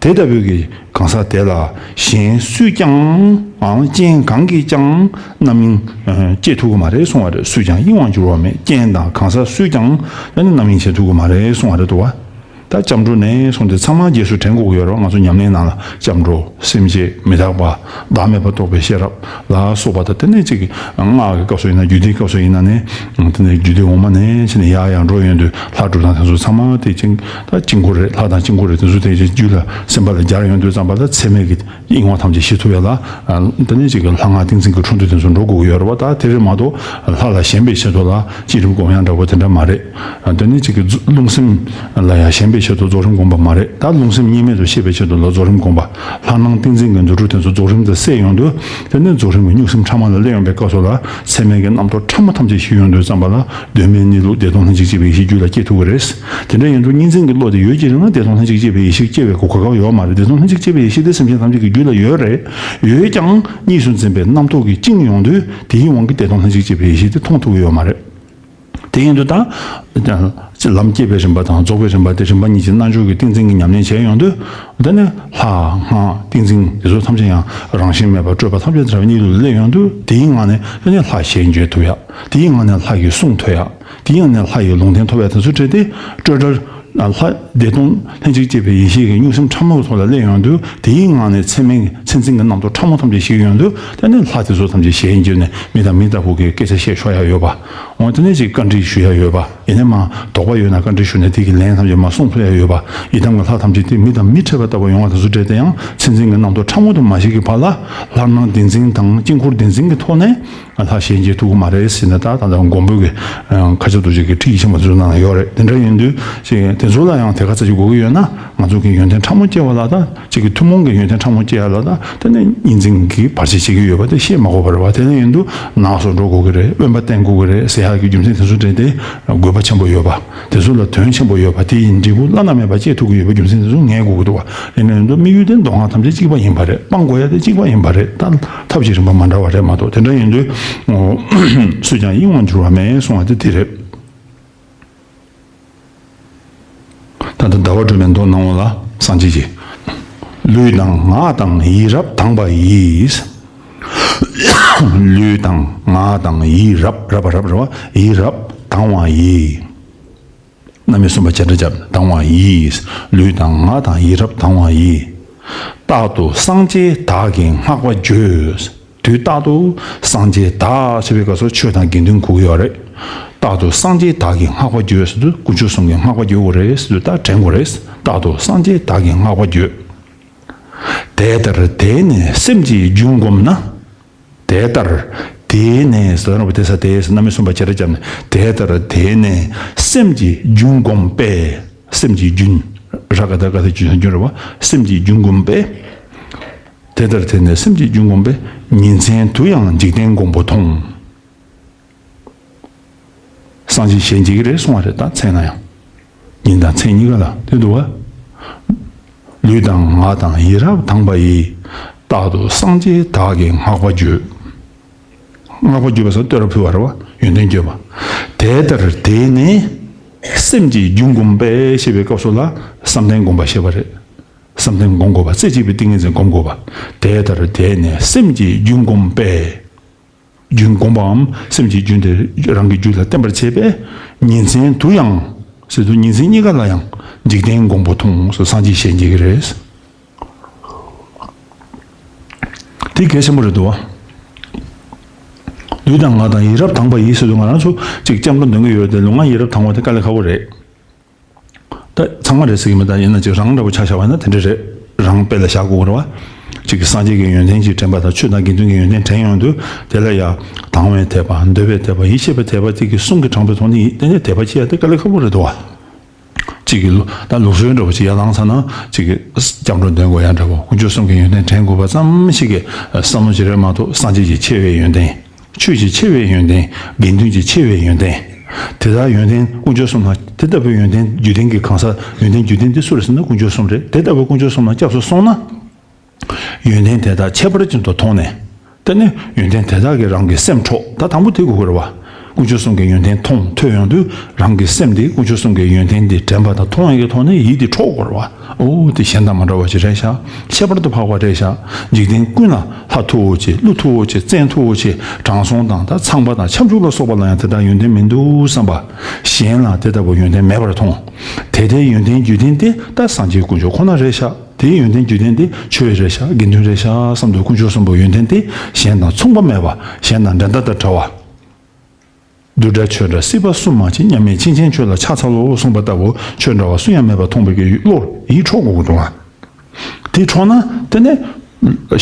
དེ་ལྟ་བུའི་གི་གང་ཟག་དེ་ལ་གཞན་སུས་ཀྱང་། ཨང་། རྐྱེན་གང་གིས་ཀྱང་རྣམ་གཡེང་སྐྱེ་ཐུབ་ཀྱི་མ་རེད་གསུང་བ་རེད། སུས་ཀྱང་གཡེང་བར་འགྱུར་བ་མེད། རྐྱེན་དང་གང་ཟག་སུས་ཀྱང་རྣམ་གཡེང་བྱེད་ཐུབ་ཀྱི་མ་རེད་གསུང་བ་རེད་འདུག་བ། ད་སྐྱབས་འགྲོ་ནས་བཟུང་སྟེ་ཚང་མ་རྗེས་སུ་དྲན་དགོས་ཀྱི་ཡོད་རེད། ང་ཚོ་ཉམས་ལེན་ནང་ལ་སྐྱབས་འགྲོ། སེམས་བསྐྱེད། མི་རྟག་པ། བདག་མེད་པ་རྟོགས་པའི་ཤེས་རབ་ལ་སོགས་པ་དང་། དེ་ནས་ཅིག་སྔགས་ཀྱི་སྐབས་སུ་ཡིན་ན། རྒྱུད་སྡེའི་སྐབས་སུ་ཡིན་ན་ནི། དེ་ནས་རྒྱུད་སྡེ་འོག་མ་ནས་ཕྱིན་ནས་ཡར་ཡར་འགྲོ་ཡོང་དུས། ལྷ་སྒྲུབ་དང་དེ་ཚོ་ཚང་མ་དེ་ཅིག་ད་དཀྱིལ་འཁོར་རེད། ལྷ་དང་དཀྱིལ་འཁོར་རེད། དེ་ཚོ་དེ་རྒྱུད་ལ་སེམས་པ་ལ་སྦྱར་ཡོང་དུས་ཙམ་པ་ལ། ཚད་མེད་ཀྱི་དབྱིངས་དབང་ཐམས་ཅད་ཞི་ཐུབ་ཡ་ལ། དེ་ནས་ཅིག་ལྷ་སྔགས་ཏིང་འཛིན་གྱི་འཕྲོ་འདུ་དེ་ཚོ་འགྲོ་དགོས་ཀྱི་ཡོད་རེད་བ། ད་དེ་རེད་མ་གཏོགས་ལྷ་ལ་ཞེན་པའི་ཆེད་དུ་ལ་བསྐྱེད་རིམ་སྒོམ་ཡ་འདྲ་བོ་དེ་འདྲ་མ་རེད། དེ་ནས་ཅིག་གི་རྫུ་རླུང་སེམས་ལ་ཡང་ཞེན་པའི་ཆེད་དུ་རྫོགས་རིམ་སྒོམ་པ་མ་རེད། ད་རླུང་སེམས་གཉིས་མེད་དུ་ཤེས་པའི་ཆེད་དུ་ལ་རྫོགས་རིམ་སྒོམ་པ། ལྷ་སྣང་ཏིང་འཛིན་གྱི་འདུ་འཕྲོ་དེ་ཚོ་རྫོགས་རིམ་དུ་སད་ཡོང་དུས། དེ་ནས་རྫོགས་རིམ་གྱི་གཉུག་སེམས་ཕྲ་མ་ལ་སླེབས་ཡོང་པའི་སྐབས་སུ་ལ། ཚད་མེད་ཀྱི་རྣམ་རྟོག་ཕྲ་མོ་ཐམས་ཅད་ཞི་ཡོང་དུས་ཙམ་པ་ལ། གདོད་མའི་གནས་ལུགས་བདེ་སྟོང་ལྷན་ཅིག་སྐྱེས་པའི་ཡེ་ཤེས་རྒྱུད་ལ་སྐྱེ་ཐུབ་ཀྱི་རེད། དེ་འདྲ་ཡིན་དུས་གཉིས་འཛིན་གྱི་བློ་དེ་ཡོད་ཀྱི་རེད་ན། བདེ་སྟོང་ལྷན་ཅིག་སྐྱེས་པའི་ཡེ་ཤེས་སྐྱེ་བའི་གོ་སྐབས་ཡོད་མ་རེད། བདེ་སྟོང་ལྷན་ཅིག་སྐྱེས་པའི་ཡེ་ཤེས་དེ་སེམས་ཅན་ཐམས་ཅད་ཀྱི་རྒྱུད་ལ་ཡོད་རེད། ཡོད་ཀྱང་གཉིས་སུ་འཛིན་པའི་རྣམ་རྟོག་གིས་བཅིངས་ཡོང་དུས། དེའི་དབང་གིས་བདེ་སྟོང་ལྷན་ཅིག་སྐྱེས་པའི་ཡེ་ཤེས་དེ་མཐོང་ཐུབ་ཀྱི་ཡོད་མ་རེད། དེ་ཡིན་དུས་ད་ལམ་སྐྱེས་པའི་རིམ་པ་དང་རྫོགས་པའི་རིམ་པ་དེ་རིམ་པ་གཉིས་ཀྱི་རྣལ་འབྱོར་གྱི་ཏིང་འཛིན་གྱི་ཉམས་ལེན་བྱས་ཡོང་དུས། དེ་ནས་ལྷ་སྔགས་ཏིང་འཛིན་དེ་ཚོ་ཐམས་ཅད་ཡང་རང་བཞིན་མེད་པ་སྤྲོས་པ་ཐམས་ཅད་བྲལ་བའི་གནས་ལུགས་ལ་སླེབས་ཡོང་དུས། དེའི་ངང་ནས་དེ་ནས་ལྷ་ཞལ་མཇལ་ཐུབ་ཡ། དེའི་ངང་ནས་ལྷ་ཡི་གསུང་ཐོས་ཡ། དེའི་ངང་ནས་ལྷ་ཡི་ལུང་བསྟན་ཐོབ་ཡ། དེ་ཚོ་བྲལ་ཏེ་སྤྲོས་བྲལ་ལྷ་བདེ་སྟོང་ལྷན་ཅིག་སྐྱེས་པའི་ཡེ་ཤེས་ཀྱི་གཉུག་སེམས་ཕྲ་མོའི་ཐོག་ལ་སླེབས་ཡོང་དུས། དེའི་ངང་ནས་ཚད་མེད་མཚན་འཛིན་གྱི་རྣམ་རྟོག་ཕྲ་མོ་ཐམས་ཅད་ཞི་ཡོང་དུས། དེ་ནས་ལྷ་དེ་ཚོ་ཐམས་ཅད་ཞལ་མཇལ་ནས་མི་དང་མི་ལྟ་བུ་གི་སྐད་ཆ་བཤད་ཆོག་ཡ་ཡོད་པ། འོ། དེ་ནས་ཅིག་བཀའ་འདྲི་ཞུ་ཡ་ཡོད་པ། ཡིན་ནའི་མ་དོགས་པ་ཡོད་ན་བཀའ་འདྲི་ཞུས་ནས་དེ་གི་ལན་ཐམས་ཅད་མར་གསུང་ཐུབ་ཡ་ཡོད་པ། ཡི་དམ་གྱི་ལྷ་ཐམས་ཅད་དེ་མི་དང་མི་འཕྲད་པ་ལྟ་བུ་ཡོང་བ་དེ་ཚོ་བྲལ་ཏེ། ཡང་མཚན་འཛིན་གྱི་རྣམ་རྟོག་ཕྲ་མོ་དེ་མ་ཞིག་གི་བར་ལ། ལྷ་སྣང་བདེན་འཛིན་དང་དཀྱིལ་འཁོར་བདེན་འཛིན་གྱི་ཐོག་ནས་ལྷ་ཞལ་མཇལ་ཐུབ་ཀྱི་མ་རེད་ཟེར་ནས། ད་ད་ལྟ་མགོན་པོ་གི་ཨ་མཁའ་ཁྱབ་རྡོ་རྗེ་གི་ཁྲིད་ཡིག་ཆེན་པོ་དེ་ཚོ་ནང་ལ་ཡོད་རེད། དེ་འདྲ་ཡིན་དུས་ཅིག་དེ་ཚོ་ལ་ཡང་དེ་ག་ཚོད་ཅིག་དགོས་ཀྱི་ཡོད་ན། ང་ཚོ་གི་ཡོན་ཏན་ཕྲ་མོ་སྐྱེ་བ་ལ་ད། གཅིག་གི་ཐུན་མོང་གི་ཡོན་ཏན་ཕྲ་མོ་སྐྱེ་ཡ་ལ་ད། དེ་ནས་གཉིས་འཛིན་གྱི་བར་ཆད་བྱེད་ཀྱི་ཡོད་པ་དེ་བཤད་མ་དགོས་པ་རེད་བ། དེ་ནས་ཡིན་དུས་ནགས་སུ་འགྲོ་དགོས་ཀྱི་རེད། དབེན་པ་བསྟེན་དགོས་ཀྱི་རེད་ཟེར་ཡག་གི་རྒྱུ་མཚན་དེ་ཚོ་དྲན་ཏེ། དགོས་པ་ཆེན་པོ་ཡོད་པ་དེ་ཚོ་ལ་དོན་ཆེན་པོ་ཡོད་པ། དེ་ཡི་འབྲས་བུ་བླ་ན་མེད་པ་སྐྱེ་ཐུབ་ཀྱི་ཡོད་པའི་རྒྱུ་མཚན་དེ་ཚོ་ངེས་དགོས་ཀྱི་འདུག་བ། དེ་ནས་ཡིན་དུས་དམིགས་ཡུལ་དེ་མདོ་སྔགས་ཐམས་ཅད་གཅིག་པ་ཡིན་པ་རེད། སྤང་དགོས་ཡ་དེ་གཅིག་པ་ཡིན་པ་རེད། ད་ཐབས་ཀྱི་རིམ་པ་མ་འདྲ་བ་རེད་མ་གཏོགས། དེ་འདྲ་ཡིན་དུས་སུས་ཀྱང་གཡེང་བར་འགྱུར་བ་མེད་གསུང་བ་དེ་དེ་རེད། ད་ལྟ་ཟླ་བ་སྒྲོལ་མའི་མདོ་ནང་ལ་སངས་རྒྱས་ཀྱིས། ལུས་དང་ངག་དང་ཡིད་རབ་དྭངས་པ་ཡིས། ལུས་དང་ངག་དང་ཡིད་རབ། རབ་པ་རབ་རེད་བ། ཡིད་རབ་དྭངས་པ་ཡིས། རྣམ་དབྱེ་གསུམ་པ་བྱེད་སྒྲ་བརྒྱབ། དྭངས་པ་ཡིས། ལུས་དང་ངག་དང་ཡིད་རབ་དྭངས་པ་ཡིས། རྟག་ཏུ་སངས་རྒྱས་བདག་གིས་བསྔགས་པ་བརྗོད། དུས་རྟག་ཏུ་སངས་རྒྱས་བདག་ཟེར་བའི་སྐབས་སུ་ཆོས་དང་དགེ་འདུན་གོ་གི་ཡོད་རེད། རྟག་ཏུ་སངས་རྒྱས་བདག་གིས་བསྔགས་པ་བརྗོད་ཟེར་དུས། དཀོན་མཆོག་གསུམ་གྱིས་བསྔགས་པ་བརྗོད་དགོས་རེད་ཟེར་དུས། ད་དྲན་དགོས་རེད། རྟག་ཏུ་སངས་རྒྱས་བདག་གིས་བསྔགས་པ་བརྗོད། དེ་ལྟར་དེས་ནི་སེམས་ཀྱི་རྒྱུན་བསྒོམས་ན། དེ་ལྟར་དེས་ནི་ཟེར་བ་དེ་ས་དེས་རྣམ་དབྱེ་གསུམ་པ་བྱེད་སྒྲ་བརྒྱབ་ནས། དེ་ལྟར་དེས་ནི་སེམས་ཀྱི་རྒྱུན་བསྒོམས་པས། སེམས་ཀྱི་རྒྱུན། ར་ག་བཏགས་རྒ་ས་བརྗོད་བྱ་རྒྱུན་རེད་བ། སེམས་ཀྱི་རྒྱུན་བསྒོམས་པས། དེ་ལྟར་དེས་ནི་སེམས་ཀྱི་རྒྱུན་བསྒོམས་པས། ཉིན་མཚན་དུ་ཡང་འཇིག་རྟེན་མགོན་པོ་མཐོང་། སངས་རྒྱས་ཞལ་མཇལ་གྱི་རེད་གསུང་བ་རེད། ད་མཚན་ན་ཡང་། ཉིན་དང་མཚན་གཉིས་ཀ་ལ་དེ་འདུག་བ། ལུས་དང་ངག་དང་ཡིད་རབ་དྭངས་པ་ཡིས། རྟག་ཏུ་སངས་རྒྱས་བདག་གིས་བསྔགས་པ་བརྗོད། བསྔགས་པ་བརྗོད་པ་ཟེར་བསྟོད་ར་ཕུལ་བ་རེད་བ། ཡོན་ཏན་བརྗོད་པ། དེ་ལྟར་དེས་ནི་སེམས་ཀྱི་རྒྱུན་བསྒོམས་པས་ཞེས་པའི་སྐབས་སུ་ལ་བསམ་གཏན་བསྒོམ་པ་ཞེས་པ་རེད། བསམ་གཏན་བསྒོམ་དགོས་པ། རྩེ་གཅིག་པའི་ཏིང་ངེ་འཛིན་བསྒོམ་དགོས་པ། དེ་ལྟར་དེས་ནི་སེམས་ཀྱི་རྒྱུན་བསྒོམས་པས། རྒྱུན་བསྒོམ་པའམ་སེམས་ཀྱི་རྒྱུན་དེ་རང་གི་རྒྱུད་ལ་བརྟན་པར་བྱས་པས། ཉིན་མཚན་དུ་ཡང་ཟེར་དུས། ཉིན་མཚན་གཉིས་ཀ་ལ་ཡང་འཇིག་རྟེན་མགོན་པོ་མཐོང་ཟེར། སངས་རྒྱས་ཞལ་མཇལ་གྱི་རེད། དེ་གལ་ཆེན་པོ་རེད་འདུག་བ། ལུས་དང་ངག་དང་ཡིད་རབ་དྭངས་པ་ཡིས་ཟེར་དུས། ང་རང་ཚོ་ཅིག་སྐྱབས་འགྲོ་འདོན་གྱི་ཡོད་དེ། ལུས་ངག་ཡིད་རབ་དྭངས་པ་དེ་དཀའ་ལས་ཁག་པོ་རེད། ད་ཚང་མ་རེད་ཟེར་གྱི་མེད། ད་ཡིན་ན་ཅིག་རང་འདྲ་པོ་ཆ་བཞག་པ་ན་དེ་འདྲ་རེད། རང་དཔེ་ལ་བཞག་དགོས་རེད་བ། ཅིག་གི་སངས་རྒྱས་ཀྱི་ཡོན་ཏན་ཅིག་དྲན་པ་དང་། ཆོས་དང་དགེ་འདུན་གྱི་ཡོན་ཏན་དྲན་ཡོང་དུས། དེ་ལ་ཡ་དང་བའི་དད་པ། འདོད་པའི་དད་པ། ཡིད་ཆེས་པའི་དད་པ། དེ་གི་གསུང་གི་དྲང་པོའི་ཐོག་ནས་ཡིན། དེ་ནས་དད་པ་བྱེད་ཡ་དེ་དཀའ་ལས་ཁག་པོ་རེད་འདུག་བ། ཅིག་གི་ལུ་ད་ལུགས་སྲོལ་འདྲ་པོ་ཅིག་ཡར་ལངས་ཚར་ན། ཅིག་གི་སྐྱབས་འགྲོ་འདོན་དགོས་ཡ་འདྲ་པོ། དཀོན་མཆོག་གསུམ་གྱི་ཡོན་ཏན་དྲན་དགོས་པ་ཙམ་ཞིག་གི་བསམ་བློ་ཅིག་རེད་མ་གཏོགས། སངས་རྒྱས་ཀྱི་ཆེ་བའི་ཡོན་ཏན། ཆོས་ཀྱི་ཆེ་བའི་ཡོན་ཏན། དགེ་འདུན་གྱི་ཆེ་བའི་ཡོན་ཏན། དེ་དག་ཡོན་ཏན་དཀོན་མཆོག་གསུམ་ལ། དེ་ལྟ་བུའི་ཡོན་ཏན་རྒྱུད་ལྡན་གྱི་གང་ཟག། ཡོན་ཏན་རྒྱུད་ལྡན་འདི་སུ་རེད་ཟེར་ན། དཀོན་མཆོག་གསུམ་རེད། དེ་ལྟ་བུའི་དཀོན་མཆོག་གསུམ་ལ་སྐྱབས་སུ་སོང་ན། ཡོན་ཏན་དེ་དག་ཁྱད་པར་ཅན་དུ་མཐོང་ནས། དེ་ནས་ཡོན་ཏན་དེ་དག་གིས་རང་གི་སེམས་འཕྲོག་ད་དང་པོ་དེ་དགོས་ཀྱི་རེད་བ། དཀོན་མཆོག་གསུམ་གྱི་ཡོན་ཏན་མཐོང་ཐོས་ཡོང་དུས། རང་གི་སེམས་དེ་དཀོན་མཆོག་གསུམ་གྱི་ཡོན་ཏན་དེ་དྲན་པ་དང་མཐོང་ཡག་གི་ཐོག་ནས་ཡིད་དེ་འཕྲོག་དགོས་རེད་བ། ཨོ་དེ་གཞན་དང་མ་འདྲ་བ་ཞིག་རེད་ཤག་ཁྱད་པར་དུ་འཕགས་པ་རེད་ཤག་འཇིག་རྟེན་ཀུན་ལ་ལྷ་མཐུ་བོ་ཆེ། ཀླུ་མཐུ་བོ་ཆེ། བཙན་མཐུ་བོ་ཆེ། དྲང་སྲོང་དང་ད་ཚངས་པ་དང་ཁྱབ་འཇུག་ལ་སོགས་པ་ལ་ཡང་དེ་ལྟར་ཡོན་ཏན་མི་འདུག་བསམ་པ། གཞན་ལ་དེ་ལྟ་བུ་ཡོན་ཏན་མེད་པར་མཐོང་། དེ་ལྟའི་ཡོན་ཏན་རྒྱུད་ལྡན་དེ་ད་སངས་རྒྱས་དཀོན་མཆོག་ཁོ་ན་རེད་ཤག་དེའི་ཡོན་ཏན་རྒྱུད་ལྡན་དེ་ཆོས་རེད་ཤག་དགེ་འདུན་རེད་ཤག་བསམ་དུས། དཀོན་མཆོག་གསུམ་པོ་ཡོན་ཏན་དེ་གཞན་དང་མཚུངས་པ་མེད་པ། གཞན་དང་འགྲན་ཟླ་དང་བྲལ་བ། བདུད་དགྲ་ཆོས་དགྲ་སྲིད་པ་གསུམ་མ་མཆིས། མཉམ་མེད་སྤྱན་ཆེན་ཆོས་ལ་ཕྱག་འཚལ་ལོ་གསུངས་པ་ལྟ་བུ། ཆོས་འདྲ་བ་སུ་ཡང་མེད་པ་མཐོང་བའི་གི་བློར་ཡིད་འཕྲོག་དགོས་ཀྱི་འདུག་ཨ། དེ་འཕྲོག་ན་དེ་ནས་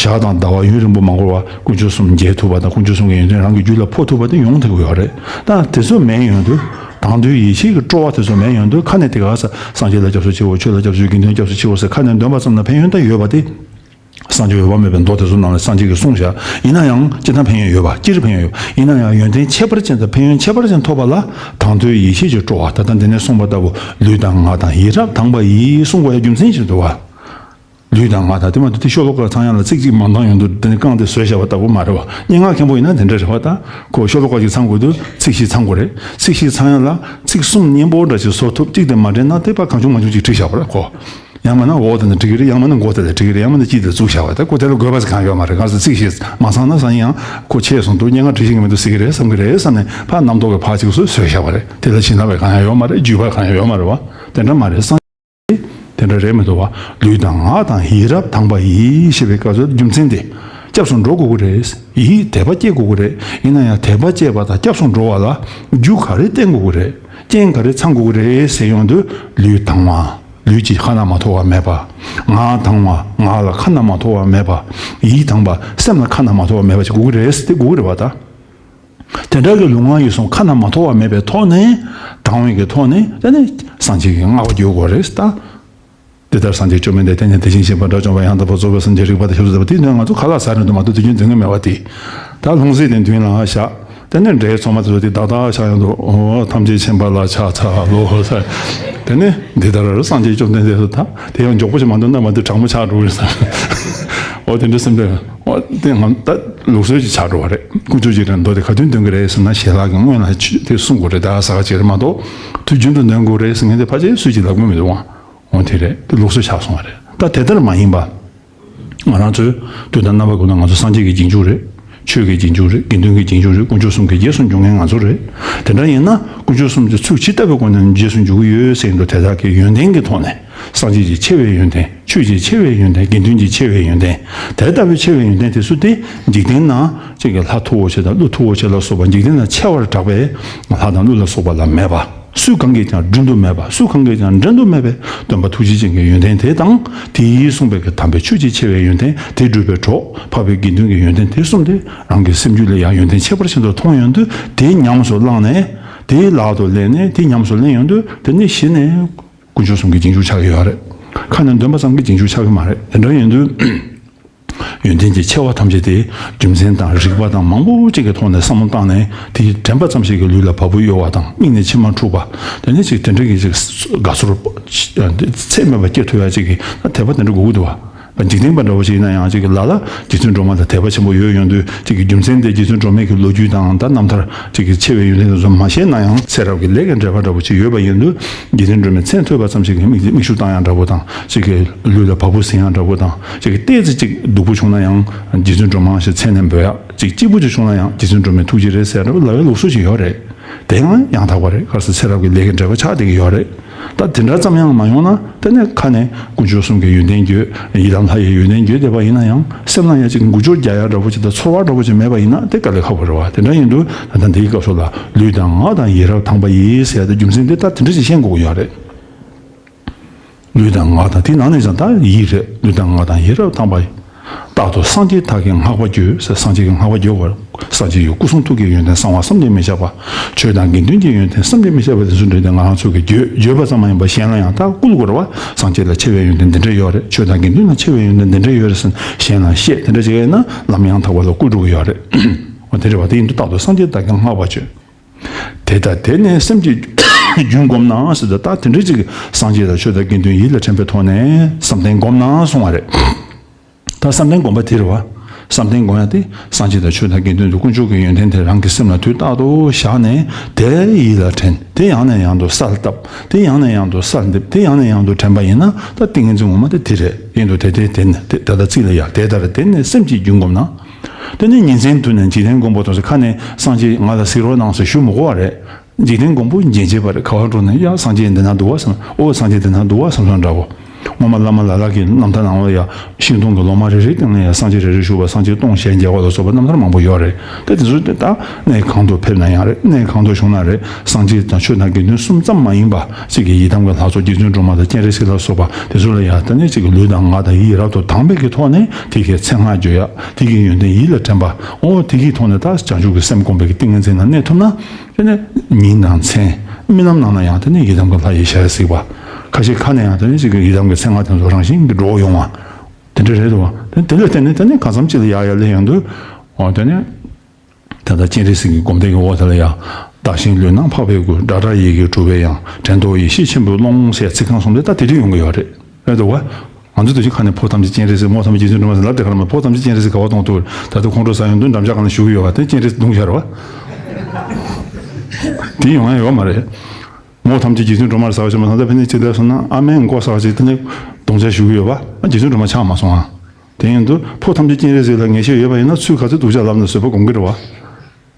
ཞག་དང་ཟླ་བ་ཡུན་རིང་པོ་མ་འགོར་བར་དཀོན་མཆོག་གསུམ་མཇལ་ཐུབ་པ་དང་། དཀོན་མཆོག་གསུམ་གྱི་ཡོན་ཏན་རང་གི་རྒྱུད་ལ་འཕོ་ཐུབ་པ་དེ་ཡོང་ཐུབ་ཀྱི་ཡོད་རེད། ད་དེ་ཚོ་མེད་ཡོང་དུས། དང་དུས་ཡིད་ཆེས་ཀྱི་སྤྲོ་བ་དེ་ཚོ་མེད་ཡོང་དུས། ཁ་ནས་དེ་ག་ས་སངས་རྒྱས་ལ་སྐྱབས་སུ་མཆིའོ། ཆོས་ལ་སྐྱབས་སུ་མཆིའོ། དགེ་འདུན་ལ་སྐྱབས་སུ་མཆིའོ་ཟེར་ཁ་ནས་འདོན་པ་ཙམ་ན་ཕན་ཡོན་ད་ཡོད་པ་དེ། སངས་རྒྱས་འོད་དཔག་མེད་པའི་མདོ་དེ་ཚོ་ནང་ལ་སངས་རྒྱས་ཀྱིས་གསུངས་བཞག་ཡིན་ན་ཡང་སྤྱིར་བཏང་ཕན་ཡོན་ཡོད་པ། སྤྱིར་ཕན་ཡོན་ཡོད། ཡིན་ན་ཡང་ཡོན་ཏན་ཁྱད་པར་ཅན་དང་ཕན་ཡོན་ཁྱད་པར་ཅན་ཐོབ་པ་ལ་དང་དུས་ཡིད་ཆེས་ཀྱི་སྤྲོ་བ། ད་ལྟ་འདི་ནས་གསུངས་པ་ལྟ་བུ་ལུས་དང་ངག་དང་ཡིད་རབ་དྭངས་པ་ཡིས་གསུང་དགོས་ཡ་རྒྱུ་མཚན་ཞིག་འདུག་བ། ལུས་དང་ངག་དང་དེ་མ་གཏོགས་དེ་ཤོ་ལོ་ཀ་ཚང་ཡང་ལ་ཚིག་གཅིག་མ་འདང་ཡོང་དུས་དེ་ནས་བཀང་སྟེ་བཟོས་བཞག་པ་ལྟ་བུ་མ་རེད་བ། སྙན་ངག་མཁན་པོ་ཡིན་ན་དེ་འདྲ་རེད་བ། ད་ཁོ་ཤོ་ལོ་ཀ་གཅིག་ཚང་དགོས་དུས་ཚིག་བཞི་ཚང་དགོས་རེད། ཚིག་བཞི་ཚང་ཡང་ལ་ཚིག་གསུམ་སྙན་པོ་འདྲ་ཞིག་བཟོ་ཐུབ། གཅིག་དེ་མ་འགྲིག་ན་དེ་ཕར་གང་བྱུང་མང་བྱུང་ཅིག་བྲིས་བཞག་པ་རེད་ཁོ། ཡང་མིན་ན་འོ་དེ་ནས་འགྲིག་གི་རེད། ཡང་མིན་ན་མགོ་དེ་ལ་འགྲིག་གི་རེད། ཡང་མིན་ན་དཀྱིལ་དེ་བཙུགས་བཞག་པ་དེ། ཁོ་དེ་ལ་དགོས་པ་ཟེར་གང་ཡོད་མ་རེད། གང་ཟེར་ཚིག་བཞི་མ་ཚང་ན་སང་ཉིན་ཡང་ཁོ་ཆད་སོང་འདུག་སྙན་ངག་བྲིས་ཤེས་ཀྱི་མི་འདུག་ཟེར་གི་རེད་བསམ་གི་རེད་བསམ་ནས་ཕར་རྣམ་རྟོག་གི་ཕར་ཅིག་བཟོས་བཟོས་བཞག་པ་རེད། དེ་ལ་ཞེ་ན་བའི་གང་ཡང་ཡོད་མ་རེད། འཇུས་པ་གང་ཡང་ཡོད་མ་རེད་བ། དེ་འདྲ་མ་རེད། སངས་རྒྱས་དེ་འདྲ་རེད་མི་འདུག་བ། ལུས་དང་ངག་དང་ཡིད་རབ་དྭངས་པ་ཡིས་ཞེས་པའི་སྐབས་སུ་རྒྱུ་མཚན་དེ་སྐྱབས་སུ་འགྲོ་དགོས་ཀྱི་རེད། ཡིད་དད་པ་སྐྱེ་དགོས་ཀྱི་རེད། ཡིན་ན་ཡང་དད་པ་སྐྱེས་པ་དང་སྐྱབས་སུ་འགྲོ་བ་ལ་རྒྱུ་ག་རེ་བསྟེན་དགོས་ཀྱི་རེད། རྐྱེན་ག་རེ་ཚང་དགོས་ཀྱི་རེད་ཟེར་ཡོང་དུས་ལུས་དྭངས་པ། ལུས་ཀྱི་ཁ་ན་མ་ཐོ་བ་མེད་པ། ངག་དྭངས་པ། ངག་ལ་ཁ་ན་མ་ཐོ་བ་མེད་པ། ཡིད་དྭངས་པ། སེམས་ལ་ཁ་ན་མ་ཐོ་བ་མེད་པ་ཞིག་དགོས་ཀྱི་རེད། དེ་དགོས་ཀྱི་རེད་བ་ད། དེ་འདྲ་གི་ལུས་ངག་ཡིད་གསུམ་ཁ་ན་མ་ཐོ་བ་མེད་པའི་ཐོག་ནས། དྭངས་པའི་གི་ཐོག་ནས་དེ་ནས་སངས་རྒྱས་ཀྱི་བསྔགས་པ་བརྗོད་དགོས་རེད་ད། འདི་ལྟར་སངས་རྒྱས་བཅོམ་ལྡན་འདས་དེ་ནས་དེ་བཞིན་གཤེགས་པ་དགྲ་བཅོམ་པ་ཡང་དག་པར་རྫོགས་པའི་སངས་རྒྱས་རིག་པ་དང་ཞབས་སུ་མཐུན་པ་དེ་ནི་ང་ཚོ་ཁ་ལག་ཟ་རིན་དུ་མ་གཏོགས་དུས་རྒྱུན་འདོན་གི་མེད་པ་དེ། ད་ལྷུང་བཟེད་དེ་མདུན་ལ་བཞག་དེ་ནས་འབྲས་ཚོ་མ་དེ་ཚོ་དེ་དག་དག་བཞག་ཡོང་དུ། ཨོ་ཐམས་ཅད་མཁྱེན་པ་ལ་ཕྱག་འཚལ་ལོ་ཟེར། དེ་ནས་འདི་ལྟར་སངས་རྒྱས་བཅོམ་ལྡན་འདས་སུ་ད་དེ་ཡང་མགྱོགས་པོ་ཞིག་མ་འདོན་ན་མ་དེ་དྲང་མོ་ཆགས་འགྲོ་གི་རེད་ཟེར། ཨོ་དེ་འདྲ་སེམས་པས་ཨོ་དེ་ང་ད་ལུགས་སྲོལ་ཅིག་ཆགས་འགྲོ་བ་རེད། དཀོན་མཆོག་གཅིག་རེད། མདོ་དེ་ག་དུས་འདོན་གི་རེད་ཟེར་ན་ཞལ་ལག་གི་སྔོན་ལ་ཆུ་དེ་གསུང་དགོས་རེད། ད་ཟ་ག་ཅིག་རེད་མ་གཏོགས་དུས་རྒྱུན་དུ་འདོན་དགོས་རེད་ཟེར་མཁན་དེ་ཕལ་ཆེར་སུས་ཀྱིས་ལབ་གི་མི་འདུག་ཨང་། འོ་དེ་རེད། དེ་ལུགས་སྲོལ་ཆགས་སོང་བ་རེད། ད་དེ་ལྟར་མ་ཡིན་པ། ང་རང་ཚོས་དུས་དང་རྣམ་པ་ཀུན་ན་ང་ཚོ་སངས་རྒྱས་ཀྱི་རྗེས་འཇུག་རེད། ཆོས་ཀྱི་རྗེས་འཇུག་རེད། དགེ་འདུན་གྱི་རྗེས་འཇུག་རེད། དཀོན་མཆོག་གསུམ་གྱི་རྗེས་སུ་འཇུག་མཁན་ང་ཚོ་རེད། དེ་འདྲ་ཡིན་ན་དཀོན་མཆོག་གསུམ་གྱི་ཚུལ་ཇི་ལྟ་བུའི་སྒོ་ནས་རྗེས་སུ་འཇུག་གི་ཡོད་ཟེར་དུས། དེ་དག་གི་ཡོན་ཏན་གྱི་ཐོག་ནས། སངས་རྒྱས་ཀྱི་ཆེ་བའི་ཡོན་ཏན། ཆོས་ཀྱི་ཆེ་བའི་ཡོན་ཏན། དགེ་འདུན་གྱི་ཆེ་བའི་ཡོན་ཏན། དེ་ལྟ་བུའི་ཆེ་བའི་ཡོན་ཏན་དེ་ཚོ་དེ་འཇིག་རྟེན་ན་གཅིག་གི་ལྷ་མཐུ་བོ་ཆེ་དང་ཀླུ་མཐུ་བོ་ཆེ་ལ་སོགས་པ་འཇིག་རྟེན་ན་ཆེ་བར་གྲགས་པའི་ལྷ་དང་ཀླུ་ལ་སོགས་པ་ལ་མེད་པ། སུ་གང་གིས་ཀྱང་བསྒྲུན་དུ་མེད་པ། སུ་གང་གིས་ཀྱང་འགྲན་དུ་མེད་པའི་སྟོན་པ་ཐུགས་རྗེ་ཅན་གྱི་ཡོན་ཏན་དེ་དང་། དེས་གསུངས་པའི་གི་དམ་པའི་ཆོས་ཀྱི་ཆེ་བའི་ཡོན་ཏན་དེ་སྒྲུབ་པའི་གྲོགས་འཕགས་པའི་དགེ་འདུན་གྱི་ཡོན་ཏན་དེ་གསུམ་དེ་རང་གི་སེམས་རྒྱུད་ལ་ཡང་ཡོན་ཏན་ཁྱད་པར་ཅན་དུ་མཐོང་ཡོང་དུས། དེ་ཉམས་སུ་བླངས་ནས། དེ་ལག་ཏུ་ལེན་ནས། དེ་ཉམས་སུ་ལེན་ཡོང་དུས། དེ་ནས་གཞི་ནས་དཀོན་མཆོག་གསུམ་གྱི་རྗེས་འཇུག་ཆགས་ཀྱི་ཡོད་རེད། ཁ་ནས་འདོན་པ་ཙམ་གྱིས་རྗེས་འཇུག་ཆགས་ཀྱི་མ་རེད། དེ་འདྲ་ཡིན་དུས། ཡོན་ཏན་གྱི་ཆེ་བ་ཐམས་ཅད་དེ་རྒྱུ་མཚན་དང་རིགས་པ་དང་མང་པོ་ཅིག་གི་ཐོག་ནས་བསམ་བློ་བཏང་ནས། དེའི་དྲན་པ་ཙམ་ཞིག་གིས་ལུས་ལ་བ་སྤུ་གཡོ་བ་དང་། མིག་ནས་མཆི་མ་འཁྲུགས་པ། དེ་ནས་ཅིག་དེ་འདྲ་གི་ཅིག་དགའ་ཚོར་ཚད་མེད་པ་སྐྱེ་ཐུབ་ཡ་ཅིག་གི་དད་པ་དེ་འདྲ་དགོས་ཀྱི་འདུག་བ། འཇིག་རྟེན་པ་འདྲ་བོ་ཞིག་ཡིན་ན་ཡང་ཅིག་གི་ལ་ལ་རྗེ་བཙུན་སྒྲོལ་མ་ལ་དད་པ་ཆེན་པོ་ཡོད་ཡོང་དུས། ཅིག་གི་རྒྱུ་མཚན་དེ་རྗེ་བཙུན་སྒྲོལ་མའི་གི་ལོ་རྒྱུས་དང་། ད་རྣམ་ཐར་ཅིག་གི་ཆེ་བའི་ཡོན་ཏན་དེ་ཚོ་མ་ཤེས་ན་ཡང་། ཚེ་རབས་ཀྱི་ལས་ཀྱི་འབྲེལ་བ་འདྲ་བོ་ཅིག་ཡོད་པ་ཡིན་དུས། རྗེ་བཙུན་སྒྲོལ་མའི་མཚན་ཐོས་པ་ཙམ་ཞིག་གིས་མིག་མིག་ཆུ་བཏང་ཡ་འདྲ་བོ་དང་། ཅིག་གི་ལུས་ལ་བ་སྤུ་ཟིན་ཡ་འདྲ་བོ་དང་། ཅིག་གི་ཏོག་ཙམ་ཅིག་སྡུག་པོ་བྱུང་ན་ཡང་རྗེ་བཙུན་སྒྲོལ་མ་ཞེས་མཚན་ནས་འབོད་ཡ། ཅིག་སྐྱིད་པོ་ཅིག་བྱུང་ན་ཡང་རྗེ་བཙུན་སྒྲོལ་མའི་ཐུགས་རྗེ་རེད་ཟེར་ཡ་འདྲ་བོ་ལབ་ཡ་ལུགས་སྲོལ་ཅིག་ཡོད་རེད། དེ་ཡང་ཡང་དག་པ་རེད། གལ་སྲིད་ཚེ་རབས་ཀྱི་ལས་ཀྱི་འབྲེལ་བ་ཆགས་བསྡད་ཀྱི་ཡོད་རེད། ད་དེ་འདྲ་ཙམ་ཡང་མ་ཡོང་ན། དེ་ནས་ཁ་ནས་དཀོན་མཆོག་གསུམ་གྱི་ཡོན་ཏན་བརྗོད། ཡི་དམ་ལྷ་ཡི་ཡོན་ཏན་བརྗོད་བསྡད་པ་ཡིན་ན་ཡང་། སེམས་ལ་ཡང་ཅིག་འགུལ་སྐྱོད་རྒྱག་ཡ་འདྲ་བོ་ཅིག་དང་། ཚོར་བ་འདྲ་བོ་ཅིག་མེད་པ་ཡིན་ན། དེ་དཀའ་ལས་ཁག་པོ་རེད་བ། དེ་འདྲ་ཡིན་དུས་ད་ལྟ་འདིའི་སྐབས་སུ་ལ་ལུས་དང་ངག་དང་ཡིད་རབ་དྭངས་པ་ཡིས་ཟེར་ཡ་དེ་རྒྱུ་མཚན་དེ་ད་དེ་འདྲ་ཞིག་ཤེས་དགོས་ཀྱི་ཡོད་རེད། ལུས་དང་ངག་དང་། དེའི་ནང་ནས་ཀྱང་ད་ཡིད་རེད། ལུས་དང་ངག་དང་ཡིད་རབ་དྭངས་པ་ཡིས། རྟག་ཏུ་སངས་རྒྱས་བདག་གི་བསྔགས་པ་བརྗོད་ཟེར། སངས་རྒྱས་ཀྱི་བསྔགས་པ་བརྗོད་པར། སངས་རྒྱས་ཀྱི་སྐུ་གསུང་ཐུགས་ཀྱི་ཡོན་ཏན་གསང་བ་བསམ་གྱིས་མི་ཁྱབ་པ། ཆོས་དང་དགེ་འདུན་གྱི་ཡོན་ཏན་བསམ་གྱིས་མི་ཁྱབ་པ་དེ་ཚོ་འདྲ་དེ་ང་རང་ཚོ་གིས་བརྗོད། བརྗོད་པ་ཙམ་མ་ཡིན་པར་གཞན་ལ་ཡང་ད་བསྐུལ་དགོས་རེད་བ། སངས་རྒྱས་ལ་ཆེ་བའི་ཡོན་ཏན་འདི་འདྲ་ཡོད་རེད། ཆོས་དང་དགེ་འདུན་ལ་ཆེ་བའི་ཡོན་ཏན་འདི་འདྲ་ཡོད་རེད་ཟེར་གཞན་ལ་བཤད། དེ་འདྲ་བྱེད་ཡིན་ན་ལམ་ཡང་དག་པ་ལ་བསྐུལ་འགྲོ་གི་ཡོད་རེད། འོ་དེ་རེད་བ། དེ་ཡིན་དུས་རྟག་ཏུ་སངས་རྒྱས་བདག་གི་བསྔགས་པ་བརྗོད། དེ་ལྟར་དེ་ནས་སེམས་ཀྱི་རྒྱུན་བསྒོམས་ན་ཟེར་ཏེ། ད་དེ་འདྲ་ཅིག་སངས་རྒྱས་དང་ཆོས་དང་དགེ་འདུན་ཡིད་ལ་དྲན་པའི་ཐོག་ནས་བསམ་གཏན་བསྒོམས་ན་གསུང་བ་རེད། ད་བསམ་གཏན་སྒོམ་པ་དེ་རེད་བ། བསམ་གཏན་སྒོམ་ཡ་དེ་སངས་རྒྱས་དང་ཆོས་དང་དགེ་འདུན་དུ་དཀོན་མཆོག་གི་ཡོན་ཏན་དེ་རང་གི་སེམས་ལ་དུས་རྟག་ཏུ་བཞག་ནས་དེ་ཡིད་ལ་དྲན། དེ་ཡང་ནས་ཡང་དུ་གསལ་བཏབ། དེ་ཡང་ནས་ཡང་དུ་གསལ་འདེབས། དེ་ཡང་ནས་ཡང་དུ་དྲན་པ་ཡིན་ན་ད་ཏིང་ངེ་འཛིན་ངོ་མ་དེ་དེ་རེད། ཡིན་དུ་དེ་དེ་དེ་ནི་དེ་ད་ལྟ་ཚིག་ལ་ཡ་དེ་ལྟར་དེ་ནི་སེམས་ཀྱི་རྒྱུན་བསྒོམས་ན། དེ་ནི་ཉིན་མཚན་དུ་ནས་འཇིག་རྟེན་མགོན་པོ་དང་ཁ་ནས་སངས་རྒྱས་ང་ལ་གཟིགས་རོགས་གནང་ཟེར་ཞུ་མི་དགོས་པ་རེད། འཇིག་རྟེན་མགོན་པོ་མཇལ་བྱེད་པ་རེད། ག་བར་འགྲོ་ན་ཡ་སངས་རྒྱས་འདི་ན་འདུག་བ་བསམ། ཨོ་སངས་རྒྱས་འདི་ན་འདུག་བ་བསམ་བསམ་འདྲ་བོ། སྔོན་མ་བླ་མ་ལ་ལ་གི་རྣམ་ཐར་ནང་ལ་ཡ་ཤིང་སྡོང་གི་ལོ་མ་རེ་རེ་སྟེང་ལ་ཡ་སངས་རྒྱས་རེ་རེ་བཞུགས་པ། སངས་རྒྱས་སྟོང་ཞལ་མཇལ་བ་ལ་སོགས་པ་རྣམ་ཐར་མང་པོ་ཡོད་རེད། ད་དེ་ཚོ་དེ་ད་གནས་གང་དུ་ཕེབས་ན་ཡང་རེད། གནས་གང་དུ་བཞུགས་ན་རེད། སངས་རྒྱས་དང་ཆོས་དང་དགེ་འདུན་གསུམ་ཙམ་མ་ཡིན་པ་གཅིག་གི་ཡི་དམ་གྱི་ལྷ་ཚོགས་རྗེ་བཙུན་སྒྲོལ་མ་དང་སྤྱན་རས་གཟིགས་ལ་སོགས་པ་དེ་ཚོ་ལ་ཡ་ད་ནི་གཅིག་གི་ལུས་དང་ངག་དང་ཡིད་རབ་ཏུ་དྭངས་པའི་གི་ཐོག་ནས་དེ་གའི་མཚན་སྔགས་བརྗོད་ཡ། དེ་གི་ཡོན་ཏན་ཡིད་ལ་དྲན་པ། ཨོ་དེ་གི་ཐོག་ནས་ད་བྱང་ཆུབ་ཀྱི་སེམས་བསྒོམས་པའི་གི་ཏིང་ངེ་འཛིན་ལ་གནས་ཐུབ་ན། དེ་ནས་ཉིན་དང་མཚན། རྨི་ལམ་ནང་ན་ཡང་དེ་ནས་ཡི་དམ་གྱི་ལྷ་ཡི་ཞལ་གཟིགས་པ། ཁ་ཤས་ཁ་ནས་ཡང་དེ་ནས་ཅིག་གི་ཡི་དམ་གྱི་མཚན་སྔགས་དེ་ཚོ་རང་བཞིན་གྱིས་སྒྲོག་ཡོང་བ། དེ་འདྲ་རེད་འདུག་བ། དེ་དེ་ལས་བརྟེན་ནས་དེ་ནས་གང་འཚམ་ཅིག་ལ་ཡར་ཡར་སླེབས་ཡོང་དུས། འོ་དེ་ནས་ད་ལྟ་སྤྱན་རས་གཟིགས་ཀྱི་སྒོམ་བཟླས་ཀྱི་འོག་དེ་ལ་ཡང་། བདག་གཞན་ལུས་རྣམས་འཕགས་པའི་སྐུ། སྒྲ་གྲགས་ཡི་གེ་གྲུབ་པའི་དབྱངས། དྲན་རྟོག་ཡེ་ཤེས་ཆེན་པོའི་ཀློང་ཟེར་ཚིག་རྐང་གསུམ་དེ་ད་དེ་དུས་ཡོང་གི་ཡོད་རེད། རེད་འདུག་བ། ང་ཚོ་དུས་ཅི་ཁ་ནས་ཕོ་ཐམས་ཅད་སྤྱན་རས་གཟིགས། མོ་ཐམས་ཅད་རྗེ་བཙུན་སྒྲོལ་མ་ཟེར་ལབ་དེ་ག་ར་མ། ཕོ་ཐམས་ཅད་སྤྱན་རས་གཟིགས་ག་བ་གཏོང་ཐུབ། ད་ལྟ་ཁོང་ཁྲོ་ཟ་ཡོང་དུས་འགྲམ་ལྕག་སྒང་ལ་བཞུགས་ཀྱི་ཡོད་པ་དེ་སྤྱན་རས་གཟིགས་རྡུང་བཞག་རེད་བ། དེ་ཡོང་ཡ་ཡོད་མ་རེད། མོ་ཐམས་ཅད་རྗེ་བཙུན་སྒྲོལ་མ་རེད་ཟེར་བ་ཞིག་མ་སོང་། ད་ཕན་ཚུན་ཅི་འདྲ་སོང་ན་ཨ་མའི་མགོ་ཟེར་བ་ཞིག་དེ་ནས་རྡུང་བྱས་བཞུགས་ཀྱི་ཡོད་པ། རྗེ་བཙུན་སྒྲོལ་མ་ཆགས་མ་སོང་ཨ། དེ་ཡིན་དུས་ཕོ་ཐམས་ཅད་སྤྱན་རས་གཟིགས་ལ་ངེས་ཤེས་ཡོད་པ་ཡིན་ན་ཚུར་ག་ཚོད་སྡུག་ཅག་ལབ་ན་བཟོད་པ་སྒོམ་གྱི་རེད་བ།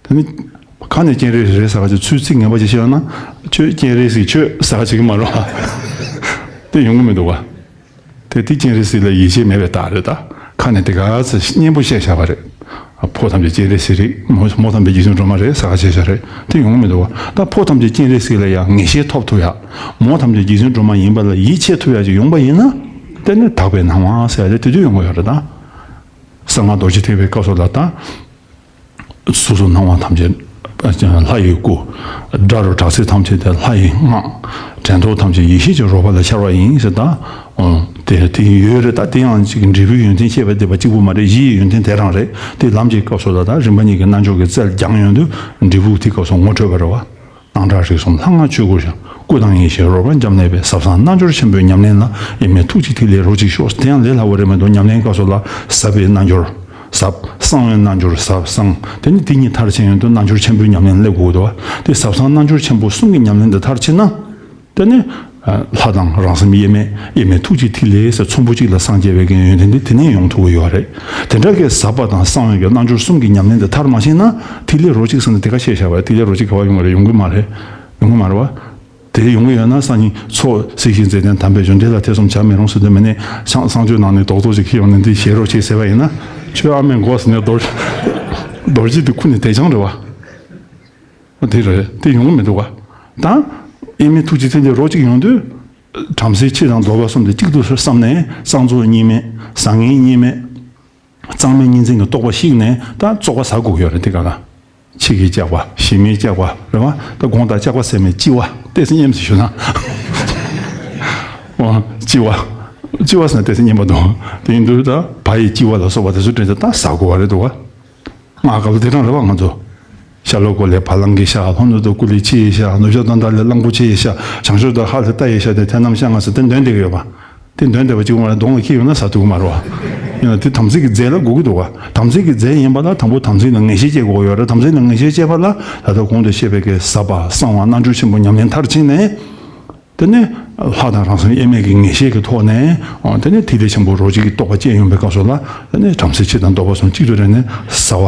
དེ་ནི་ཁ་ནས་སྤྱན་རས་གཟིགས་རེད་ཟེར་བ་ཅིག་ཚུར་ཚིག་ངན་པ་ཅིག་བཤད་ན་ཁྱོད་སྤྱན་རས་གཟིགས་ཁྱོད་ཟེར་བ་ཅིག་མ་རེད་བ། དེ་ཡོང་གི་མི་འདུག་བ། དེ་དེ་སྤྱན་རས་གཟིགས་ལ་ཡིད་ཆེས་མེད་པའི་རྟགས་རེད་ད། ཁ་ནས་དེ་ག་ཚོད་སྙན་པོ་བཤད་བཞག་པ་རེད། ཕོ་ཐམས་ཅད་སྤྱན་རས་གཟིགས་རེད། མོ་མོ་ཐམས་ཅད་རྗེ་བཙུན་སྒྲོལ་མ་རེད་ཟེར་བ་བཤད་བཞག་རེད། དེ་ཡོང་གི་མི་འདུག་བ། ད་ཕོ་ཐམས་ཅད་སྤྱན་རས་གཟིགས་ལ་ཡང་ངེས་ཤེས་ཐོབ་ཐུབ་ཡ། མོ་ཐམས་ཅད་རྗེ་བཙུན་སྒྲོལ་མ་ཡིན་པ་ལ་ཡིད་ཆེས་ཐུབ་ཡ་ཅིག་ཡོང་པ་ཡིན་ན། དེ་ནི་དག་པའི་སྣང་བ་ཟེར་ཡ་དེ་དེ་དུས་ཡོང་གི་ཡོད་རེད་ད། གསང་སྔགས་རྡོ་རྗེ་ཐེག་པའི་སྐབས་སུ་ལ་ད། སོ་སོ་སྣང་བ་ཐམས་ཅད་ལྷ་ཡི་སྐུ། སྒྲ་རུ་གྲགས་ཚད་ཐམས་ཅད་དེ་ལྷ་ཡི་སྔགས། དྲན་རྟོག་ཐམས་ཅད་ཡེ་ཤེས་ཀྱི་རོལ་པ་ལ་འཆར་བ་ཡིན་ཟེར་ད། འོ། དེ་དེ་ཡོད་རེད་ད། དེ་ཡང་ཅིག་འབྲས་བུའི་ཡོན་ཏན་བཤད་པ་དེ་པ་གཅིག་པུ་མ་རེད། གཞི་ཡི་ཡོན་ཏན་དེ་རང་རེད། དེ་ལམ་གྱི་སྐབས་སུ་ལ་ད་རིམ་པ་གཉིས་ཀྱི་རྣལ་འབྱོར་གྱི་རྩལ་སྦྱངས་ཡོང་དུས་འབྲས་བུ་དེ་སྐབས་སུ་ངོ་འཕྲོད་པ་རེད་བ། སྣང་གྲགས་རིག་གསུམ་ལྷ་སྔགས་ཆོས་སྐུར་སྦྱངས། སྐུ་དང་ཡེ་ཤེས་རོལ་པར་འབྱམས་གནས་པའི། ཟབ་གསང་རྣལ་འབྱོར་ཆེན་པོའི་ཉམས་ལེན་ལ། ཨེ་མའི་ཐུགས་རྗེ་ཐིག་ལེ་རོ་གཅིག་ཤོག་དེ་ཡང་ལས་སླ་བོ་རེད་མ་གཏོགས་ཉམས་ལེན་སྐབས་སུ་ལ་ཟབ་པའི་རྣལ་འབྱོར། ཟབ་གསང་བའི་རྣལ་འབྱོར་ཟབ་གསང་། དེ་ནི་དེ་གཉིས་མཐར་ཕྱིན་ཡོང་དུས་རྣལ་འབྱོར་ཆེན་པོའི་ཉམས་ལེན་སླེབས་དགོས་འདུག་བ། དེ་ཟབ་གསང་རྣལ་འབྱོར་ཆེན་པོ་གསུམ་གྱི་ཉམས་ལེན་དེ་མཐར་ཕྱིན་ན། དེ་ནི་ལྷ་དང་རང་སེམས་དབྱེར་མེད། ཨེ་མའི་ཐུགས་རྗེ་ཐིག་ལེ་ཟེར་ཚོམ་བུ་གཅིག་ལ་སངས་རྒྱས་པའི་གི་ཡོན་ཏན་དེ་དེ་ནས་ཡོང་ཐུབ་ཀྱི་ཡོད་རེད། དེ་འདྲ་གི་ཟབ་པ་དང་གསང་བའི་གི་རྣལ་འབྱོར་གསུམ་གྱི་ཉམས་ལེན་དེ་མཐར་མ་ཕྱིན་ན། ཐིག་ལེ་རོ་གཅིག་ཟེར་ན་དེ་ག་བཤད་བཞག་པ་རེད། ཐིག་ལེ་རོ་གཅིག་ག་བ་ཡོང་གི་རེད། ཡོང་གི་མ་རེད། ཡོང་གི་མ་རེད་བ། དེ་ཡོང་གི་ཡོད་ན་སང་ཉིན་ཚོགས་སྲིད་ཞིའི་མཛེས་ལྡན་དམ་པའི་གཞུང་འགྲེལ་ལ་ཐེ་ཚོམ་བྱ་མི་རུང་ཟེར་དུས་མི་ནས་གསང་གསང་སྤྱོད་ནང་ནས་རྡོག་རྡོག་ཅིག་ཁྱེར་ཡོང་ནས་འདི་བཞེས་རོགས་བྱེད་ཟེར་བ་ཡིན་ན། ཁྱོད་ཨ་མའི་མགོ་ཟེར་ནས་རྡོ་རྗེ་དེ་ཁུར་ནས་དེ་ཆང་རེད་བ། དེ་རེད། དེ་ཡོང་གི་མི་འདུག་བ། ད་ཨེ་མའི་ཐུགས་རྗེ་ཐིག་ལེ་རོ་གཅིག་ཡོང་དུས། བྲམ་ཟེ་ཁྱི་དང་ཟློག་པ་གསུམ་དེ་གཅིག་ཏུ་བསམ་ནས་གསང་རྫོགས་གཉིས་མེད་བཟང་ངན་གཉིས་མེད། གཙང་མའི་གཉིས་འཛིན་གྱི་རྟོག་པ་བཤིག་ནས་ད་བཙོག་པ་ཟ་དགོས་ཀྱི་ཡོད་རེད། དེ་ག་ལ། ཕྱི་གི་སྐྱག་པ་གཞི་མེད་སྐྱག་པ་རེད་བ། ད་དགོང་དག་སྐྱག་པ་ཟས་མེད་ལྕི་བ་ཏོག་ཙམ་སྙམ་ཟེར་ཞུ་ན། འོ་ལྕི་བ། ལྕི་བ་ཟེར་ན་ཏོག་ཙམ་སྙམ་པ་འདུག་དེ་ཡིན་དུས་ད་བ་ཡི་ལྕི་བ་ལ་སོགས་པ་དེ་ཚོ་དྲན་ཚེ་ད་ཟ་དགོས་པ་རེད་འདུག་བ། སྔགས་སྐབས་ལ་དེ་རང་རེད་བ། ང་ཚོ། ཤ་ལོ་ཀོ་ལེ་བ་ལང་གི་ཤ། ལྷོ་ནུབ་ཏུ་ཀུ་ལི་ཕྱི་ཡི་ཤ། ནུབ་ཕྱོགས་ཏན་ཏ་ལེ་གླང་པོ་ཆེ་ཡི་ཤ། བྱང་ཕྱོགས་ཏུ་ཧ་ལེ་རྟ་ཡི་ཤ་དེ་ཐེ་ནམ་ཤ་ང་ཟེར་དེ་འདོན་བསྡད་ཀྱི་ཡོད་པ། དེ་འདོན་བསྡད་པ་གཅིག་པུ་མ་རེད། གདོང་ལ་འཁྱེར་ཡོང་ན་ཟ་ཐུབ་ཀྱི་མ་རེད་བ། ཡིན་ན་དེ་དམ་ཚིག་གི་རྫས་ལ་དགོས་ཀྱི་འདུག་བ། དམ་ཚིག་གི་རྫས་ཡིན་པ་ལ་དང་པོ་དམ་ཚིག་ལ་ངེས་ཤེས་སྐྱེ་དགོས་ཡོད་རེད། དམ་ཚིག་ལ་ངེས་ཤེས་སྐྱེས་པ་ལ་ད་ལྟ་གོང་དུ་བཤད་པའི་གི་ཟབ་པ་གསང་བ་རྣལ་འབྱོར་ཆེན་པོ་ཉམས་ལེན་མཐར་ཕྱིན་ནས། དེ་ནས་ལྷ་དང་རང་སེམས་དབྱེར་མེད་ཀྱི་ངེས་ཤེས་ཀྱི་ཐོག་ནས། དེ་ནས་ཐིག་ལེ་ཆེན་པོ་རོ་གཅིག་གི་རྟོགས་པ་སྐྱེས་ཡོང་པའི་སྐབས་སུ་ལ། དེ་ནས་བྲམ་ཟེ་ཁྱི་དང་ཟློག་པ་གསུམ་གཅིག་ཏུ་དྲིལ་ནས་ཟ་བ་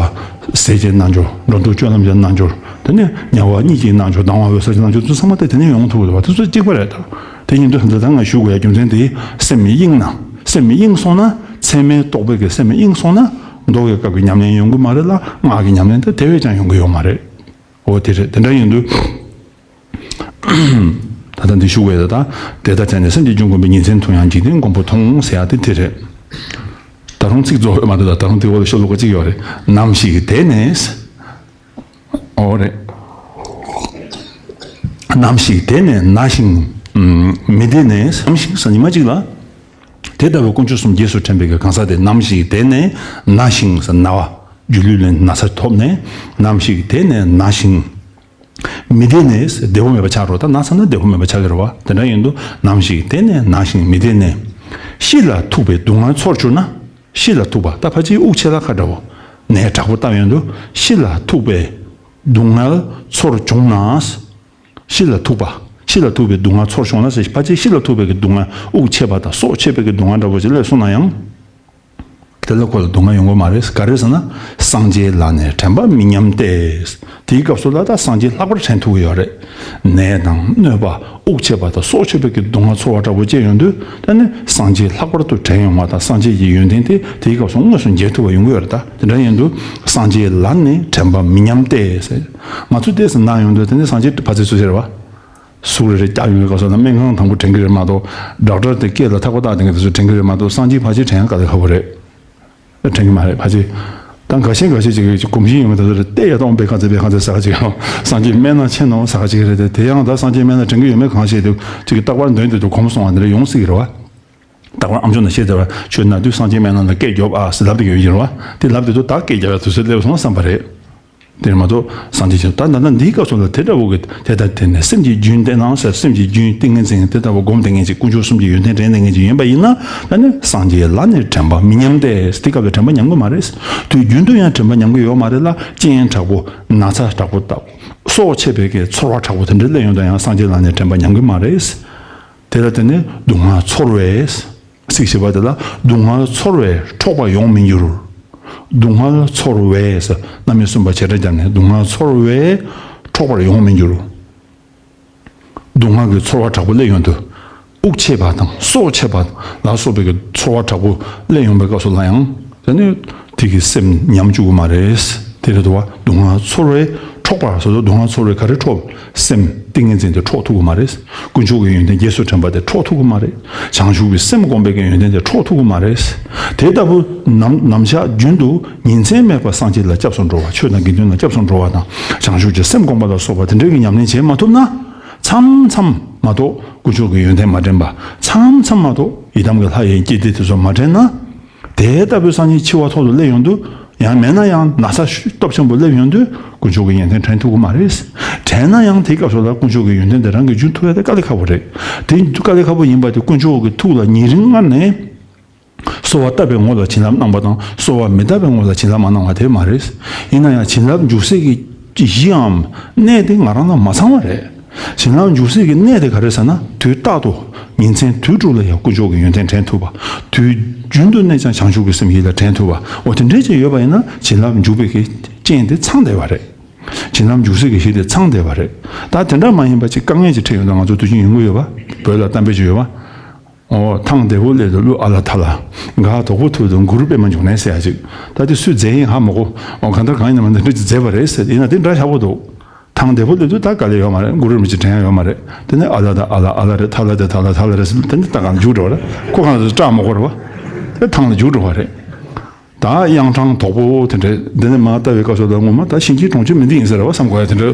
ཟས་ཀྱི་རྣལ་འབྱོར། འགྲོ་འདུག་སྤྱོད་ལམ་གྱི་རྣལ་འབྱོར། དེ་ནས་ཉལ་བ་གཉིད་ཀྱི་རྣལ་འབྱོར། ལྡང་བ་འོད་གསལ་གྱི་རྣལ་འབྱོར་དེ་ཚང་མ་དེ་དེ་ནས་ཡོང་ཐུབ་ཀྱི་འདུག་བ། དེ་ཚོ་གཅིག་པ་རེད་ད། དེ་ཡིན་དུས་འདི་ལྟར་ང་ཞུ་དགོས་ཡ་རྒྱུ་མཚན་དེ། སེམས་མི་དབྱིངས་ན། སེམས་མི་དབྱིངས་སོང་ན། མཚན་མའི་རྟོག་པའི་གི་སེམས་མི་དབྱིངས་སོང་ན། མདོ་གི་སྐབས་ཀྱི་ཉམས་ལེན་ཡོང་གི་མ་རེད་ལ། སྔགས་ཀྱི་ཉམས་ལེན་དེ་དེ་བས་ཀྱང་ཡོང་གི་ཡོད་མ་རེད། འོ་དེ་རེད། དེ་འདྲ་ཡིན་དུས། ད་ལྟ་འདི་ཞུ་བའི་ད་ལྟ་དེ་ལྟར་དྲན་ནས་སེམས་ཀྱི་རྒྱུན་བསྒོམས་པས་ཉིན་མཚན་མཐོང་ཡང་འཇིག་རྟེན་མགོན་པོ་མཐོང་ཟེར་ཡ་དེ་དེ་རེད། ད་རུང་ཚིག་རྫོགས་མ་འདུག་ད་ད་རུང་དེ་འོག་ལ་ཤོ་ལོ་ཀ་གཅིག་ཡོད་རེད། ནམ་ཞིག་དེ་ནས། འོ་རེད། ནམ་ཞིག་དེ་ནས་ན་ཞིང་མི་བདེ་ནས། ནམ་ཞིག་ཟེར་ཉི་མ་གཅིག་ལ། དེ་ལྟ་བུའི་དཀོན་མཆོག་གསུམ་རྗེས་སུ་དྲན་པའི་གི་གང་ཟག་དེ་ནམ་ཞིག་དེ་ནས་ན་ཞིང་ཟེར་ན་བ། སྒྱུ་ལུས་ལས་ན་ཚ་ཐོབ་ནས། ནམ་ཞིག་དེ་ནས་ན་ཞིང་། མི་བདེ་ནས་བདེ་བོ་མེད་པ་ཆགས་རོགས། ད་ན་ཚ་ན་བདེ་བོ་མེད་པ་ཆགས་ཀྱི་རེད་བ། དེ་འདྲ་ཡིན་དུས་ནམ་ཞིག་དེ་ནས་ན་ཞིང་མི་བདེ་ནས། ཤི་ལ་ཐུག་པའི་སྡུག་བསྔལ་ཚོར་གྱུར་ན། ཤི་ལ་ཐུག་པ། ད་ཕལ་ཆེར་དབུགས་ཆད་ལ་ཁ་འདྲ་བོ། ནད་དྲག་པོ་བཏབ་ཡོང་དུས་ཤི་ལ་ཐུག་པའི་སྡུག་བསྔལ་ཚོར་བྱུང་ན། ཤི་ལ་ཐུག་པ། ཤི་ལ་ཐུག་པའི་སྡུག་བསྔལ་ཚོར་བྱུང་ན་ཟེར། ཕལ་ཆེར་ཤི་ལ་ཐུག་པའི་གི་སྡུག་བསྔལ། དབུགས་ཆད་པ་དང་སྲོག་ཆད་པའི་གི་སྡུག་བསྔལ་འདྲ་བོ་ཞིག་སླེབས་སོང་ན་ཡང་། དེ་ལ་ཁོ་ལ་སྡུག་བསྔལ་ཡོང་གི་མ་རེད། ག་རེ་ཟེར་ན། སངས་རྒྱས་ལ་ནི་དྲན་པ་མི་ཉམས་ཏེ། དེའི་སྐབས་སུ་ལ་ད་སངས་རྒྱས་ལྷག་པར་དྲན་ཐུབ་ཀྱི་ཡོད་རེད། ནད་དང་གནོད་པ། དབུགས་ཆད་པ་དང་སྲོག་ཆད་པའི་གི་སྡུག་བསྔལ་ཚོར་བ་འདྲ་བོ་སྐྱེ་ཡོང་དུས། ད་ནི་སངས་རྒྱས་ལྷག་པར་དུ་དྲན་ཡོང་བ་དང་། སངས་རྒྱས་ཀྱི་ཡོན་ཏན་དེ་དེའི་སྐབས་སུ་དངོས་སུ་མཇལ་ཐུབ་པ་ཡོང་གི་ཡོད་རེད། ད་དེ་འདྲ་ཡིན་དུས། སངས་རྒྱས་ལ་ནི་དྲན་པ་མི་ཉམས་ཏེ་ཟེར། ང་ཚོ་ཏོག་ཙམ་ན་ཡོང་དུས་དེ་ནི་སངས་རྒྱས་ཕར་ཚུར་ཟེར་བ། ཟུག་རེ་རེ་རྒྱག་ཡོང་བའི་སྐབས་སུ་ན་སྨན་ཁང་དང་པོ་དྲན་གྱི་རེད་མ་གཏོགས། ཌོག་ཊར་དེ་སྐེ་ལ་ཐག་པ་བཏགས་དེ་འདྲ་དེ་ཚོ་དྲན་གྱི་རེད་མ་གཏོགས། སངས་རྒྱས་ཕལ་ཆེར་དྲན་ཡག་དཀའ་ལས་ཁག་པོ་རེད། དྲན་གྱི་མ་རེད་ཕལ་ཆེར། ད་འགའ་ཤས་འགའ་ཤས་ཅིག་གིས་གོམས་གཤིས་ཡོང་གི། ད་ཚོ་རེ་བལྟས་ཡ་ཏོང་པའི་ཁ་ཚེ་པའི་ཁ་ཚེ་ཟ་ཁ་ཅིག་ཡང་། སངས་རྒྱས་སྨན་ནང་ཕྱིན་ནོ་ཟ་ཁ་ཅིག་རེད་དེ། དེ་ཡང་ད་སངས་རྒྱས་སྨན་ལ་དྲན་གྱི་ཡོད་མེད་གང་ཤེས། དེ་ཅིག་གི་རྟག་པར་འདོན་དེ་དུ་གོམས་སོང་བ་འདི་རེ་ཡོང་སྲིད་ཀྱི་རེད་བ། རྟག་པར་ཨམ་ཅོག་ནང་བཤད་བསྡད་པ། ཆོས་ན་དུས་སངས་རྒྱས་སྨན་ལ་ལ་སྐད་རྒྱོབ་ཨ་ཟེར་ལབ་བསྡད་ཀྱི་ཡོད་ཀྱི་རེད་བ། དེ་ལབ་དེ་དུས་ད་སྐད་རྒྱབ་ཡ་དུས་ཚོད་སླེབས་སོང་བསམ་པ་རེད། དེར་མ་གཏོགས་སངས་རྒྱས་ཀྱི། ད་ད་ལྟ་འདིའི་སྐབས་སུ་ལ་དེ་འདྲ་བོ་གི། དེ་ལྟར་དེ་ནི་སེམས་ཀྱི་རྒྱུན་བསྟེན་ན་ཟེར། སེམས་ཀྱི་རྒྱུན་ཏིང་ངེ་འཛིན་དེ་ལྟ་བུ་སྒོམ་བསྡད་མཁན་ཅིག་དཀོན་མཆོག་གསུམ་གྱི་ཡོན་ཏན་དྲན་བསྡད་མཁན་ཅིག་ཡིན་པ་ཡིན་ན། ད་ནི་སངས་རྒྱས་ལ་ནི་དྲན་པ་མི་ཉམས་ཏེ། དེ་སྐབས་ལ་དྲན་པ་ཉམས་ཀྱི་མ་རེད། དུས་རྒྱུན་དུ་ཡང་དྲན་པ་ཉམས་ཀྱི་ཡོད་མ་རེད་ལ། རྐྱེན་དྲག་པོ། ན་ཚ་དྲག་པོ་དང་། སྲོག་ཆད་པའི་གི་ཚོར་བ་དྲག་པོ་དེ་འདྲ་སླེབས་ཡོང་དུས་ཡང་སངས་རྒྱས་ལ་ནི་དྲན་པ་ཉམས་ཀྱི་མ་རེད། དེ་ལ་བརྟེན་ནས་སྡུག་བསྔལ་ཚོར་བས། ཚིག་བཞི་པ་དེ་ལ། སྡུག་བསྔལ་ཚོར་བས་འཕྲོག་པར་ཡོང་མི་འགྱུར། སྡུག་བསྔལ་ཚོར་བས། རྣམ་དབྱེ་གསུམ་པ་བྱེ་བྲག་སྦྱར་ནས། སྡུག་བསྔལ་ཚོར་བས་འཕྲོག་པར་ཡོང་མི་འགྱུར། སྡུག་བསྔལ་གྱི་ཚོར་བ་དྲག་པོ་སླེབས་ཡོང་དུས། དབུགས་ཆད་པ་དང་སྲོག་ཆད་པ་ལ་སོགས་པའི་གི་ཚོར་བ་དྲག་པོ་སླེབས་ཡོང་པའི་སྐབས་སུ་ལ་ཡང་། དེ་ནི་དེ་གི་སེམས་ཉམས་བཅུག་གི་མ་རེད། དེ་རེད་དོ། སྡུག་བསྔལ་ཚོར་བས་འཕྲོག་པ་ཟེར་དུས། སྡུག་བསྔལ་ཚོར་བས་ག་རེ་འཕྲོག་སེམས་ཏིང་ངེ་འཛིན་དེ་འཕྲོག་ཐུབ་ཀྱི་མ་རེད། དཀོན་མཆོག་གི་ཡོན་ཏན་རྗེས་སུ་དྲན་པ་དེ་འཕྲོག་ཐུབ་ཀྱི་མ་རེད། བྱང་ཆུབ་ཀྱི་སེམས་སྒོམ་པའི་གི་ཡོན་ཏན་དེ་འཕྲོག་ཐུབ་ཀྱི་མ་རེད། དེ་ལྟ་བུ་ནམ་ནམ་ཞག་རྒྱུན་དུ་ཉིན་མཚན་མེད་པར་སངས་རྒྱས་ལ་སྐྱབས་སུ་འགྲོ་བ། ཆོས་དང་དགེ་འདུན་ལ་སྐྱབས་སུ་འགྲོ་བ་དང་། བྱང་ཆུབ་ཀྱི་སེམས་སྒོམ་པ་ལ་སོགས་པ་དེ་འདྲའི་གི་ཉམས་ལེན་བྱེད་མ་ཐུབ་ན། མཚམས་མཚམས་མ་གཏོགས་དཀོན་མཆོག་གི་ཡོན་ཏན་མ་དྲན་པ། མཚམས་མཚམས་མ་གཏོགས་ཡི་དམ་གྱི་ལྷ་ཡི་སྐྱེ་སྡེ་དེ་ཚོ་མ་དྲན་ན། དེ་ལྟ་བུའི་སངས་རྒྱས་འཆི་བ་ཐོག་ཏུ་སླེབས་ཡོང་དུས། ཡང་མེད་ན་ཡང་ན་ཚ་སྟོབས་ཆེན་པོ་སླེབས་ཡོང་དུས། དཀོན་མཆོག་གི་ཡོན་ཏན་དྲན་ཐུབ་ཀྱི་མ་རེད། དྲན་ན་ཡང་དེའི་སྐབས་སུ་ལ་དཀོན་མཆོག་གི་ཡོན་ཏན་དེ་རང་གིས་འཇུ་ཐུབ་ཡ་དེ་དཀའ་ལས་ཁག་པོ་རེད། དེ་དཀའ་ལས་ཁག་པོ་ཡིན་པ་དེ། དཀོན་མཆོག་གི་ཐུགས་ལ་ཉེ་རིང་སྔར་ནས། གསོལ་བ་བཏབ་པའི་ངོ་ལ་བྱིན་རླབས་གནང་བ་དང་། གསོལ་བ་མི་བཏབ་པའི་ངོ་ལ་བྱིན་རླབས་མ་གནང་བ་དེ་མ་རེད། ཡིན་ན་ཡང་བྱིན་རླབས་འཇུག་སའི་གི་གཞིའམ་གནས་དེ་ང་རང་ལ་མ་ཚང་བ་རེད། བྱིན་རླབས་འཇུག་སའི་གི་གནས་དེ་ག་རེ་ཟེར་ན། དུས་རྟག་ཏུ་ཉིན་མཚན་དུས་དྲུག་ལ་ཡང་དཀོན་མཆོག་གི་ཡོན་ཏན་དྲན་ཐུབ་པ། དུས་རྒྱུན་དུ་གནས་ཀྱང་བྱང་ཆུབ་ཀྱི་སེམས་ཡིད་ལ་དྲན་ཐུབ་པ། འོ་དེ་འདྲའི་ཅིག་ཡོད་པ་ཡིན་ན། བྱིན་རླབས་འཇུག་པའི་གི་རྐྱེན་དེ་ཚང་བསྡད་པ་རེད། བྱིན་རླབས་འཇུག་སའི་གི་གཞི་དེ་ཚང་བསྡད་པ་རེད། ད་དེ་འདྲ་མ་ཡིན་པ་ཅིག་དཀའ་ངལ་ཅིག་འཕྲད་ཡོང་དུས། ང་ཚོ་དུས་རྒྱུན་ཡོང་གི་ཡོད་པ། བོད་ལ་གཏམ་དཔེ་ཅིག་ཡོད་པ། འོ། ཐང་རྡེ་བོ་སླེབས་དུས་ཀླུ་ཨ་ལ་ཐ་ལ། གངས་དོག་པོ་ཐུག་དུས་གུ་རུ་པདྨ་འབྱུང་གནས་ཟེར་ཡ་ཅིག་ད་དེ་སུས་མཛད་ཡིན་ཧ་མ་གོ། འོ། གང་ལྟར་གང་ཡིན་ན་མ་འདི་འདྲ་ཅིག་མཛད་པ་རེད་ཟེར། ཡིན་ན་དེ་འདྲ་ཡག་པོ་འདུག་ཐང་རྡེ་བོ་སླེབས་དུས་ད་དཀའ་ལས་ཡོད་མ་རེད། གུ་རུ་རིན་པོ་ཆེ་དྲན་ཡ་ཡོད་མ་རེད། དེ་ནས་ཨ་ལ་དང་ཨ་ལ། ཨ་ལ་རེད། ཐ་ལ་དེ་ཐ་ལ། ཐ་ལ་རེད་ཟེར། དེ་ནས་ད་གང་རྒྱུགས་འགྲོ་བ་རེད། ཁོ་གང་ལ་སྐྲག་མ་དགོས་རེད་བ། དེ་ཐང་ལ་རྒྱུགས་འགྲོ་བ་རེད། ད་གཡང་ཁྲང་དོག་པོ་དེ་འདྲ། འདི་ནས་མར་ལྟ་བའི་སྐབས་སུ་ད་ངོ་མ་ད་ཤིང་ཆེན་གྲོང་ཁྱེར་མི་འདི་ཡིན་ཟེར་བ་བསམ་དགོས་ཡ། དེ་འདྲ་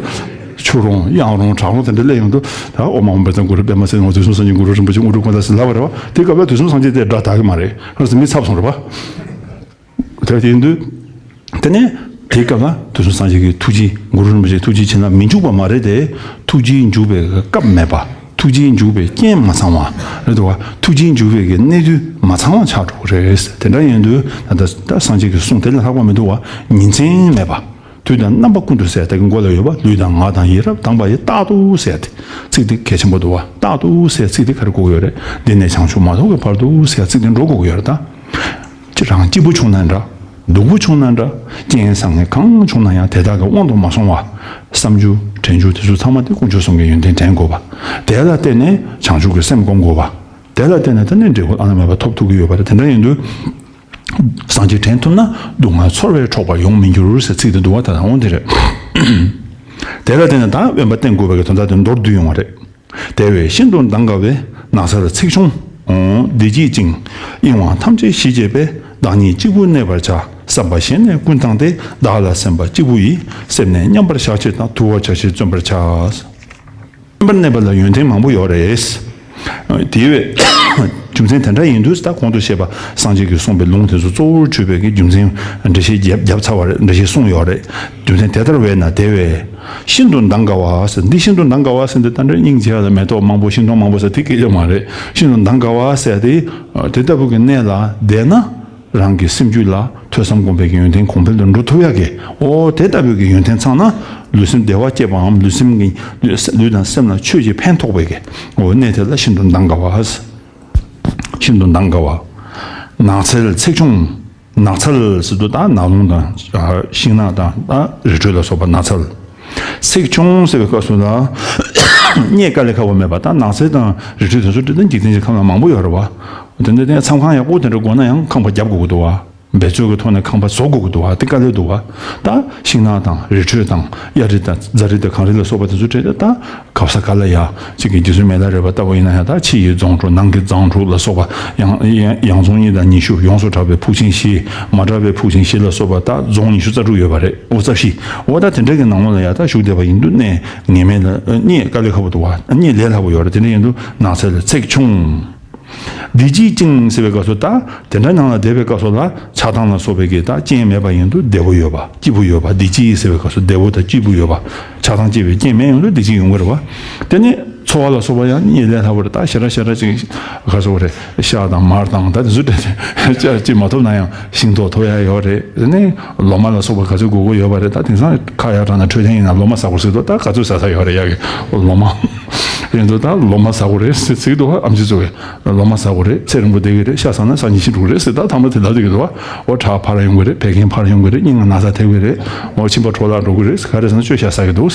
ཆུ་རོང་གཡང་རོང་བྲག་རོང་དེ་འདྲ་སླེབས་ཡོང་དུས། ད་ཨོཾ་ཨཱཿཧཱུྃ་བཛྲ་གུ་རུ་པདྨ་སིདྡྷི་ཧཱུྃ། དུས་གསུམ་སངས་རྒྱས་གུ་རུ་རིན་པོ་ཆེ་དངོས་གྲུབ་ཀུན་ལ་ཟེར་ལབ་པ་རེད་བ། དེ་སྐབས་ལ་དུས་གསུམ་སངས་རྒྱས་དེ་སྒྲ་དག་གི་མ་རེད། ལྷ་ས་མི་ཚབ་སོང་རེད་བ། དེ་ཡིན་དུས། དེ་ནས་དེའི་སྐབས་ལ་དུས་གསུམ་སངས་རྒྱས་ཀྱི་ཐུགས་རྗེ། གུ་རུ་རིན་པོ་ཆེའི་ཐུགས་རྗེ་བྱིན་རླབས་མི་འཇུག་པ་མ་རེད་དེ། ཐུགས་རྗེ་འཇུག་པའི་སྐབས་མེད་པ། ཐུགས་རྗེ་འཇུག་པའི་རྐྱེན་མ་ཚང་བ་རེད་འདུག་བ། ཐུགས་རྗེ་འཇུག་པའི་གི་གནས་དུས་མ་ཚང་བ་ཆགས་འགྲོ་གི་རེད། དེ་འདྲ་ཡིན་དུས་ད་ལྟ་ད་སངས་རྒྱས་ཀྱི་གསུང་དེ་ལས་ལྷག་པ་མི་འདུག་བ། ཉིན་མཚན་མེད་པ། དུས་དང་རྣམ་པ་ཀུན་ཏུ་ཟེར་ཡ་དེ་གི་མགོ་ལ་ཡོད་པ། ལུས་དང་ངག་དང་ཡིད་རབ་དྭངས་པ་ཡི། རྟག་ཏུ་ཟེར་ཡ་དེ་ཚིག་དེ་གལ་ཆེན་པོ་འདུག་བ། རྟག་ཏུ་ཟེར་ཡ་ཚིག་དེ་ག་རེ་གོ་གི་ཡོད་རེད། འདི་ནས་བྱང་ཆུབ་མ་ཐོབ་ཀྱི་བར་དུ་ཟེར་ཡ་ཚིག་དེ་འགྲོ་དགོས་ཀྱི་ཡོད་རེད་ད། ཅི་རང་སྐྱིད་པོ་བྱུང་ན་འདྲ། སྡུག་པོ་བྱུང་ན་འདྲ། རྐྱེན་བཟང་ངན་གང་བྱུང་ན་ཡང་དེ་དག་གི་དབང་དུ་མ་སོང་བ། བསམ་རྒྱུ་དྲན་རྒྱུ་དེ་ཚོ་ཚང་མ་དེ་དཀོན་མཆོག་གསུམ་གྱི་ཡོན་ཏན་དྲན་དགོས་པ། དེ་ལ་བརྟེན་ནས་བྱང་ཆུབ་ཀྱི་སེམས་སྒོམ་དགོས་པ། དེ་ལ་བརྟེན་ནས་ད་ནི་འབྲས་བུ་བླ་ན་མེད་པ་ཐོབ་ཐུབ་ཀྱི་ཡོད་པ་རེད། དེ་འདྲ་ཡིན་དུས། སངས་རྒྱས་དྲན་ཐུབ་ན། སྡུག་བསྔལ་ཚོར་བས་འཕྲོག་པར་ཡོང་མི་འགྱུར་ཟེར་ཚིག་དེ་འདུག་བ། ད་དང་འོང་དེ་རེད། དེ་ལ་བརྟེན་ནས་ད་དབེན་པ་བསྟེན་དགོས་པའི་གི་དོན་དག་དེ་མདོར་བསྡུས་ཡོང་བ་རེད། དེ་བས་ཤིན་ཏུ་འདམ་དཀའ་བའི། ན་ཚར་ཚེགས་ཆུང་འདི་བགྱིད་ཅིང་། གཡེང་བ་ཐམས་ཅད་ཞི་བྱེད་པའི། བདག་ཉིད་གཅིག་པུར་གནས་པར་བྱ། བསམ་པ་གཞན་ནས་ཀུན་བཏང་སྟེ། བདག་ལ་སེམས་པ་གཅིག་པུ་ཡིས། སེམས་ནི་མཉམ་པར་བཞག་ཕྱིར་དང་། དུལ་བ་བྱ་ཕྱིར་བརྩོན་པར་བྱ། བརྟན་པར་གནས་པ་ལ་ཡོན་ཏན་མང་པོ་ཡོད་རེད། དེ་བས་རྒྱུ་མཚན་དེ་འདྲ་ཡིན་དུས། ད་གོང་དུ་བཤད་པ་སངས་རྒྱས་ཀྱིས་གསུངས་པའི་ལུང་དེ་ཚོ་གཙོ་བོར་གྱུར་པའི་གི་རྒྱུ་མཚན་འགྲེལ་བཤད་བརྒྱབ་བརྒྱབ་ཚར་བ་རེད། འགྲེལ་བཤད་གསུངས་ཡོད་རེད། རྒྱུ་མཚན་དེ་ལྟར་བས་ན། དེ་བས་ཤིན་ཏུ་འདམ་དཀའ་བ་ཟེར། འདི་ཤིན་ཏུ་འདམ་དཀའ་བ་ཟེར་འདི་ད་འདྲ་སྙིང་རྗེ་ལ་མེ་ཏོག་མང་པོ་ཤིང་སྡོང་མང་པོ་ཟེར་དེ་སྐད་ཆ་མ་རེད། ཤིན་ཏུ་འདམ་དཀའ་བ་ཟེར་དེ། དེ་ལྟ་བུ་གི་གནས་ལ་བསྡད་ན། རང་གི་སེམས་རྒྱུད་ལ་ཐོས་བསམ་སྒོམ་པའི་གི་ཡོན་ཏན་གོང་འཕེལ་དུ་འགྲོ་ཐུབ་ཡག་གི། འོ་དེ་ལྟ་བུའི་གི་ཡོན་ཏན་ཚང་ན་ལུས་སེམས་བདེ་བ་སྐྱེད་པའམ་ལུས་སེམས་ཀྱི་ལུས་ལུས་དང་སེམས་ལ་ཆོས་ཀྱི་ཕན་ཐོགས་པའི་གི། འོ་གནས་དེ་ལ་ཤིན་ཏུ་འདང་དགའ་བ། ཤིན་ཏུ་འདང་དགའ་བ། ནགས་ཚལ་ཚེག་ཆུང་། ནགས་ཚལ་ཟེར་དུས་ད་ནགས་ལུང་དང་ཤིང་ནགས་དང་ད་རི་ཁྲོད་ལ་སོགས་པ་ནགས་ཚལ། ཚེག་ཆུང་ཟེར་བའི་སྐབས་སུ་ལ་རྙེད་དཀའ་ལས་ཁག་པོ་མེད་པ། ད་ནགས་ཚལ་དང་རི་ཁྲོད་དེ་ཚོ་འདྲ་ད་འཇིག་རྟེན་གྱི་ཁམས་ལ་མང་པོ་ཡོད་རེད་བ། དེ་འདྲ་དེ་མཚམས་ཁང་ཡག་པོ་དེ་འདྲ་དགོས་ན་ཡང་ཁང་པ་རྒྱབ་དགོས་ཀྱི་འདུག་བ། འབད་རྩོལ་གྱི་ཐོག་ནས་ཁང་པ་བཟོ་དགོས་ཀྱི་འདུག་བ། དེ་དཀའ་ལས་འདུག་བ། ད་ཤིང་ནགས་དང་རི་ཁྲོད་དང་གཡའ་རི་དང་རྫ་རི་དང་གངས་རི་ལ་སོགས་པ་དེ་ཚོ་འདྲ་ད། གབ་ས་ག་ལ་ཡ། གཅིག་གི་རྗེ་བཙུན་མི་ལ་རས་པ་ལྟ་བུ་ཡིན་ན་ཡང་ད་ཕྱི་ཡི་རྫོང་དྲུག་ནང་གི་རྫོང་དྲུག་ལ་སོགས་པ་ཡང་ཡང་ཡང་རྫོང་གཉིས་དང་ཉི་ཤུ། ཡོངས་སུ་གྲགས་པའི་ཕུག་ཆེན་བཞི། མ་གྲགས་པའི་ཕུག་ཆེན་བཞི་ལ་སོགས་པ་ད་རྫོང་ཉི་ཤུ་རྩ་དྲུག་ཡོད་པ་རེད། འོ་རྩ་བཞི། འོ་ད་དེ་འདྲ་གི་ནང་ལོགས་ལ་ཡ་ད་བཞུགས་བསྡད་པ་ཡིན་དུས་གནས་ངེས་མེད་ལ་རྙེད་དཀའ་ལས་ཁག་པོ་འདུག་བ། རྙེད་ལས་སླ་པོ་ཡོད་རེད། དེ་འདྲ་ཡིན་དུས་ནགས་ཚལ་ཚེག་ཆུང་། བདེ་སྐྱིད་ཅན་ཟེར་བའི་སྐབས་སུ་ད་དེ་འདྲ་ནང་ལ་བསྡད་པའི་སྐབས་སུ་ལ་ཆགས་སྡང་ལ་སོགས་པའི་གི་ད་རྐྱེན་མེད་པ་ཡིན་དུས་བདེ་པོ་ཡོད་པ་སྐྱིད་པོ་ཡོད་པ། བདེ་སྐྱིད་ཟེར་བའི་སྐབས་སུ་བདེ་པོ་དང་སྐྱིད་པོ་ཡོད་པ། ཆགས་སྡང་སྐྱེ་བའི་རྐྱེན་མེད་ཡོང་དུས་བདེ་སྐྱིད་ཡོང་གི་རེད་བ། དེ་ནས་འཚོ་བ་ལ་སོགས་པ་ཡང་རྙེད་ལས་སླ་པོ་རེད། ད་ཞེ་དྲག་ཞེ་དྲག་ཅིག་ག་ཚོད་རེད། ཤ་དང་མར་དང་ད་དེ་ཚོ་སྤྲད་དེ་ཅིག་མ་ཐོབ་ན་ཡང་ཤིང་ཏོག་ཐོབ་ཡ་ཡོད་རེད། དེ་ནས་ལོ་མ་ལ་སོགས་པ་ག་ཚོད་དགོས་དགོས་ཡོད་པ་རེད། ད་དེང་སང་ཁ་ཡར་དྲངས་ན་འཕྲོད་བསྟེན་ཡིན་ན་ལོ་མ་ཟ་དགོས་ཟེར་འདུག་ད་ག་ཚོད་ཟ་ས་ཡོད་རེད་ཡ་གི་ལོ་མ། ཡིན་འདུག་ད་ལོ་མ་ཟ་དགོས་རེད་ཟེར་ཟེར་གི་འདུག་ཨམ་ཆི་ཚོ་གིས་ལོ་མ་ཟ་དགོས་རེད། ཚེ་རིང་པོ་བསྡད་ཀྱི་རེད། ཤ་ཟ་ན་སང་ཉིན་ཤི་འགྲོ་གི་རེད་ཟེར། ད་ཐ་མ་དེ་ལབ་བསྡད་ཀྱི་འདུག་འོ་ཁྲག་འཕར་ཡོང་གི་རེད། བད་ཀན་འཕར་ཡོང་གི་རེད། སྙིང་ལ་ན་ཚ་ཐེབས་ཀྱི་རེད། འོ་མཆིན་པ་འཕྲོ་བརླག་འགྲོ་གི་རེད། ག་རེ་ཟེར་ན་བཅོས་ཤ་ཟ་གི་འདུག་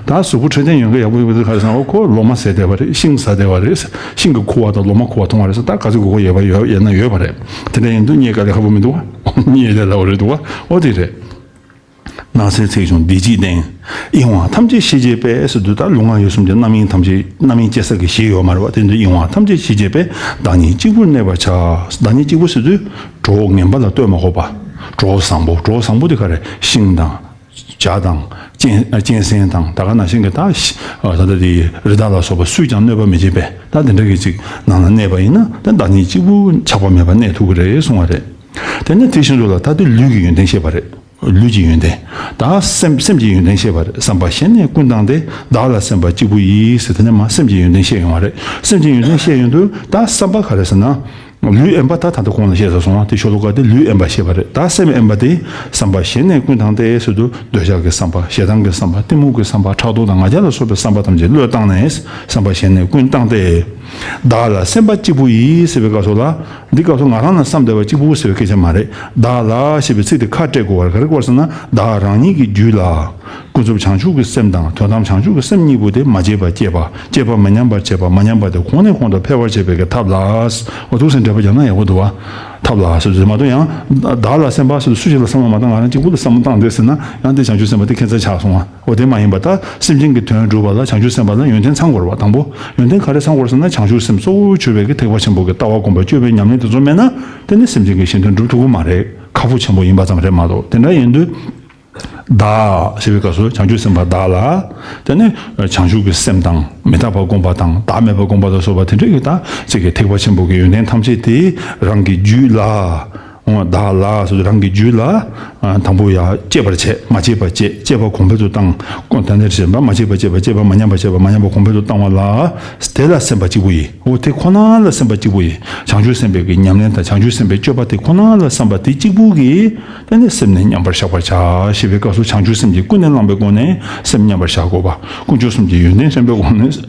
ད་གཟུགས་པོ་འཕྲོད་བསྟེན་ཡོང་གི་ཡག་པོ་ཡོང་གི་འདུག་ག་རེ་ཟེར་ན་འོ་ཁོ་ལོ་མ་ཟས་བསྡད་པ་རེད། ཤིང་ཟ་བསྡད་པ་རེད། ཤིང་གི་ཁུ་བ་དང་ལོ་མ་ཁུ་བ་འཐུང་བ་རེད་ཟེར། ད་ག་ཚོད་དགོས་དགོས་ཡོད་པ་ཡོད་ཡོད་ན་ཡོད་པ་རེད། དེ་འདྲ་ཡིན་དུས་རྙེད་དཀའ་ལས་ཁག་པོ་མི་འདུག་བ། རྙེད་ལས་སླ་པོ་རེད་འདུག་བ། འོ་དེ་རེད། ནགས་ཚལ་ཚེག་ཆུང་བདེ་སྐྱིད་ལྡན། གཡེང་བ་ཐམས་ཅད་ཞི་བྱེད་པས་ཟེར་དུས་ད་ལུས་ངག་ཡིད་གསུམ་གྱི་རྣམ་གཡེང་ཐམས་ཅད་རྣམ་གཡེང་སྐྱེ་ས་གི་གཞི་ཡོད་མ་རེད་བ། དེ་འདྲ་གཡེང་བ་ཐམས་ཅད་ཞི་བྱེད་པས་བདག་ཉིད་གཅིག་པུར་གནས་པར་བྱ། བདག་ཉིད་གཅིག་པུ་ཟེར་དུས་གྲོགས་ངན་པ་ལ་ལྟོས་མ་དགོས་པ། གྲོགས་བཟང་པོ། གྲོགས་བཟང་པོ་དེ་ག་རེ། ཤིང་དང་། བྱ་དང་། གཅན་གཅན་གཟན་དང་ད་ག་ནང་བཞིན་གྱི་ད་ད་ལྟ་དེ་རི་དྭགས་ལ་སོགས་པ་སུས་ཀྱང་གནོད་པ་མི་བྱེད་པས་ད་དེ་འདྲ་གི་ཅིག་ནང་ལ་གནས་པ་ཡིན་ན་ད་བདག་ཉིད་གཅིག་པུ་ཆགས་པ་མེད་པར་གནས་ཐུབ་ཀྱི་རེད་གསུང་བ་རེད། དེ་ནས་དེ་བཞིན་དུ་ལ་ད་དེ་ལུས་ཀྱི་ཡོན་ཏན་བཤད་པ་རེད། ལུས་ཀྱི་ཡོན་ཏན། ད་སེམས་སེམས་ཀྱི་ཡོན་ཏན་བཤད་པ་རེད། བསམ་པ་གཞན་ནས་ཀུན་བཏང་སྟེ། བདག་ལ་སེམས་པ་གཅིག་པུ་ཡིས་ཟེར། དེ་ནས་མ་སེམས་ཀྱི་ཡོན་ཏན་བཤད་ཡོང་བ་རེད། སེམས་ཀྱི་ཡོན་ཏན་བཤད་ཡོང་དུས་ད་བསམ་པ་ག་རེ་ཟེར་ན། ལུས་དབེན་པ་ད་ད་ལྟ་གོང་ལ་བཤད་ཚར་སོང་བ། དེ་ཤོ་ལོ་ཀ་དེ་ལུས་དབེན་པ་བཤད་པ་རེད། ད་སེམས་དབེན་པ་དེ་བསམ་པ་གཞན་ནས་ཀུན་བཏང་སྟེ་ཟེར་དུས་འདོད་ཆགས་ཀྱི་བསམ་པ། ཞེ་སྡང་གི་བསམ་པ། གཏི་མུག་གི་བསམ་པ། ཕྲག་དོག་དང་ང་རྒྱལ་ལ་སོགས་པའི་བསམ་པ་ཐམས་ཅད་བློས་བཏང་ནས་བསམ་པ་གཞན་ནས་ཀུན་བཏང་སྟེ། བདག་ལ་སེམས་པ་གཅིག་པུ་ཡིས་ཟེར་བའི་སྐབས་སུ་ལ། འདི་སྐབས་སུ་ང་རང་ལ་བསམ་བསྡད་པ་གཅིག་པུ་ཟེར་བའི་སྐད་ཆ་མ་རེད། བདག་ལ་ཞེས་པའི་ཚིག་དེ་ཁ་སྤྲད་དགོས་པར་ག་རེ་དགོས་ཟེར་ན། བདག་རང་ཉིད་ཀྱི་རྒྱུད་ལ། ཀུན་རྫོབ་བྱང་ཆུབ་ཀྱི་སེམས་དང་དོན་དམ་བྱང་ཆུབ་ཀྱི་སེམས་གཉིས་པོ་དེ་མ་བརྗེད་པར་བསྐྱེད་པ། བསྐྱེད་པ་མ་ཉམས་པར་བྱེད་པ། མ་ཉམས་པ་དེ་གོང་ནས་གོང་དུ་འཕེལ་བར་བྱེད་པའི་གི་ཐབས་ལ། འོ་འདུག་སེ་འགྲེལ་པ་རྒྱབ་ན་ཡག་པོ་འདུག་བ། ཐབས་ལ་ཟེར་དུས་མ་གཏོགས་ཡང་བདག་ལ་སེམས་པ་ཟེར་དུས་སུ་ཞིག་ལ་བསམ་བློ་མ་བཏང་། ང་རང་གཅིག་པུ་ལ་བསམ་བློ་བཏང་བསྡད་ཟེར་ན་ཡང་དེ་བྱང་ཆུབ་སེམས་དཔའ་དེ་ཁྱད་མཚར་ཆགས་སོང་བ། འོ་དེ་མ་ཡིན་པ་ད་སེམས་ཅན་གྱི་དོན་སྒྲུབ་པ་ལ་བྱང་ཆུབ་སེམས་དཔའ་ལ་ཡོན་ཏན་ཚང་དགོས་རེད་བ། དང་པོ་ཡོན་ཏན་ག་རེ་ཚང་དགོས་རེད་ཟེར་ན། བྱང་ཆུབ་སེམས་གཙོ་བོར་གྱུར་པའི་གི་ཐེག་པ་ཆེན་པོ་གི་ལྟ་བ་སྒོམ་པ་སྤྱོད་པའི་ཉམས་ལེན་དེ་ཚོ་མེད་ན་དེ་ནི་སེམས་ཅན་གྱི་གཞན་དོན་སྒྲུབ་ཐུབ་ཀྱི་མ་རེད། ཁག་པོ་ཆེན་པོ་ཡིན་པ་ཙམ་རེད་མ་གཏོགས། དེ་འདྲ་ཡིན་དུས། བདག་ཞེས་པའི་སྐབས་སུ་བྱང་ཆུབ་སེམས་དཔའ་བདག་ལ། དེ་ནི་བྱང་ཆུབ་ཀྱི་སེམས་དང་མི་རྟག་པ་བསྒོམ་པ་དང་བདག་མེད་པ་བསྒོམ་པ་ལ་སོགས་པ་དེ་འདྲ་གི་ད་ཅིག་གི་ཐེག་པ་ཆེན་པོ་གི་ཡོན་ཏན་ཐམས་ཅད་དེ་རང་གི་རྒྱུད་ལ། འོ་བདག་ལ་སོགས་རང་གི་རྒྱུད་ལ། དང་པོ་ཡ་བསྐྱེད་པར་བྱེད། མ་བསྐྱེད་པ་བསྐྱེད། བསྐྱེད་པ་གོང་འཕེལ་དུ་བཏང་། ཀུན་ད་ནས་བྱེད་པ་མ་བསྐྱེད་པ་བསྐྱེད་པ། བསྐྱེད་པ་མ་ཉམས་པ་བསྐྱེད་པ། མ་ཉམས་པ་གོང་འཕེལ་དུ་བཏང་བ་ལ། དེ་ལ་སེམས་པ་གཅིག་པུ་ཡིས། འོ་དེ་ཁོ་ན་ལ་སེམས་པ་གཅིག་པུ་ཡིས། བྱང་ཆུབ་སེམས་དཔའི་གི་ཉམས་ལེན་དང་བྱང་ཆུབ་སེམས་དཔའི་སྤྱོད་པ་དེ་ཁོ་ན་ལ་བསམ་པ་དེ་གཅིག་པུ་གིས། དེ་ནས་སེམས་ནི་མཉམ་པར་བཞག་པར་བྱ་ཞེས་པའི་སྐབས་སུ་བྱང་ཆུབ་སེམས་ཀྱིས་ཀུན་ནས་བསླངས་པའི་སྒོ་ནས་སེམས་མཉམ་པར་བཞག་དགོས་པ། དཀོན་མཆོག་གསུམ་གྱི་ཡོན་ཏན་མཚོན་པའི་སྒོ་ནས་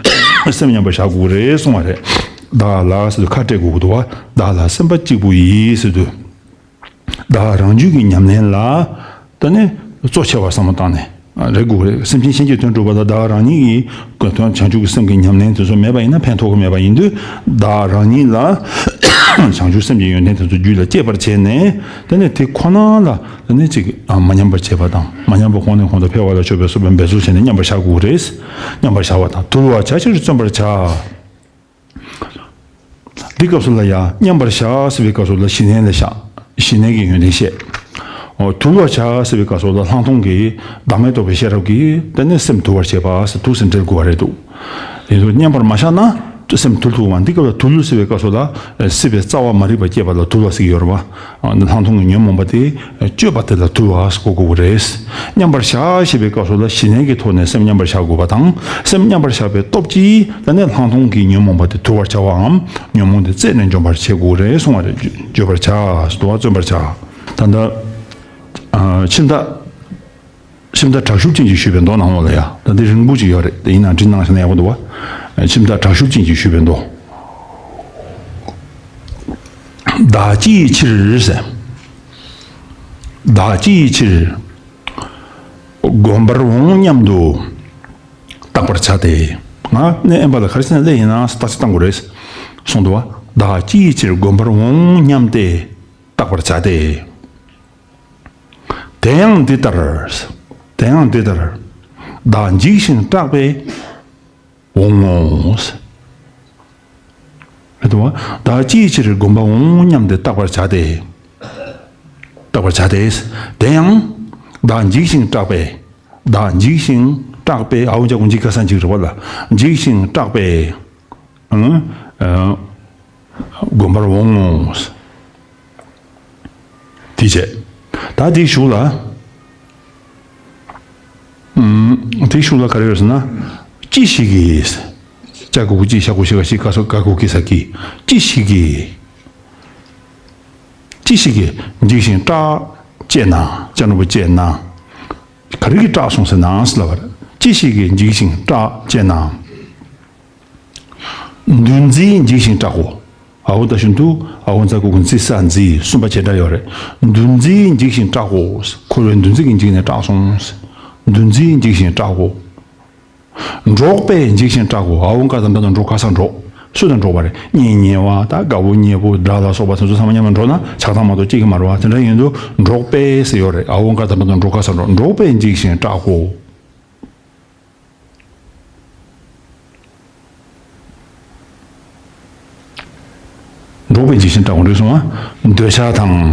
སེམས་མཉམ་པར་བཞག་དགོས་རེད་གསུང་བ་རེད། བདག་ལ་ཟེར་དུས་ཁ་སྤྲད་དགོས་ཀྱི་འདུག་བ། བདག་ལ་སེམས་པ་གཅིག་པུ་ཡིས་ཟེར་དུས། བདག་རང་རྒྱུད་ཀྱི་ཉམས་ལེན་ལ་དེ་ནས་གཙོ་ཆེ་བར་བསམ་བློ་བཏང་ནས་རེད་དགོས་རེད། སེམས་ཅན་གཞན་གྱི་དོན་སྒྲུབ་པ་ལ་བདག་རང་ཉིད་ཀྱི་དོན་བྱང་ཆུབ་ཀྱི་སེམས་ཀྱི་ཉམས་ལེན་དེ་ཚོ་མེད་པ་ཡིན་ན་ཕན་ཐོགས་ཀྱི་མེད་པ་ཡིན་དུས། བདག་རང་ཉིད་ལ་བྱང་ཆུབ་སེམས་ཀྱི་ཡོན་ཏན་དེ་ཚོ་རྒྱུད་ལ་སྐྱེད་པར་བྱས་ནས། དེ་ནས་དེ་ཁོ་ན་ལ་དེ་ནས་ཅིག་མ་ཉམས་པར་བྱེད་པ་དང་། མ་ཉམས་པ་གོང་ནས་གོང་དུ་འཕེལ་བ་ལ་སྤྱོད་པའི་སོ་པའི་འབད་རྩོལ་བྱས་ནས་མཉམ་པར་བཞག་དགོས་རེད། མཉམ་པར་བཞག་པ་དང་དུལ་བར་བྱ་ཕྱིར་བརྩོན་པར་བྱ། འདི་སྐབས་སུ་ལ་ཡང་མཉམ་པར་བཞག་ཟེར་བའི་སྐབས་སུ་ལ་གཞི་གནས་ལ་བཞག་གཞི་གནས་ཀྱི་ཡོན་ཏན་བཤད། འོ་དུལ་བར་བྱ་ཟེར་བའི་སྐབས་སུ་ལ་ལྷག་མཐོང་གི་བདག་མེད་རྟོགས་པའི་ཤེས་རབ་ཀྱིས་དེ་ནས་སེམས་དུལ་བར་བྱེད་པ་ཟེར་དུ་སེམས་འབྲེལ་དགོས་པ་རེད་འདུག་ཡིན་དུས་མཉམ་པར་མ་བཞག་ན་ སེམས་དུལ་ཐུབ་པ། འདི་སྐབས་ལ་དུལ་ཟེར་བའི་སྐབས་སུ་ལ། སྲིད་པའི་རྩ་བ་མ་རིག་པ་སྐྱེས་པ་ལ་དུལ་བ་ཟེར་གྱི་ཡོད་རེད་བ། ལྷག་མཐོང་གི་ཉོན་མོངས་པ་དེ་སྤྱོད་པ་དེ་ལ་དུལ་བ་ཟེར་གོ་དགོས་ཀྱི་རེད། མཉམ་པར་བཞག་ཞེས་པའི་སྐབས་སུ་ལ་ཞི་གནས་ཀྱི་ཐོག་ནས་སེམས་མཉམ་པར་བཞག་དགོས་པ་དང་། སེམས་མཉམ་པར་བཞག་པའི་སྟོབས་ཀྱིས་ད་ནི་ལྷག་མཐོང་གི་ཉོན་མོངས་པ་དེ་དུལ་བར་བྱ་བའམ། ཉོན་མོངས་དེ་རྩད་ནས་འཇོམས་པར་བྱེད་དགོས་རེད་གསུང་བ་རེད། བརྗོད་པར་བྱ། དུལ་བ་བརྩོན་པར་བྱ། ད་ལྟ་ཁྱིམ་བདག་ཁྱིམ་བདག་དྲག་ཤུལ་ཅན་གྱིས་ཞུས་པའི་མདོ་ནང་ལོགས་ལ་ཡ། ད་འདི་རིང་པོ་ཅིག་ཡོད་རེད། དེ་ཡིན་ནའང་བྲིས་གནང་ཞེ་ན་ཡག་པོ་འདུག་བ། ཁྱིམ་བདག་དྲག་ཤུལ་ཅན་གྱིས་ཞུས་པའི་མདོ། བདག་ཅི་ཡི་ཕྱིར་ཟེར། བདག་ཅི་ཡི་ཕྱིར་བསྒོམ་པར་འོང་སྙམ་དུ་བརྟག་པར་བྱ་སྟེ། ང་གནས་དབེན་པ་ལ་ག་རེ་བྱས་ནས་སླེབས་ཡིན་ན་བརྟག་དཔྱད་གཏང་དགོས་རེད་གསུངས་འདུག་བ། བདག་ཅི་ཡི་ཕྱིར་བསྒོམ་པར་འོང་སྙམ་སྟེ་བརྟག་པར་བྱ་སྟེ། དེ་ཡང་འདི་ལྟར། དེ་ཡང་འདི་ལྟར། བདག་འཇིགས་ཤིང་སྐྲག་པས་འོང་ངོ་། མི་འདུག་བ། བདག་ཅི་ཡི་ཕྱིར་བསྒོམ་པར་འོང་སྙམ་སྟེ་བརྟག་པར་བྱ་སྟེ། བརྟག་པར་བྱ་སྟེ། དེ་ཡང་། བདག་འཇིགས་ཤིང་སྐྲག་པས། བདག་འཇིགས་ཤིང་སྐྲག་པས། ཨའོ་ཇ་གུ་འཇིགས་སྐར་ས་འཇིགས་རེད་བ་ལ། འཇིགས་ཤིང་སྐྲག་པས། ཨང་། ཨ། བསྒོམ་པར་འོང་ངོ་། དེ་བྱས། ད་དེའི་གཞུག་ལ། ཨུམ། དེའི་གཞུག་ལ་ག་རེ་ཡོད་ཟེར་ན། ཅི་ཞིག་གིས། ཅ་གི་གུ་ཅི། ཤ་གི་གུ་ཤི། ག་ས་ག་གི་གུ་གི་ས་གི། ཅི་ཞིག་གིས། ཅི་ཞིག་གིས་འཇིགས་ཤིང་སྐྲག་ཅེ་ན། ཅ་ན་བུ་ཅེ་ན། ག་རེ་གིས་སྐྲག་སོང་ཟེར་ན་ཟེར་ལབ་པ་རེད། ཅི་ཞིག་གིས་འཇིགས་ཤིང་སྐྲག་ཅེ་ན། འདུ་འཛིས་འཇིགས་ཤིང་སྐྲག་གོ། ཨའོ་ད་ཞུན་དུ། ཨའོ་ཛ་གུ་གུ་འཛི་ས་འཛིས། གསུམ་པ་བྱེད་སྒྲ་ཡོད་རེད། འདུ་འཛིས་འཇིགས་ཤིང་སྐྲག་གོ། འཁོར་བའི་འདུ་འཛི་གིས་འཇིགས་ནས་སྐྲག་སོང་། འདུ་འཛིས་འཇིགས་ཤིང་སྐྲག་གོ། འགྲོགས་པས་འཇིགས་ཤིང་སྐྲག་གོ། ཨའོ་ཀ་ད་འགྲོ་དང་འགྲོ་ག་ས་འགྲོ། སུ་དང་འགྲོགས་པ་རེད། གཉེན་ཉེ་བ་དང་དགའ་བོ་ཉེ་བོ་དགྲ་ལ་སོགས་པ་དེ་ཚོ་ཚང་མ་མཉམ་དུ་འགྲོགས་ན་ཆགས་སྡང་མ་གཏོགས་སྐྱེ་གི་མ་རེད་བ། དེ་འདྲ་ཡིན་དུས་འགྲོགས་པས་ཟེར་ཡོད་རེད། ཨའོ་ཀ་ད་འགྲོ་དང་འགྲོ་ག་ས་འགྲོ། འགྲོགས་པས་འཇིགས་ཤིང་སྐྲག་གོ། འགྲོགས་པས་འཇིགས་ཤིང་སྐྲག་གོ་རེད་གསུངས་པ། འདོད་ཆགས་དང་།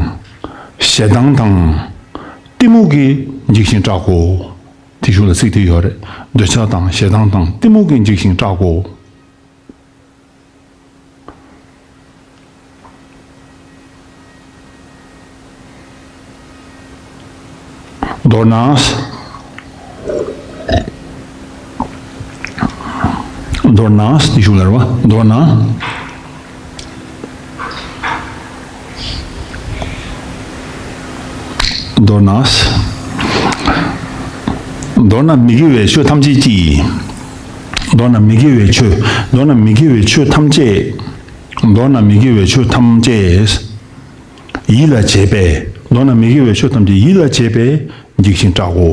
ཞེ་སྡང་དང་། གཏི་མུག་གིས་འཇིགས་ཤིང་སྐྲག་གོ། དེའི་གཞུག་ལ་ཚིག་དེ་ཡོད་རེད། འདོད་ཆགས་དང་ཞེ་སྡང་དང་གཏི་མུག་གིས་འཇིགས་ཤིང་སྐྲག་གོ། མདོར་ན། མདོར་ན་དེའི་གཞུག་ལ་རེད་བ། མདོར་ན། མདོར་ན། མདོར་ན་མི་དགེ་བའི་ཆོས་ཐམས་ཅད་ཀྱིས། མདོར་ན་མི་དགེ་བའི་ཆོས། མདོར་ན་མི་དགེ་བའི་ཆོས་ཐམས་ཅད། མདོར་ན་མི་དགེ་བའི་ཆོས་ཐམས་ཅད་ཡིད་ལ་བྱེད་པས། མདོར་ན་མི་དགེ་བའི་ཆོས་ཐམས་ཅད་ཡིད་ལ་བྱེད་པས་འཇིགས་ཤིང་སྐྲག་གོ།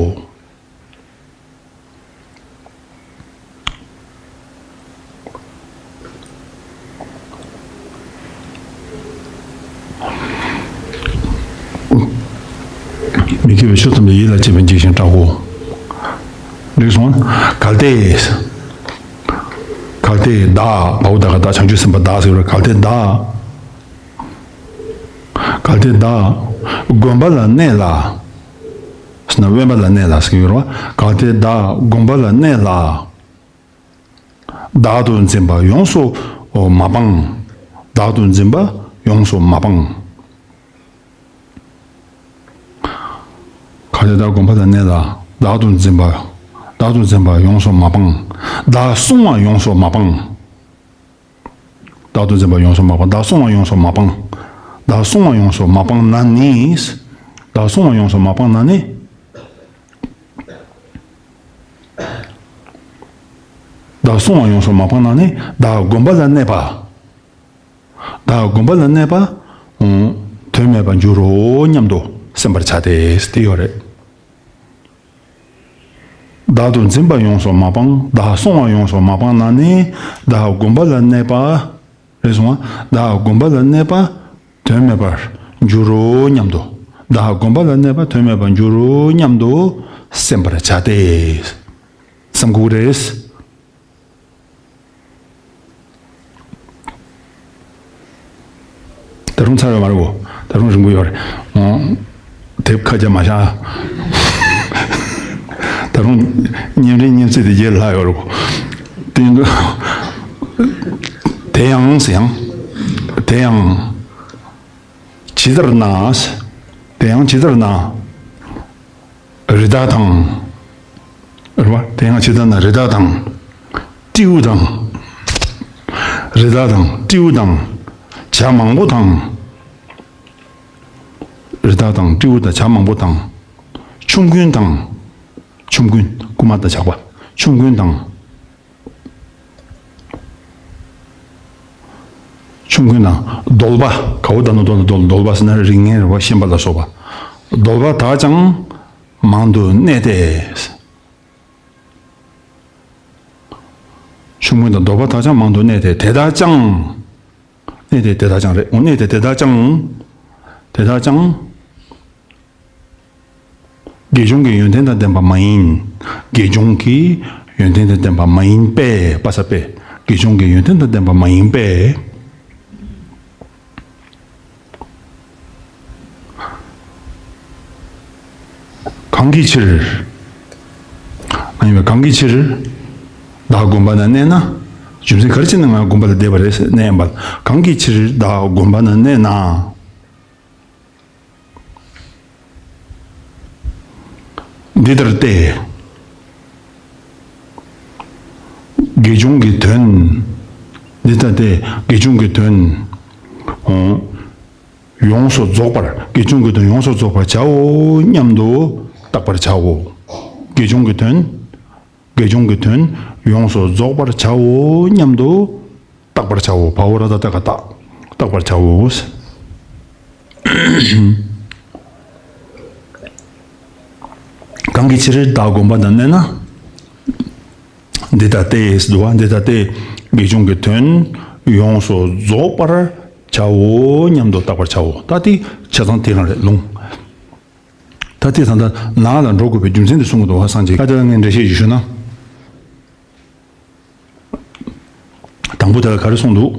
མི་དགེ་བའི་ཆོས་ཐམས་ཅད་ཡིད་ལ་བྱེད་པས་འཇིགས་ཤིང་སྐྲག་གོ། འགྲིག་སོང་། གལ་ཏེ། གལ་ཏེ་བདག་བ་འོ་ད་ག་བདག་བྱང་ཆུབ་སེམས་དཔའ་བདག་ཟེར་བ། གལ་ཏེ་བདག་གལ་ཏེ་བདག་བསྒོམ་པ་ལ་གནས་ལ། ཟེར་ན་དབེན་པ་ལ་གནས་ལ་ཟེར་གྱི་ཡོད་རེད་བ། གལ་ཏེ་བདག་བསྒོམ་པ་ལ་གནས་ལ། བདག་ཏུ་འཛིན་པ་ཡོངས་སུ་མ་སྤངས། བདག་ཏུ་འཛིན་པ་ཡོངས་སུ་མ་སྤངས། གལ་ཏེ་བདག་བསྒོམ་པ་ལ་གནས་ལ། བདག་ཏུ་འཛིན་པ། བདག་ཏུ་འཛིན་པ་ཡོངས་སུ་མ་སྤངས། བདག་བསྲུང་བ་ཡོངས་སུ་མ་སྤངས། བདག་ཏུ་འཛིན་པ་ཡོངས་སུ་མ་སྤངས། བདག་བསྲུང་བ་ཡོངས་སུ་མ་སྤངས། བདག་བསྲུང་བ་ཡོངས་སུ་མ་སྤངས་ན་ནི། བདག་བསྲུང་བ་ཡོངས་སུ་མ་སྤངས་ན་ནི། བདག་བསྲུང་བ་ཡོངས་སུ་མ་སྤངས་ན་ནི་བདག་བསྒོམ་པ་ལ་གནས་པ། བདག་བསྒོམ་པ་ལ་གནས་པ། དོན་མེད་པར་འགྱུར་རོ་སྙམ་དུ་སེམས་པར་བྱ་སྟེ་དེ་ཡོད་རེད། བདག་ཏུ་འཛིན་པ་ཡོངས་སུ་མ་སྤངས། བདག་བསྲུང་བ་ཡོངས་སུ་མ་སྤངས་ན་ནི། བདག་བསྒོམ་པ་ལ་གནས་པ། རེད་སོང་བ། བདག་བསྒོམ་པ་ལ་གནས་པ་དོན་མེད་པར་འགྱུར་རོ་སྙམ་དུ། བདག་བསྒོམ་པ་ལ་གནས་པ་དོན་མེད་པར་འགྱུར་རོ་སྙམ་དུ་སེམས་པར་བྱ་སྟེ། བསམ་དགོས་རེད། ད་རུང་ཚར་ཡོད་མ་རེད་གོ། ད་རུང་རིང་པོ་ཡོད་རེད། འོ། དེབ་ཁ་རྒྱ་མ་བཞག། ད་རུང་བརྙན་འཕྲིན་བརྙན་ཚད་དེ་རྒྱས་ལྷག་ཡོད་རེད་གོ། དེ་ཡིན་དུས། དེ་ཡང་ཟེར་ཡང་། དེ་ཡང་། ཇི་ལྟར་ན། དེ་ཡང་ཇི་ལྟར་ན། རི་དྭགས་དང་། རེད་བ། དེ་ཡང་ཇི་ལྟར་ན་རི་དྭགས་དང་། སྤྲེའུ་དང་། རི་དྭགས་དང་སྤྲེའུ་དང་། བྱ་མང་པོ་དང་། རི་དྭགས་དང་སྤྲེའུ་དང་བྱ་མང་པོ་དང་། ཆོམ་རྐུན་དང་། ཆོམ་རྐུན། རྐུན་མ་དང་ཇག་པ། ཆོམ་རྐུན་དང་། ཆོམ་རྐུན་དང་། གདོལ་པ། གའུ་ད་ནོ་གདོལ་གདོལ། གདོལ་པ་ཟེར་ན་རིགས་ངན་རེད་བ། ཤན་པ་ལ་སོགས་པ། གདོལ་པ་དག་ཀྱང་མང་དུ་གནས་ཏེ། ཆོམ་རྐུན་དང་གདོལ་པ་དག་ཀྱང་མང་དུ་གནས་ཏེ། དེ་དག་ཀྱང་། གནས་ཏེ་དེ་དག་ཀྱང་རེད། འོ་གནས་ཏེ་དེ་དག་ཀྱང་། དེ་དག་ཀྱང་། དགེ་སྦྱོང་གི་ཡོན་ཏན་དང་ལྡན་པ་མ་ཡིན། དགེ་སྦྱོང་གི་ཡོན་ཏན་དང་ལྡན་པ་མ་ཡིན་པས། པ་ས་པས། དགེ་སྦྱོང་གི་ཡོན་ཏན་དང་ལྡན་པ་མ་ཡིན་པས། གང་གི་ཕྱིར། མ་ཡིན་པས། གང་གི་ཕྱིར། བདག་དགོན་པ་ན་གནས་ན། རྒྱུ་མཚན་ག་རེ་བྱས་ནས་ང་དགོན་པ་ལ་བསྡད་པ་རེད་ཟེར་ནས་ཡིན་པ། གང་གི་ཕྱིར་བདག་དགོན་པ་ན་གནས་ན། འདི་ལྟར་སྟེ། དགེ་སྦྱོང་གི་དོན། འདི་ལྟར་སྟེ། དགེ་སྦྱོང་གི་དོན། ཡོངས་སུ་རྫོགས་པར། དགེ་སྦྱོང་གི་དོན་ཡོངས་སུ་རྫོགས་པར་བྱའོ་སྙམ་དུ་བརྟག་པར་བྱའོ། དགེ་སྦྱོང་གི་དོན། དགེ་སྦྱོང་གི་དོན་ཡོངས་སུ་རྫོགས་པར་བྱའོ་སྙམ་དུ་བརྟག་པར་བྱའོ། བའོ་ར་བཏགས་བཏགས་ག་བཏགས། བརྟག་པར་བྱའོ། གང་གི་ཕྱིར་བདག་དགོན་པ་ན་གནས་ན། འདི་ལྟ་སྟེ་ཟེར་འདུག་བ། འདི་ལྟ་སྟེ། དགེ་སྦྱོང་གི་དོན་ཡོངས་སུ་རྫོགས་པར་བྱའོ་སྙམ་དུ་བརྟག་པར་བྱའོ། ད་དེ་ཆ་ཚང་དེ་རང་རེད་ལུང་། ད་དེ་ད་ལྟ་ནང་ལ་འགྲོ་དགོས་པའི་རྒྱུ་མཚན་དེ་གསུང་གི་འདུག་བ། སངས་རྒྱས་ཀྱིས། ད་དེ་ལ་ངས་འགྲེལ་བཤད་ཞིག་ཞུ་ན། དང་པོ་དེ་ལ་ག་རེ་གསུངས་འདུག་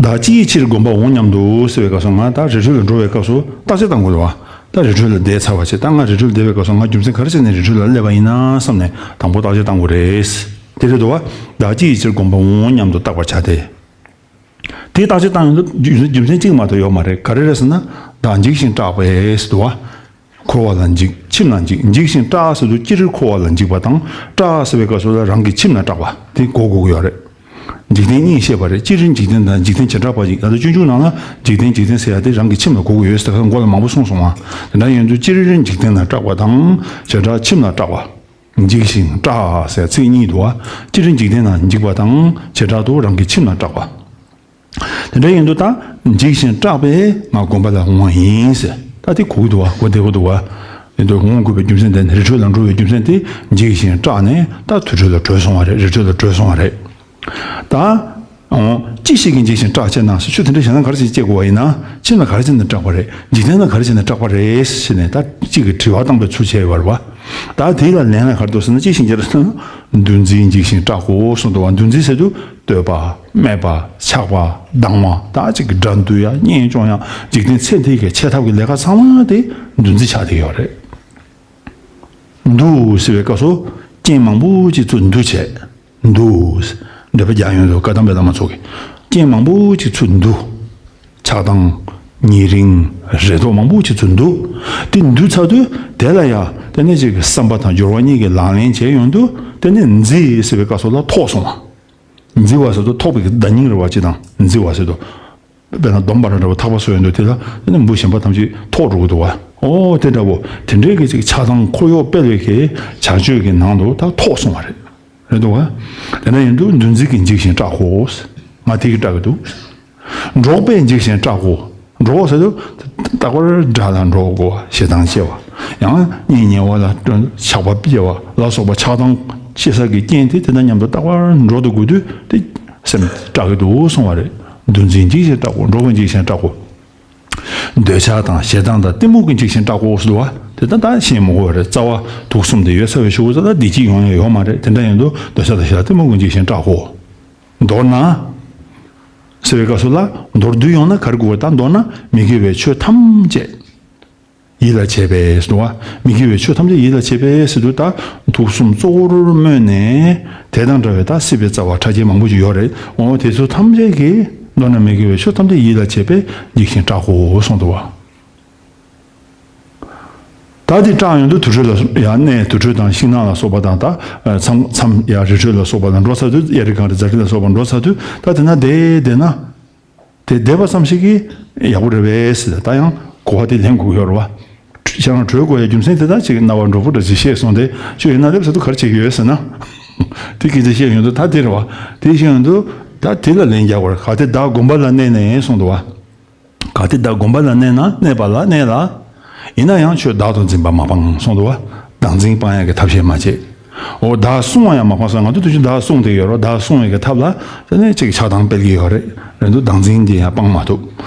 བདག་ཅི་ཡི་ཕྱིར་དགོན་པར་འོང་སྙམ་དུ་ཟེར་བའི་སྐབས་སུ། ང་ད་རི་ཁྲོད་ལ་འགྲོ་བའི་སྐབས་སུ་བརྟག་དཔྱད་བཏང་དགོས་རེད་བ། ད་རི་ཁྲོད་ལ་བསྡད་ཚར་བ་བྱས། ད་ང་རི་ཁྲོད་ལ་བསྡད་པའི་སྐབས་སུ་ང་རྒྱུ་མཚན་ག་རེ་བྱས་ནས་རི་ཁྲོད་ལ་སླེབས་པ་ཡིན་ན་བསམ་ནས་དང་པོ་བརྟག་དཔྱད་བཏང་དགོས་རེད། དེ་རེད་འདུག་བ། བདག་ཅི་ཡི་ཕྱིར་དགོན་པར་འོང་སྙམ་དུ་བརྟག་པར་བྱ་སྟེ། དེ་བརྟག་དཔྱད་བཏང་ཡོང་དུས་རྒྱུ་རྒྱུ་མཚན་གཅིག་མ་གཏོགས་ཡོད་མ་རེད། ག་རེ་རེད་ཟེར་ན། བདག་འཇིགས་ཤིང་སྐྲག་པས་ཟེར་འདུག་བ། འཁོར་བ་ལ་འཇིགས། ཁྱིམ་ལ་འཇིགས། འཇིགས་ཤིང་སྐྲག་ཟེར་དུས་ཅི་རིགས་འཁོར་བ་ལ་འཇིགས་པ་དང་། སྐྲག་ཟེར་བའི་སྐབས་སུ་ལ་རང་གི་ཁྱིམ་ལ་སྐྲག་པ་དེ་གོ་དགོས་ཀྱི་ཡོད་རེད། འཇིག་རྟེན་གཉིས་བཤད་པ་རེད། སྤྱིར་འཇིག་རྟེན་དང་འཇིག་རྟེན་བྱེ་བྲག་པ་ཞིག་ད་ལྟ་སྤྱོད་འཇུག་ནང་ལ་འཇིག་རྟེན་འཇིག་རྟེན་ཟེར་ཡ་དེ་རང་གི་ཁྱིམ་ལ་གོ་དགོས་ཡོད་ཟེར་ཁ་མགོ་ལ་མང་པོ་གསུངས་སོང་བ། དེ་འདྲ་ཡིན་དུས་སྤྱིར་འཇིག་རྟེན་ལ་སྐྲག་པ་དང་བྱེ་བྲག་ཁྱིམ་ལ་སྐྲག་པ། འཇིགས་ཤིང་སྐྲག་ཟེར་ཚིག་གཉིས་འདུག་བ། སྤྱིར་འཇིག་རྟེན་ལ་འཇིགས་པ་དང་བྱེ་བྲག་ཏུ་རང་གི་ཁྱིམ་ལ་སྐྲག་པ། དེ་འདྲ་ཡིན་དུས་ད་འཇིགས་ཤིང་སྐྲག་པས་ང་དགོན་པ་ལ་འོང་བ་ཡིན་ཟེར། ད་དེ་གོ་གི་འདུག་བ། གོ་བདེ་པོ་འདུག་བ། ཡིན་དུས་འོང་དགོས་པའི་རྒྱུ་མཚན་དེ། རི་ཁྲོད་ལ་འགྲོ་བའི་རྒྱུ་མཚན་དེ་འཇིགས་ཤིང་སྐྲག་ནས་ད་དུར་ཁྲོད་ལ་བྲོས་སོང་བ་རེད། རི་ཁྲོད་ལ་བྲོས་སོང་བ་རེད། ད་ཨོ་ཅི་ཞིག་གིས་འཇིགས་ཤིང་སྐྲག་ཅེ་ན་ཟེར། ཆོས་དེ་འདྲ་བྱས་ན་ག་རེ་བྱས་སྐྱེ་དགོས་པ་ཡིན་ན། ཁྱིམ་ལ་ག་རེ་བྱས་ནས་སྐྲག་པ་རེད། འཇིག་རྟེན་ལ་ག་རེ་བྱས་ནས་སྐྲག་པ་རེད་ཟེར་ནས་ད་གཅིག་གིས་དྲི་བ་བཏང་པའི་ཚུལ་བྱས་ཡོད་རེད་བ། ད་དེ་ལ་ལན་ལ་ག་རེ་འདུག་ཟེར་ན། ཅི་ཞིག་འཇིགས་ཟེར་ན། འདུ་འཛི་འཇིགས་ཤིང་སྐྲག་གོ་གསུངས་འདུག་བ། འདུ་འཛི་ཟེར་དུས་བསྟོད་པ། སྨད་པ། ཆགས་པ། སྡང་བ། ད་ཅིག་གི་དགྲ་འདུལ་ཡ། གཉེན་སྐྱོང་ཡ། འཇིག་རྟེན་ཚེ་འདི་གི་བྱེད་ཐབས་ཀྱི་ལས་ཀ་ཚང་མ་དེ་འདུ་འཛི་ཆགས་བསྡད་ཡོད་རེད། འདུ་ཟེར་བའི་སྐབས་སུ་རྐྱེན་མང་པོ་ཅིག་ཚུར་འདུ་བྱས། འདུ། འགྲེལ་པ་རྒྱག་ཡོང་དུས་བཀའ་གདམས་པའི་བླ་མ་ཚོ་གིས་རྐྱེན་མང་པོ་ཅིག་ཚུར་འདུ། ཆགས་སྡང་། ཉེ་རིང་། རེ་དོགས་མང་པོ་ཅིག་ཚུར་འདུ། དེ་འདུ་ཚར་དུས་དེ་ལ་ཡ་དེ་ནས་ཅིག་བསམ་པ་དང་སྦྱོར་བ་གཉིས་ཀྱིས་ལག་ལེན་བྱས་ཡོང་དུས་དེ་ནས་འཛི་ཟེར་བའི་སྐབས་སུ་ལ་ཐོགས་སོང་བ། འཛི་བ་ཟེར་དུས་ཐོགས་པའི་བརྡ་རྙིང་རེད་བ། སྤྱིར་བཏང་འཛི་བ་ཟེར་དུས། དཔེར་ན་སྡོམ་པ་ར་འདྲ་བོ་ཐག་པ་གསོལ་ཡོང་དུས་དེ་ལ་ནི་འབུ་གཞན་པ་ཐམས་ཅད་ཐོགས་འགྲོ་གི་འདུག་བ། ཨོ་དེ་འདྲ་བོ། དེ་འདྲའི་གི་ཅིག་ཆགས་སྡང་འཁོར་གཡོག་སྤེལ་བའི་གི་བྱ་སྤྱོད་ཀྱི་ནང་དུ་ད་ཐོགས་སོང་བ་རེད། རེད་འདུག་བ། དེ་འདྲ་ཡིན་དུས་འདུ་འཛི་གིས་འཇིགས་ཤིང་སྐྲག་གོ། ང་དེ་གིས་སྐྲག་གི་འདུག་འགྲོགས་པས་འཇིགས་ཤིང་སྐྲག་གོ། འགྲོགས་ཟེར་དུས་རྟག་པར་དགྲ་ལ་འགྲོགས་དགོས་པ། ཞེ་སྡང་སྐྱེ་བ། ཡང་གཉེན་ཉེ་བ་ལ་ཆགས་པ་སྐྱེ་བ་ལ་སོགས་པ་ཆགས་སྡང་སྐྱེ་ས་གི་རྐྱེན་དེ་དེ་དང་མཉམ་དུ་རྟག་པར་འགྲོགས་དུ་དགོས་དུས་དེ་སེམས་སྐྲག་གི་འདུག་གསུང་བ་རེད། འདུ་འཛི་འཇིགས་ཤིང་སྐྲག་གོ། འགྲོགས་པས་འཇིགས་ཤིང་སྐྲག་གོ། འདོད་ཆགས་དང་ཞེ་སྡང་དང་གཏི་མུག་གིས་འཇིགས་ཤིང་སྐྲག་གོ་ཟེར་བ་དེ་ད་ད་ཤེས་མི་དགོས་པ་རེད། རྩ་བ་དུག་གསུམ་དེ་ཡོད་ཚར་བའི་གཞུག་གུ་ད་བདེ་སྐྱིད་ཡོང་ཡ་ཡོད་མ་རེད། དེ་འདྲ་ཡིན་དུས་འདོད་ཆགས་དང་ཞེ་སྡང་གཏི་མུག་གིས་འཇིགས་ཤིང་སྐྲག་གོ། མདོར་ན། ཟེར་བའི་སྐབས་སུ་ལ་མདོར་བསྡུས་ཡོང་ན་ག་རེ་དགོས་པ། ད་མདོར་ན་མི་དགེ་བའི་ཆོས་ཐམས་ཅད། ཡིད་ལ་བྱེད་པས་ཟེར་བ། མི་དགེ་བའི་ཆོས་ཐམས་ཅད་ཡིད་ལ་བྱེད་པས་ཟེར་དུས་ད་དུག་གསུམ་གཙོ་བོར་སྨོས་ནས་དེ་དང་འདྲ་བའི་ད་སྲིད་པའི་རྩ་བ་ཕྲ་རྒྱས་མང་པོ་ཅིག་ཡོད་རེད། འོ་དེ་ཚོ་ཐམས་ཅད་ཀྱིས་མདོར་ན་མི་དགེ་བའི་ཆོས་ཐམས་ཅད་ཡིད་ལ་བྱེད་པས་འཇིགས་ཤིང་སྐྲག་གོ་གསུངས་འདུག་བ། ད་དེ་སྐྲག་ཡོང་དུས་དུར་ཁྲོད་ལ་ཡང་གནས། དུར་ཁྲོད་དང་ཤིང་ནགས་ལ་སོགས་པ་དང་ད་མཚམས་མཚམས་ཡང་རི་ཁྲོད་ལ་སོགས་པ་ལ་འགྲོ་ཚར་དུས། གཡའ་རི་གངས་རི་རྫ་རི་ལ་སོགས་པ་འགྲོ་ཚར་དུས་ད་དེ་ན་བསྡད་བསྡད་ན། དེ་བསྡད་པ་ཙམ་ཞིག་གིས་ཡག་པོ་རེད་པས་ཟེར། ད་ཡང་གོ་བ་དེ་ལེན་དགོས་ཀྱི་ཡོད་རེད་བ། ཁྱེད་རང་བྲོས་དགོས་ཡ་རྒྱུ་མཚན་དེ་དག་ཅིག་རྣ་བར་འགྲོ་པོ་འདྲ་ཅིག་བཤད་སོང་སྟེ། ཁྱོད་ཡིན་ན་ལེབ་ས་དུ་ག་རེ་བྱེད་ཀྱི་ཡོད་ཟེར་ན། དེ་སྐད་ཆ་བཤད་ཡོང་དུས་ད་དེ་རེད་བ། དེ་བཤད་ཡོང་དུས་ད་དེ་ལ་ལན་རྒྱག་དགོས་རེད། གལ་ཏེ་བདག་བསྒོམ་པ་ལ་གནས་ནས་གསུངས་འདུག་བ། གལ་ཏེ་བདག་བསྒོམ་པ་ལ་གནས་ན། གནས་པ་ལ་གནས་ལ། ཡིན་ན་ཡང་ཁྱོད་བདག་ཏུ་འཛིན་པ་མ་སྤང་གསུངས་འདུག་བ། བདག་འཛིན་སྤང་ཡག་གི་ཐབས་ཤེས་མ་བྱེད། འོ་བདག་བསྲུང་བ་ཡང་མ་སྤངས་སོང་། ང་ཚོ་དུས་རྒྱུན་བདག་བསྲུང་བསྡད་ཡོད་རེད། བདག་བསྲུང་བའི་གི་ཐབས་ལ་དེ་ནས་ཅིག་ཆགས་སྡང་སྤེལ་གྱི་ཡོད་རེད། རེད་འདུག་བདག་འཛིན་དེ་ཡང་སྤང་མ་ཐུབ།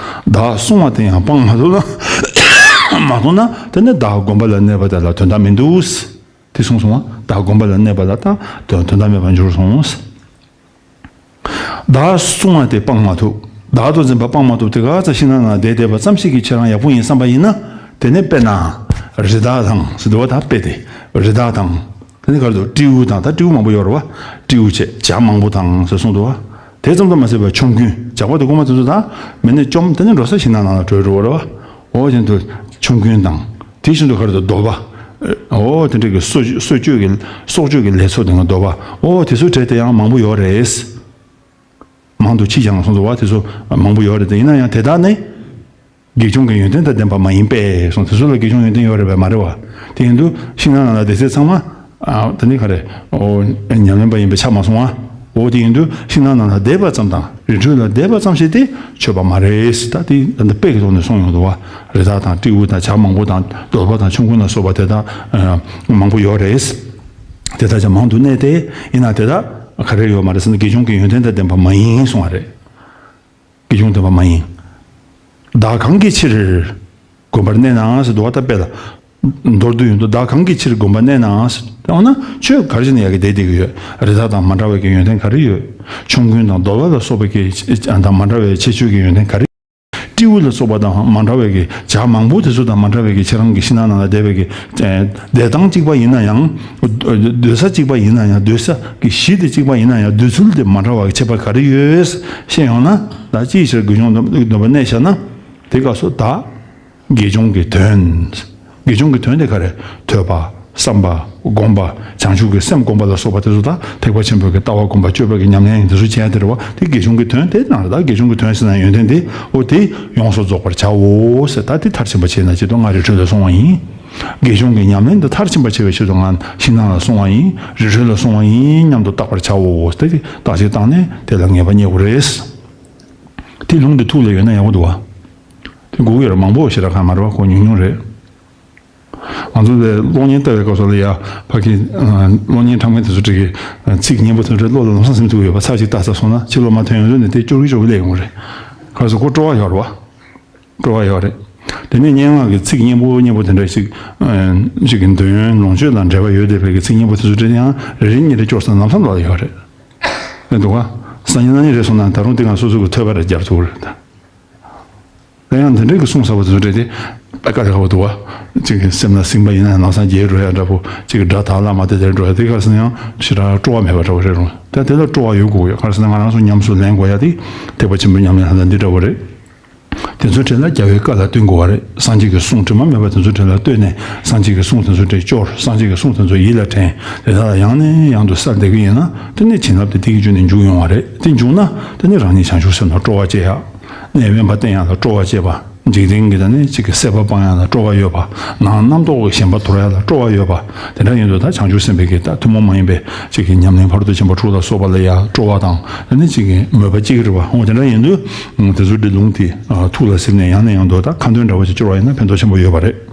བདག་བསྲུང་བ་དེ་ཡང་སྤང་མ་ཐུབ་ན། མ་ཐུབ་ན་དེ་ནས་བདག་བསྒོམ་པ་ལ་གནས་པ་དེ་ལ་དོན་དག་མི་འདུག་དེ་གསུངས་སོང་བ། བདག་བསྒོམ་པ་ལ་གནས་པ་ལ་ད་དོན་དོན་དག་མེད་པར་འགྱུར་སོང་། བདག་བསྲུང་བ་དེ་སྤང་མ་ཐུབ། བདག་ཏུ་འཛིན་པ་སྤང་མ་ཐུབ། དེ་ག་ཚ་ཤིང་ནགས་ན་བསྡད་བསྡད་པ་ཙམ་ཞིག་གིས་ཁྱེད་རང་ཡག་པོ་ཡིན་བསམ་པ་ཡིན་ན། དེ་ནས་དཔེར་ན་རི་དྭགས་དང་ཟེར་འདུག་བ། ད་དཔེ་དེ་རི་དྭགས་དང་། དེ་ནས་ག་རེ་འདུག་སྤྲེའུ་དང་། ད་སྤྲེའུ་མང་པོ་ཡོད་རེད་བ། སྤྲེའུ་བྱས། བྱ་མང་པོ་དང་ཟེར་གསུངས་འདུག་བ། དེ་ཙམ་དུ་མ་ཟད་པར་ཆོམ་རྐུན། ཇག་པ་དེ་རྐུན་མ་དེ་ཚོ་ད་མེ་ནས་བཅོམ། དེ་ནས་འགྲོ་ས་ཤིང་ནགས་ནང་ལ་བྲོས་འགྲོ་བ་རེད་བ། འོ་བཞིན་དུ་ཆོམ་རྐུན་དང་། དེ་བཞིན་དུ་ག་རེ་འདུག་གདོལ་པ། འོ་དེ་འདྲ་གི་གསོ་གསོ་སྤྱོད་ཀྱི་གསོག་སྤྱོད་ཀྱི་ལས་ཚོགས་དེ་སྔ་གདོལ་པ། འོ་དེ་ཚོའི་གྲས་དེ་ཡང་མང་པོ་ཡོད་རེད། མང་དུ་མཆིས་ཀྱང་གསུངས་འདུག་བ། དེ་ཚོ་མང་པོ་ཡོད་རེད་དེ། ཡིན་ན་ཡང་དེ་དག་ནི་དགེ་སྦྱོང་གི་ཡོན་ཏན་དང་ལྡན་པ་མ་ཡིན་པས་གསུངས། དེ་ཚོ་ལ་དགེ་སྦྱོང་ཡོན་ཏན་ཡོད་རེད་པས་མ་རེད་བ། དེ་ཡིན་དུས་ཤིང་ནགས་ནང་ལ་བསྡད་ཚད་ཚང་མ། ཨ་དེ་ནི་ག་རེ། འོ་ཉམས་ལེན་པ་ཡིན་པས་ཆགས་མ་སོང་བ། འོ་དེ་ཡིན་དུས་ཤིང་ནགས་ནང་ལ་བསྡད་པ་ཙམ་དང་རི་ཁྲོད་ལ་བསྡད་པ་ཙམ་ཞིག་དེ་ཆོས་པ་མ་རེད་ཟེར། ད་དེ་ད་ལྟ་དཔེ་གི་ཐོག་ནས་གསུངས་ཡོང་འདུག་བ། རི་དྭགས་དང་སྤྲེའུ་དང་བྱ་མང་པོ་དང་གདོལ་པ་དང་ཆོམ་རྐུན་ལ་སོགས་པ་དེ་དག་ཨ་མང་པོ་ཡོད་རེད། དེ་དག་ཀྱང་མང་དུ་གནས་ཏེ། ཡིན་ན་དེ་དག་ག་རེ་ཡོད་མ་རེད་ཟེར་ན། དགེ་སྦྱོང་གི་ཡོན་ཏན་དང་ལྡན་པ་མ་ཡིན་གསུང་བ་རེད། དགེ་སྦྱོང་ལྡན་པ་མ་ཡིན། བདག་གང་གི་ཕྱིར་བསྒོམ་པར་གནས་ན་ཟེར་འདུག་བ། ད་དཔེ་ལ་མདོར་བསྡུས་ཡོང་དུས་བདག་གང་གི་ཕྱིར་བསྒོམ་པར་གནས་ན་ཟེར། འོ་ན་ཁྱོད་ག་རེ་བྱས་ནས་ཡ་གི་བསྡད་བསྡད་ཀྱི་ཡོད། རི་དྭགས་དང་མ་འདྲ་བའི་གི་ཡོན་ཏན་ག་རེ་ཡོད། ཆོམ་རྐུན་དང་གདོལ་པ་ལ་སོགས་པའི་གི་དང་མ་འདྲ་བའི་ཁྱད་ཆོས་ཀྱི་ཡོན་ཏན་ག་རེ། སྤྲེའུ་ལ་སོགས་པ་དང་མ་འདྲ་བའི་གི་བྱ་མང་པོ་དེ་ཚོ་དང་མ་འདྲ་བའི་གི་ཁྱེད་རང་གི་ཤིང་ནགས་ནང་ལ་བསྡད་པའི་གི་བསྡད་སྟངས་གཅིག་པ་ཡིན་ན་ཡང་། སྡོད་ས་གཅིག་པ་ཡིན་ན་ཡང་། སྡོད་ས་གི་གཞི་དེ་གཅིག་པ་ཡིན་ན་ཡང་། སྡོད་ཚུལ་དེ་མ་འདྲ་བ་གི་ཁྱད་པར་ག་རེ་ཡོད་བཤད་ཡོང་ན། ད་ཅིའི་ཕྱིར་དགེ་སྦྱོང་སྡོམ་པ་གནས་བྱ་ན། དེ་སྐབས་སུ་བདག་དགེ་སྦྱོང་གི་དོན། དགེ་སྦྱོང་གི་དོན་དེ་ག་རེ། ཐོས་པ། བསམ་པ། སྒོམ་པ། བྱང་ཆུབ་ཀྱི་སེམས་སྒོམ་པ་ལ་སོགས་པ་དེ་ཚོ་དང་། ཐེག་པ་ཆེན་པོའི་གི་ལྟ་བ་སྒོམ་པ་སྤྱོད་པ་གི་ཉམས་ལེན་དེ་ཚོ་བྱས་དེ་རེད་བ། དེ་དགེ་སྦྱོང་གི་དོན་དེ་ནང་ལ། ད་དགེ་སྦྱོང་གི་དོན་ཟེར་ན་ཡོན་ཏན་དེ། འོ་དེ་ཡོངས་སུ་རྫོགས་པར་བྱའོ་ཟེར། ད་དེ་མཐར་ཕྱིན་པ་བྱས་ན་ཅི་ལྟར་སྔར་རི་ཁྲོད་དུ་སོང་བ་ཡིན། དགེ་སྦྱོང་གི་ཉམས་ལེན་དེ་མཐར་ཕྱིན་པ་བྱེད་པའི་ཆེད་དུ་ང་ཤིང་ནགས་ལ་སོང་བ་ཡིན། རི་ཁྲོད་ལ་སོང་བ་ཡིན་སྙམ་དུ་བརྟག་པར་བྱའོ་ཟེར། དེ་བརྟག་དཔྱད་བཏང་ནས་དེ་ལ་ངེས་པ་རྙེད་དགོས་རེད། དེ་ལུང་དེ་ཐུགས་ལ་ཡོད་ན་ཡག་པོ་འདུག་བ། དེ་དགོས་ཀྱི་ཡོད་རེད། མང་པོ་ཞེ་དྲག་གང་མ་རེད་བ། ཁོ་ཉུང་ཉུང་རེད། ང་ཚོ་ལས་གློག་བརྙན་ལྟ་བའི་སྐབས་སུ་ལ་ཡ། ཕ་གི་ཨ་གློག་བརྙན་ཕྲ་མེན་དེ་ཚོ་འགྲིག་གི། ཚིག་སྙན་པོ་དེ་ཚོ་གློག་ལ་ལམ་སང་ཟིན་ཐུབ་ཡོད་པ། ཚར་གཅིག་ལྟ་ཚར་སོང་ན་ཕྱི་ལོགས་མ་ཐོན་ཡོང་དུས་ནས་དེ་སྐྱོར་གི་སྐྱོར་གི་སླེབས་ཡོང་གི་རེད། ག་རེ་ཟེར། ཁོ་སྤྲོ་བ་ཡོད་རེད་བ། སྤྲོ་བ་ཡོད་རེད། དེ་ནས་སྙན་ངག་གི་ཚིག་སྙན་པོ་སྙན་པོ་དེ་འདྲ་ཞིག་ཨ་ཅིག་གི་འདོད་ཡོན་ལོངས་སྤྱོད་དང་འབྲེལ་བ་ཡོད་བསྡད་པའི་གི་ཚིག་སྙན་པོ་དེ་ཚོ་འདྲ་ཡང་རེ་རེ་གཉིས་རེ་སྐྱོར་སོང་ན་ལམ་སང་ལོག་ཡོད་རེད། རེད་འདུག་ག་སང་ཉིན་གནངས་ཉིན་རེད་སོང་ན་ད་རུང་དེ་ང་སོ་སོ་གི་ཐོས་པ་རེ་རྒྱབ་ཐུབ་རེད་ད། ད་ཡང་འདི་འདྲའི་གི་གསུང་ཟབ་པོ་དེ་ཚོ་འདྲ་དེ་དཔེ་དཀའ་ལས་ཁག་པོ་འདུག་བ། གཅིག་གི་སེམས་ལ་ཟིན་པ་ཡིན་ན་ཡང་ལམ་སང་བརྗེད་འགྲོ་ཡ་འདྲ་པོ། གཅིག་གི་སྒྲ་དག་ལ་མ་བལྟས་དེར་འགྲོ་ཡ། དེ་ག་སོང་ཡང་ཞེ་དྲག་སྤྲོ་བ་མེད་པ་འདྲ་པོ་རེད་རུང་། ད་དེ་ལ་སྤྲོ་བ་ཡོད་དགོས་ཡོད། ག་རེ་ཟེར་ན་ང་རང་ཚོ་ཉམས་སུ་ལེན་དགོས་ཡ་དེ་ཐེག་པ་ཆེན་པོའི་ཉམས་ལེན་ལ་འདི་འདྲ་པོ་རེད། དེ་ཚོའི་གྲས་ལ་རྒྱལ་བའི་བཀའ་ལ་བསྟུན་དགོས་པ་རེད། སངས་རྒྱས་ཀྱི་གསུང་དྲི་མ་མེད་པ་དེ་ཚོའི་གྲས་ལ་ལྟོས་ནས་སངས་རྒྱས་ཀྱི་གསུང་དེ་ཚོའི་གྲས་སྐྱོར། སངས་རྒྱས་ཀྱི་གསུང་དེ་ཚོ་ཡིད་ལ་དྲན། དེ་དག་ལ་ཡང་ནས་ཡང་དུ་གསལ་བསྡད་ཀྱི་ཡིན་ན། དེ་ནས་བྱིན་རླབས་དེ་དེ་གི་བརྒྱུད་ནས་འཇུག་ཡོང་བ་རེད། དེ་འཇུག་ན་དེ་ནས་རང་ཉིད་བྱང་ཆུབ་སེམས་ལ་སྤྲོ་བ་བསྐྱེད་ཡག་གནས་དབེན་པ་བསྟེན་ཡག་ལ་སྤྲོ་བ་བསྐྱེད་པ། འཇིག་རྟེན་གྱི་ད་ནི་གཅིག་གི་སྲེད་པ་སྤང་ཡག་ལ་སྤྲོ་བ་ཡོད་པ། ནང་རྣམ་རྟོག་གི་ཞེན་པ་དོར་ཡག་ལ་སྤྲོ་བ་ཡོད་པ། དེ་འདྲ་ཡིན་དུས་ད་བྱང་ཆུབ་སེམས་དཔའི་གི་ད་ཐུན་མོང་མ་ཡིན་པའི་གཅིག་གི་ཉམས་ལེན་ཕ་རོལ་ཏུ་ཕྱིན་པ་དྲུག་ལ་སོགས་པ་ལ་ཡང་སྤྲོ་བ་དང་། ད་ནི་གཅིག་གི་མོས་པ་སྐྱེ་གི་རེད་བ། འོ་དེ་འདྲ་ཡིན་དུས་དེ་ཚོ་འདི་ལུང་དེ་ཐུགས་ལ་ཟིན་ནས་ཡང་ནས་ཡང་དུ་ད་ཁ་འདོན་འདྲ་བོ་ཞིག་སྐྱོར་བ་ཡིན་ན་ཕན་ཐོགས་ཆེན་པོ་ཡོད་པ་རེད།